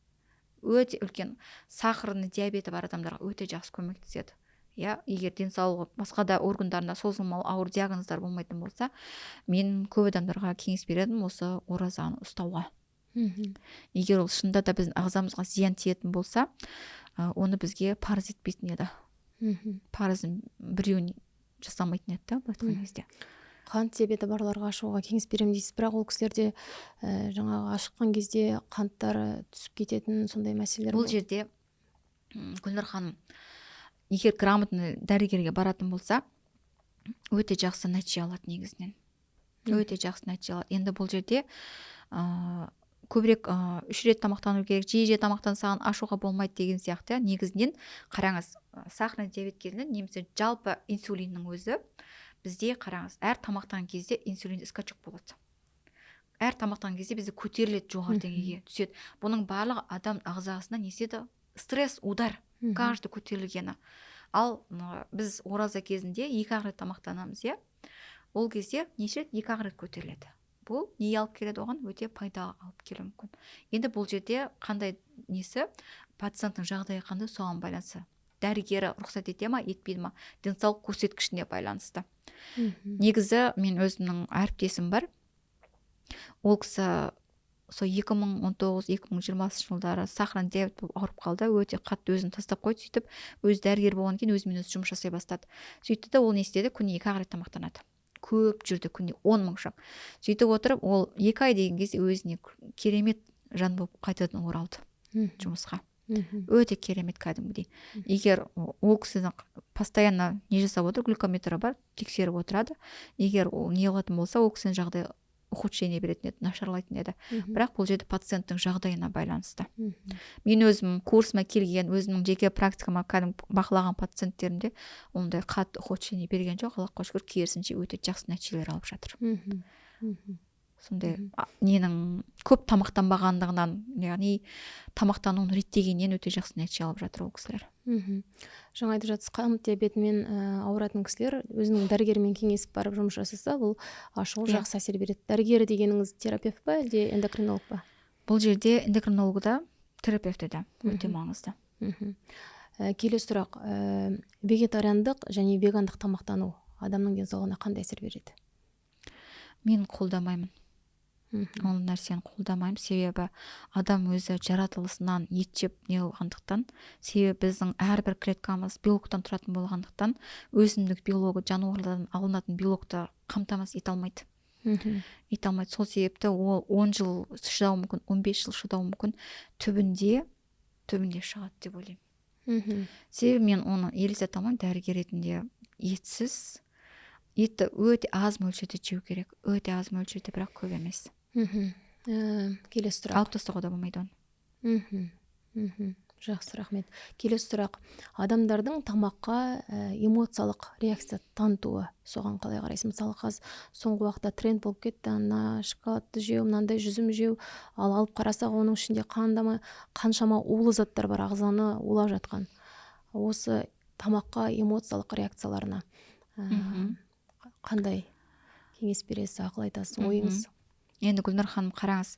өте үлкен сахарный диабеті бар адамдарға өте жақсы көмектеседі, иә. Егер денсаулығы, басқа да органдарында созылмалы ауыр диагноздар болмайтын болса, мен көп адамдарға кеңес бередім осы оразаны ұстауға. Егер ол шынында да біздің ағзамызға зиян тиетін болса, оны бізге парыз етпейтін еді, парызын біреуін жасамайтын еді да, былай айтқан кезде. Қант диабеті барларға ашуға кеңес беремін дейсіз, бірақ ол кісілерде жаңағы ашыққан кезде қанттары түсіп кететін сондай мәселелер. Бұл жерде, Гүлнұр ханым, егер грамотный дәрігерге баратын болса, өте жақсы нәтиже алады негізінен, өте жақсы нәтиже алады. Енді бұл жерде көбірек үш рет тамақтану керек, жиі жиі тамақтансаң, ашуға болмайды деген сияқты. Негізінен қараңыз, сахарный диабет кезінде немесе жалпы инсулиннің өзі бізде, қараңыз, әр тамақтанған кезде инсулин скачок болады, әр тамақтанған кезде бізде көтеріледі, жоғары деңгейге түседі. Бұның барлығы адам ағзасына не істейді? Стресс, удар каждый көтерілгені. Ал біз ораза кезінде екі ақ рет тамақтанамыз, иә, ол кезде неше рет? Екі ақ рет көтеріледі. Бұл не алып келеді? Оған өте пайда алып келуі мүмкін. Енді бұл жерде қандай несі, пациенттің жағдайы қандай, соған байланысты, дәрігері рұқсат ете ма, етпейді ма, денсаулық көрсеткішіне байланысты. Негізі мен өзімнің әріптесім бар, ол кісі сол 2019-2020 жылдары сахарный диабет болып ауырып қалды, өте қатты өзін тастап қойды. Сөйтіп өзі дәрігер болғаннан кейін өзімен өзі жұмыс жасай бастады. Сөйтті де, ол не істеді? Күніне екі ақ рет тамақтанады, көп жүрді, күніне 10 000 шаг. Сөйтіп отырып ол 2 ай деген кезде өзіне керемет жан болып қайтадан оралды жұмысқа. Өте керемет кәдімгідей. Егер ол кісінің постоянно не жасап отыр, глюкометрі бар, тексеріп отырады. Егер ол не қылатын болса, ол кісінің жағдайы ухудшение беретін еді, нашарлайтын еді. Бірақ бұл жерде пациенттің жағдайына байланысты. Мен өзім курсыма келген, өзімнің жеке практикама кәдімгі бақылаған пациенттерімде ондай қатты ухудшение берген жоқ, Аллахқа шүкір, керісінше өте жақсы нәтижелер алып жатыр. Сондай ненің көп тамақтанбағандығынан, яғни тамақтануын реттегеннен өте жақсы нәтиже алып жатыр ол кісілер. Жаңа айтып жатсыз, қант диабетімен ауыратын кісілер өзінің дәрігерімен кеңесіп барып жұмыс жасаса, бұл ашығу жақсы әсер береді. Дәрігері дегеніңіз терапевт па, әлде эндокринолог па? Бұл жерде эндокринолог да, терапевт те өте маңызды. Келесі сұрақ. Вегетариандық және вегандық тамақтану адамның денсаулығына қандай әсер береді? Мен қолдамаймын. Ол нәрсені қолдамаймын, себебі адам өзі жаратылысынан ет жеп не қылғандықтан, себебі біздің әрбір клеткамыз белоктан тұратын болғандықтан, өсімдік белогы жануарлардан алынатын белокты қамтамасыз ете алмайды. Ете алмайды. Сол себепті ол 10 жыл шыдауы мүмкін, 15 жыл шыдауы мүмкін, түбінде шығады деп ойлаймын. Себебі мен оны елестете алмаймын дәрігер ретінде. Етсіз, етті өте аз мөлшерде жеу керек, өте аз мөлшерде, бірақ көп емес. Келесі сұрақ. Алып тастауға да болмайды оны. Жақсы, рахмет. Келесі сұрақ. Адамдардың тамаққа эмоциялық реакция танытуы, соған қалай қарайсыз? Мысалы, қазір соңғы уақытта тренд болып кетті, ана шоколадты жеу, мынандай жүзім жеу, ал алып қарасақ, оның ішінде қаншама улы заттар бар, ағзаны улап жатқан. Осы тамаққа эмоциялық реакцияларына қандай кеңес бересіз, ақыл айтасыз, ойыңыз? Енді, Гүлнұр ханым, қараңыз,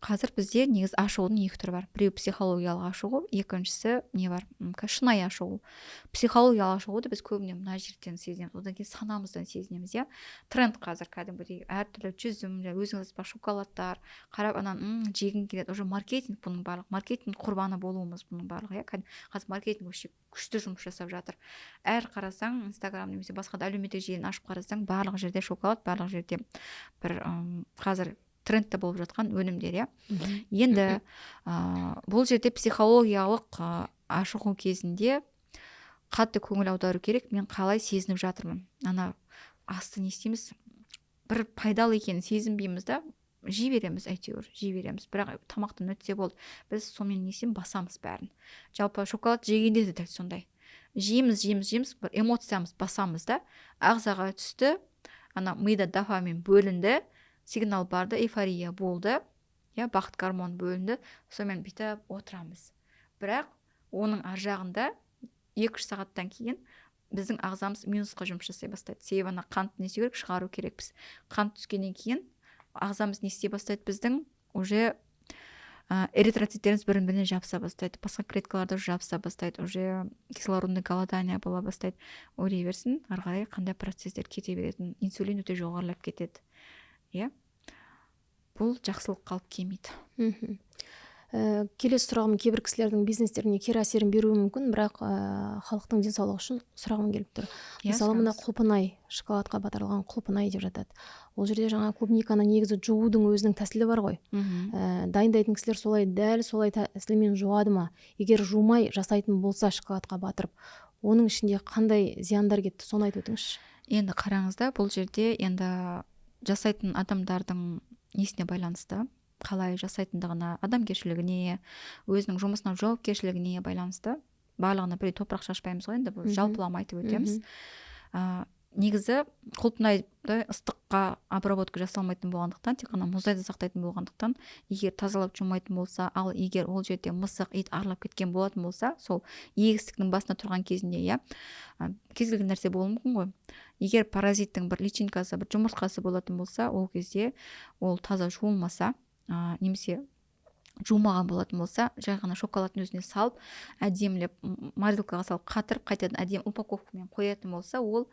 қазір бізде негізі ашығудың екі түрі бар. Біреу психологиялық ашығу, екіншісі не бар, шынайы ашығу. Психологиялық ашығуды біз көбіне мына жерден сезінеміз, одан кейін санамыздан сезінеміз, иә. Тренд қазір кәдімгідей әртүрлі жүзім, жаңа өзіңіз айтпақшы, шоколадтар қарап, анан жегің келеді. Уже маркетинг, бұның барлығы маркетинг құрбаны болуымыз бұның барлығы, иә. Қазір маркетинг вообще күшті жұмыс жасап жатыр. Әр қарасаң, Инстаграм немесе басқа да әлеуметтік желіні ашып қарасаң, барлық жерде шоколад, барлық жерде бір қазір трендте болып жатқан өнімдер, иә. Енді бұл жерде психологиялық ашығу кезінде қатты көңіл аудару керек. Мен қалай сезініп жатырмын? Ана асты не істейміз, бір пайдалы екенін сезінбейміз да, жей береміз, әйтеуір жей береміз, бірақ тамақтан өтсе болды, біз сонымен не істейміз, басамыз бәрін. Жалпы шоколад жегенде де дәл сондай, жейміз, жейміз, жейміз, бір эмоциямыз басамыз да, ағзаға түсті, ана мида дофамин бөлінді, сигнал барды, эйфория болды, иә, бақыт гормоны бөлінді, сонымен бүйтіп отырамыз. Бірақ оның ар жағында 2-3 сағаттан кейін біздің ағзамыз минусқа жұмыс жасай бастайды. Себебі ана қантты не істеу керек, шығару керекпіз. Қант түскеннен кейін ағзамыз не істей бастайды? Біздің уже эритроциттеріміз бірін біріне жабыса бастайды, басқа клеткалар да жабыса бастайды, уже кислородный голодание бола бастайды. Ойлай берсін, ары қарай қандай процесстер кете беретін, инсулин өте жоғарылап кетеді, иә. Бұл жақсылыққа алып келмейді. Келесі сұрағым кейбір кісілердің бизнестеріне кері әсерін беруі мүмкін, бірақ халықтың денсаулығы үшін сұрағым келіп тұр. Иә, Мысалы, мына сұраңыз. құлпынай, шоколадқа батырылған құлпынай деп жатады. Ол жерде жаңа клубниканы негізі жуудың өзінің тәсілі бар ғой. Дайындайтын кісілер солай, дәл солай тәсілмен жуады ма? Егер жумай жасайтын болса, шоколадқа батырып, оның ішінде қандай зияндар кетті, соны айтып өтіңізші. Енді қараңыз да, бұл жерде енді жасайтын адамдардың несіне байланысты, қалай жасайтындығына, адамгершілігіне, өзінің жұмысына жауапкершілігіне байланысты. Барлығына бірдей топырақ шашпаймыз ғой енді, бұл жалпылама айтып өтеміз. Негізі құлпынайды ыстыққа обработка жасалмайтын болғандықтан, тек қана мұздайда сақтайтын болғандықтан, егер тазалап жумайтын болса, ал егер ол жерде мысық, ит аралап кеткен болатын болса, сол егістіктің басында тұрған кезінде, иә, кез келген нәрсе болуы мүмкін ғой. Егер паразиттің бір личинкасы, бір жұмыртқасы болатын болса, ол кезде ол таза жуылмаса, немесе жумаған болатын болса, жай ғана шоколадтың өзіне салып, әдемілеп морозилкаға салып қатырып, қайтадан әдемі упаковкамен қоятын болса, ол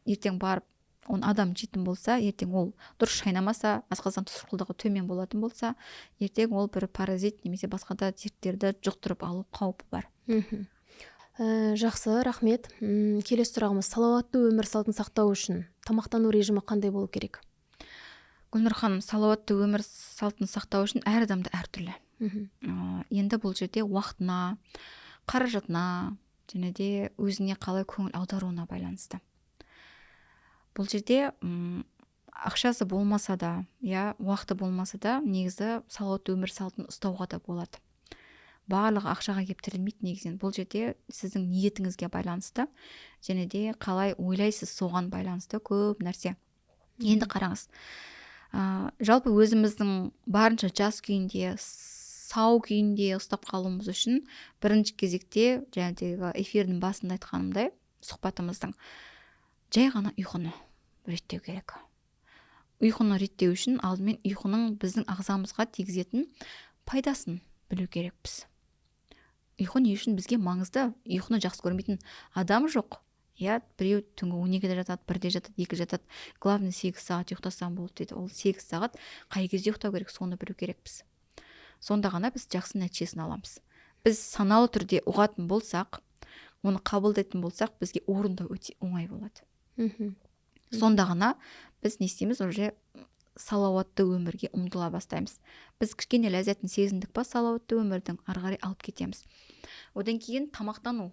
ертең барып оны адам жейтін болса, ертең ол дұрыс шайнамаса, асқазан тұшқылдығы төмен болатын болса, ертең ол бір паразит немесе басқа да дерттерді жұқтырып алу қаупі бар. Жақсы, рахмет. Келесі сұрағымыз: салауатты өмір салтын сақтау үшін тамақтану режимі қандай болу керек? Гүлнұр ханым, салауатты өмір салтын сақтау үшін әр адамда әртүрлі. Енді бұл жерде уақытына, қаражатына және де өзіне қалай көңіл аударуына байланысты. Бұл жерде ақшасы болмаса да, иә, уақыты болмаса да, негізі салауатты өмір салтын ұстауға да болады. Барлығы ақшаға келіп тірелмейді негізінен. Бұл жерде сіздің ниетіңізге байланысты және де қалай ойлайсыз, соған байланысты көп нәрсе. Енді қараңыз, жалпы өзіміздің барынша жас күйінде, сау күйінде ұстап қалуымыз үшін бірінші кезекте, жаңағыдегі эфирдің басында айтқанымдай, сұхбатымыздың, жай ғана ұйқыны реттеу керек. Ұйқыны реттеу үшін алдымен ұйқының біздің ағзамызға тигізетін пайдасын білу керекпіз. Ұйқы не үшін бізге маңызды? Ұйқыны жақсы көрмейтін адам жоқ, иә. Біреу түнгі 12-де жатады, 1-де жатады, 2 жатады. Главное, 8 сағат ұйықтасам болды дейді. Ол 8 сағат қай кезде ұйықтау керек, соны білу керекпіз. Сонда ғана біз жақсы нәтижесін аламыз. Біз саналы түрде ұғатын болсақ, оны қабылдайтын болсақ, бізге орындау өте оңай болады. Сонда ғана біз не істейміз? Уже салауатты өмірге ұмтыла бастаймыз. Біз кішкене ләззатын сезіндік па салауатты өмірдің, ары қарай алып кетеміз. Одан кейін тамақтану.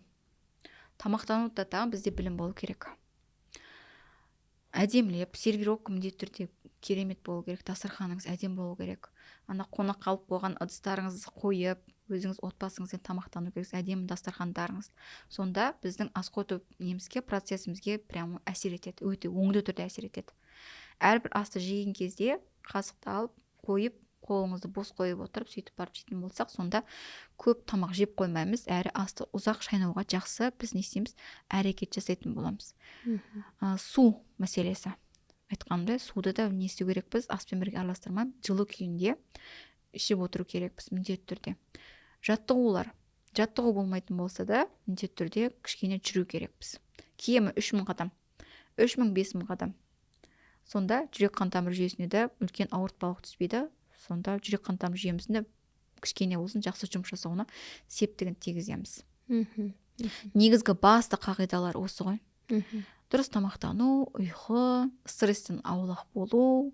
Тамақтануда да бізде білім болу керек. Әдемілеп сервировка міндетті түрде керемет болу керек, дастарханыңыз әдемі болу керек. Ана қонаққа алып қойған ыдыстарыңызды қойып, өзіңіз отбасыңызбен тамақтану керексіз, әдемі дастархандарыңыз. Сонда біздің ас қорыту немізге, процесімізге прямо әсер етеді, өте оңды түрде әсер етеді. Әрбір асты жеген кезде қасықты алып қойып, қолыңызды бос қойып отырып, сөйтіп барып жейтін болсақ, сонда көп тамақ жеп қоймаймыз, әрі асты ұзақ шайнауға жақсы біз не істейміз, әрекет жасайтын боламыз. Су мәселесі, айтқанымдай, суды да не істеу керекпіз? Аспен бірге араластырмай, жылы күйінде ішіп отыру керекпіз міндетті түрде. Жаттығулар. Жаттығу болмайтын болса да, міндетті түрде кішкене жүру керекпіз, кемі 3000 қадам, 3000, 5000 қадам. Сонда жүрек қан тамыр жүйесіне де үлкен ауыртпалық түспейді. Сонда жүрек қан тамыр жүйеміздің де кішкене болсын жақсы жұмыс жасауына септігін тигіземіз. Негізгі басты қағидалар осы ғой: дұрыс тамақтану, ұйқы, стресстен аулақ болу,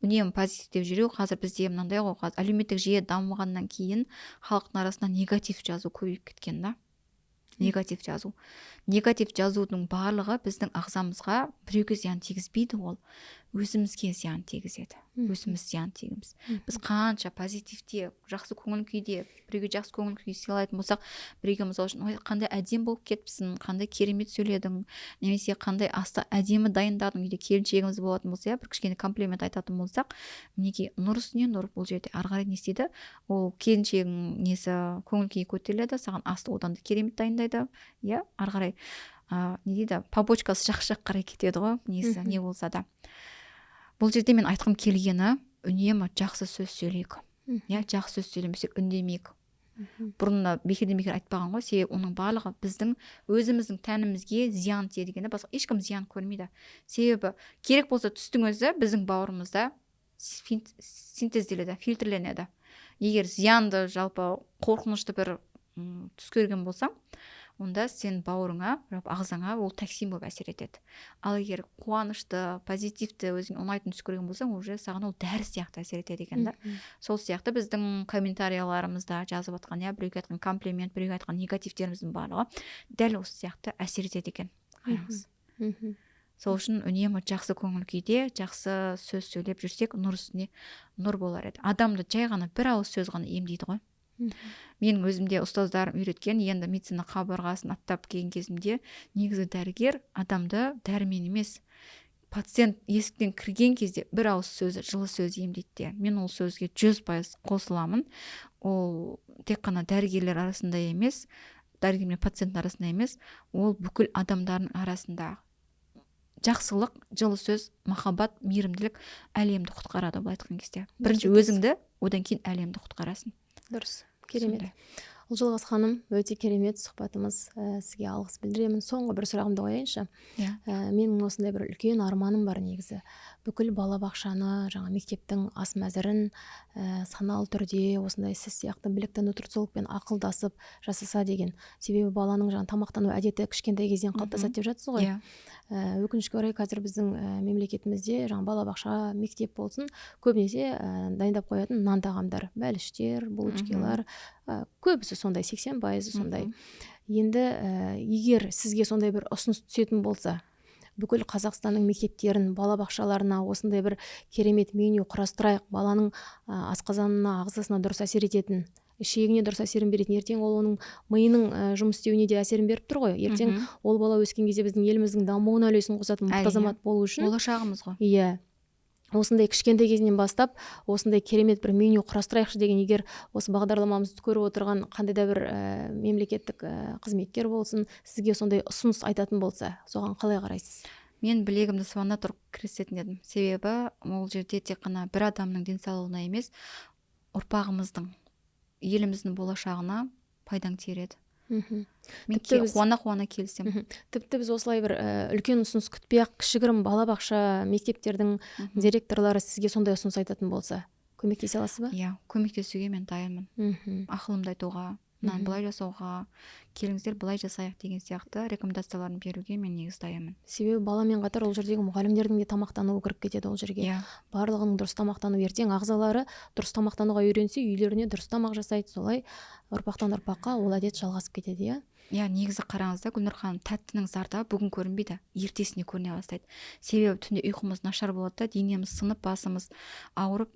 үнемі позитивте жүру. Қазір бізде мынандай ғой, қазір әлеуметтік жүйе дамығаннан кейін халықтың арасында негатив жазу көбейіп кеткен да. Негатив жазу, негатив жазудың барлығы біздің ағзамызға, біреуге зиян тигізбейді, ол өзімізге зиян тигізеді. Өзіміз зиян тигіземіз. Біз қанша позитивте, жақсы көңіл күйде, біреуге жақсы көңіл күй сыйлайтын болсақ, біреуге, мысалы үшін, «Ой, қандай әдемі болып кетіпсің, қандай керемет сөйледің» немесе «Қандай асты әдемі дайындадың» үйде келіншегіміз болатын болса, иә, бір кішкене комплимент айтатын болсақ, мінекей, нұр үстіне нұр. Бұл жерде ары қарай не істейді? Ол келіншегің несі, көңіл күйі көтеріледі, саған асты одан да керемет дайындайды, иә. Ары қарай не дейді, побочкасы жақсы жаққа қарай кетеді ғой несі. Не болса да, бұл жерде мен айтқым келгені: үнемі жақсы сөз сөйлейік, иә. Жақсы сөз сөйлемесек, үндемейік. Бұрын бекерден бекер айтпаған ғой, себебі оның барлығы біздің өзіміздің тәнімізге зиян тиеді екен да, басқа ешкім зиян көрмейді. Себебі керек болса, түстің өзі біздің бауырымызда синтезделеді, фильтрленеді. Егер зиянды, жалпы қорқынышты бір түс көрген болсаң, онда сен бауырыңа, жалпы ағзаңа ол токсин болып әсер етеді. Ал егер қуанышты, позитивті, өзіңе ұнайтын түс көрген болсаң, уже саған ол дәрі сияқты әсер етеді екен да. Сол сияқты біздің комментарияларымызда жазып жатқан, иә, біреуге айтқан комплимент, біреуге айтқан негативтеріміздің барлығы дәл осы сияқты әсер етеді екен, қараңыз. Сол үшін үнемі жақсы көңіл күйде, жақсы сөз сөйлеп жүрсек, нұр үстіне нұр болар еді. Адамды жай ғана бір ауыз сөз ғана емдейді ғой. Менің өзімде ұстаздарым үйреткен, енді медицина қабырғасын аттап келген кезімде, негізі дәрігер адамды дәрімен емес, пациент есіктен кірген кезде бір ауыз сөзі, жылы сөзі емдейді де. Мен ол сөзге 100% қосыламын. Ол тек қана дәрігерлер арасында емес, дәрігер мен пациенттің арасында емес, ол бүкіл адамдардың арасында. Жақсылық, жылы сөз, махаббат, мейірімділік әлемді құтқарады. Былай айтқан кезде, бірінші өзіңді, одан кейін әлемді құтқарасың. Дұрыс, керемет. Ұлжалғас ханым, өте керемет сұхбатымыз, сізге алғыс білдіремін. Соңғы бір сұрағымды қояйыншы. Иә. Менің осындай бір үлкен арманым бар негізі. Бүкіл балабақшаны, жаңа мектептің ас мәзірін саналы түрде осындай сіз сияқты білікті нутрициологпен ақылдасып жасаса деген. Себебі баланың жаңа тамақтану әдеті кішкентай кезден қалыптасады деп жатсыз ғой. Иә. Өкінішке орай, қазір біздің мемлекетімізде жаңа балабақша, мектеп болсын, көбінесе дайындап қоятын нан тағамдар, бәліштер, булочкалар, көбісі сондай, 80%-ы сондай. Енді егер сізге сондай бір ұсыныс түсетін болса, бүкіл Қазақстанның мектептерін, балабақшаларына осындай бір керемет меню құрастырайық, баланың асқазанына, ағзасына дұрыс әсер ететін, ішегіне дұрыс әсерін беретін, ертең ол оның миының жұмыс істеуіне де әсерін беріп тұр ғой. Ертең ол бала өскен кезде біздің еліміздің дамуына үлесін қосатын мықты азамат болу үшін. Болашағымыз ғой. Иә. Осындай кішкентай кезінен бастап осындай керемет бір меню құрастырайықшы деген, егер осы бағдарламамызды көріп отырған қандай да бір мемлекеттік қызметкер болсын, сізге сондай ұсыныс айтатын болса, соған қалай қарайсыз? Мен білегімді сыбана тұрып кірісетін едім. Себебі ол жерде тек қана бір адамның денсаулығына емес, ұрпағымыздың, еліміздің болашағына пайдаң тиер еді. Мен қуана-қуана келісемін. Тіпті біз осылай бір үлкен ұсыныс күтпей ақ, кішігірім балабақша, мектептердің директорлары сізге сондай ұсыныс айтатын болса, көмектесе аласыз ба? Иә, көмектесуге мен дайынмын. Ақылымды айтуға, мынаны былай жасауға, келіңіздер былай жасайық деген сияқты рекомендацияларын беруге мен негізі дайынмын. Себебі баламен қатар ол жердегі мұғалімдердің де тамақтануы кіріп кетеді ол жерге. Иә. Барлығының дұрыс тамақтану, ертең ағзалары дұрыс тамақтануға үйренсе, үйлеріне дұрыс тамақ жасайды, солай ұрпақтан ұрпаққа ол әдет жалғасып кетеді, иә? Иә, негізі қараңыз да, Гүлнұр ханым, тәттінің зардабы бүгін көрінбейді, ертесіне көріне бастайды. Себебі түнде ұйқымыз нашар болады да, денеміз сынып, басымыз ауырып,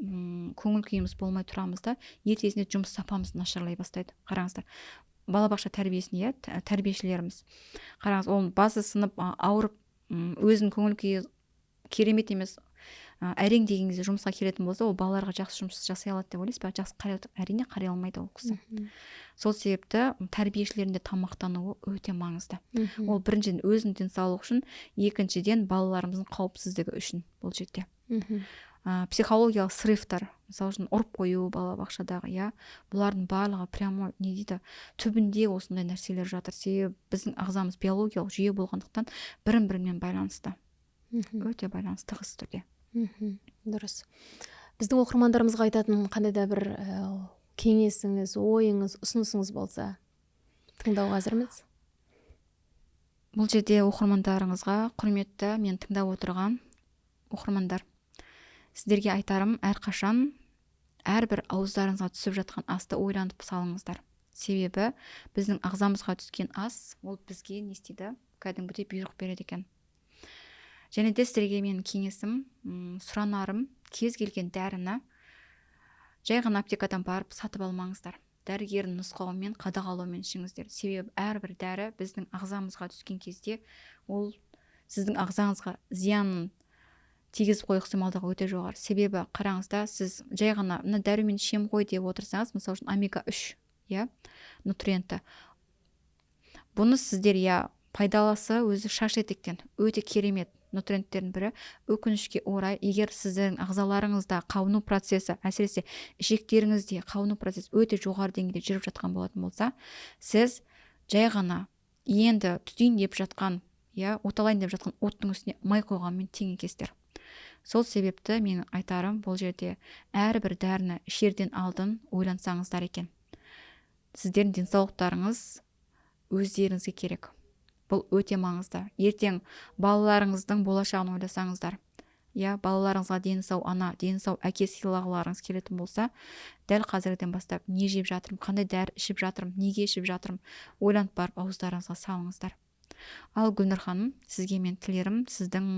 көңіл күйіміз болмай тұрамыз да, ертесіне жұмыс сапамыз нашарлай бастайды. Қараңыздар, балабақша тәрбиесіне, иә, тәрбиешілеріміз. Қараңыз, оның басы сынып, ауырып, өзінің көңіл күйі керемет емес, әрең деген кезде жұмысқа келетін болса, ол балаларға жақсы жұмыс жасай алады деп ойлайсыз ба? Жақсы қарай, әрине қарай алмайды ол кісі. Сол себепті тәрбиешілердің де тамақтануы өте маңызды. Ол біріншіден өзінің денсаулығы үшін, екіншіден балаларымыздың қауіпсіздігі үшін бұл жерде. Психологиялық срывтар, мысалы үшін ұрып қою балабақшадағы, иә, бұлардың барлығы прямо не дейді, түбінде осындай нәрселер жатыр. Себебі біздің ағзамыз биологиялық жүйе болғандықтан бірін-бірімен байланысты. Өте байланысты, тығыз түрде. Дұрыс. Біздің оқырмандарымызға айтатын қандай да бір кеңесіңіз, ойыңыз, ұсынысыңыз болса, тыңдауға әзірміз. Бұл жерде оқырмандарыңызға, құрметті мен тыңдап отырған оқырмандар, сіздерге айтарым, әрқашан әрбір ауыздарыңызға түсіп жатқан асты ойланып салыңыздар. Себебі біздің ағзамызға түскен ас, ол бізге не істейді? Кәдімгідей бұйрық береді екен. Және де сіздерге менің кеңесім, сұранарым, кез келген дәріні жай ғана аптекадан барып сатып алмаңыздар. Дәрігердің нұсқауымен, қадағалауымен ішіңіздер. Себебі әрбір дәрі біздің ағзамызға түскен кезде ол сіздің ағзаңызға зиянын тигізіп қою ықтималдығы өте жоғары. Себебі қараңызда, сіз жай ғана мына дәрумен ішемін ғой деп отырсаңыз, мысалы үшін омега-3, иә, нутриенті. Бұны сіздер, иә, пайдалысы өзі шаш етектен өте керемет нутриенттердің бірі. Өкінішке орай, егер сіздің ағзаларыңызда қабыну процесі, әсіресе ішектеріңізде қабыну процесі өте жоғары деңгейде жүріп жатқан болатын болса, сіз жай ғана енді түтейін деп жатқан, иә, оталайын деп жатқан оттың үстіне май қойғанмен тең екенсіздер. Сол себепті менің айтарым, бұл жерде әрбір дәріні ішерден алдын ойлансаңыздар екен. Сіздердің денсаулықтарыңыз өздеріңізге керек. Бұл өте маңызды. Ертең балаларыңыздың болашағын ойласаңыздар, иә, балаларыңызға дені сау ана, дені сау әке сыйлағыларыңыз келетін болса, дәл қазірден бастап не жеп жатырмын, қандай дәрі ішіп жатырмын, неге ішіп жатырмын, ойланып барып ауыздарыңызға салыңыздар. Ал Гүлнұр ханым, сізге мен тілерім, сіздің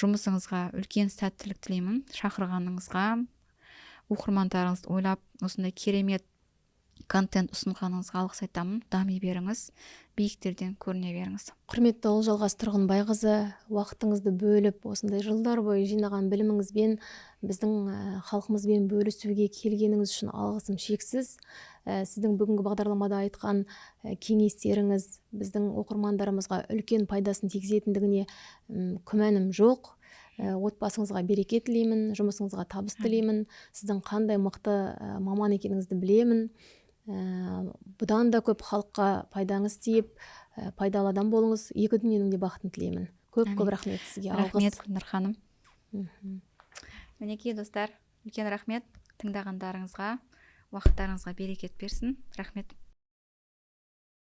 жұмысыңызға үлкен сәттілік тілеймін. Шақырғаныңызға, оқырмандарыңызды ойлап, осындай керемет контент ұсынғаныңызға алғыс айтамын. Дами беріңіз, биіктерден көріне беріңіз. Құрметті Ұлжалғас Тұрғынбайқызы, уақытыңызды бөліп, осындай жылдар бойы жинаған біліміңізбен біздің халқымызбен бөлісуге келгеніңіз үшін алғысым шексіз. Сіздің бүгінгі бағдарламада айтқан кеңестеріңіз біздің оқырмандарымызға үлкен пайдасын тигізетіндігіне күмәнім жоқ. Отбасыңызға береке тілеймін, жұмысыңызға табыс тілеймін. Сіздің қандай мықты маман екеніңізді білемін. Бұдан да көп халыққа пайдаңыз тиіп, пайдалы адам болыңыз. Екі дүниенің де бақытын тілеймін. Көп Әмин. көп рахмет сізге. Рахмет, Алғыс. Гүлнұр ханым. Мінекей, достар, үлкен рахмет тыңдағандарыңызға, уақыттарыңызға берекет берсін. Рахмет.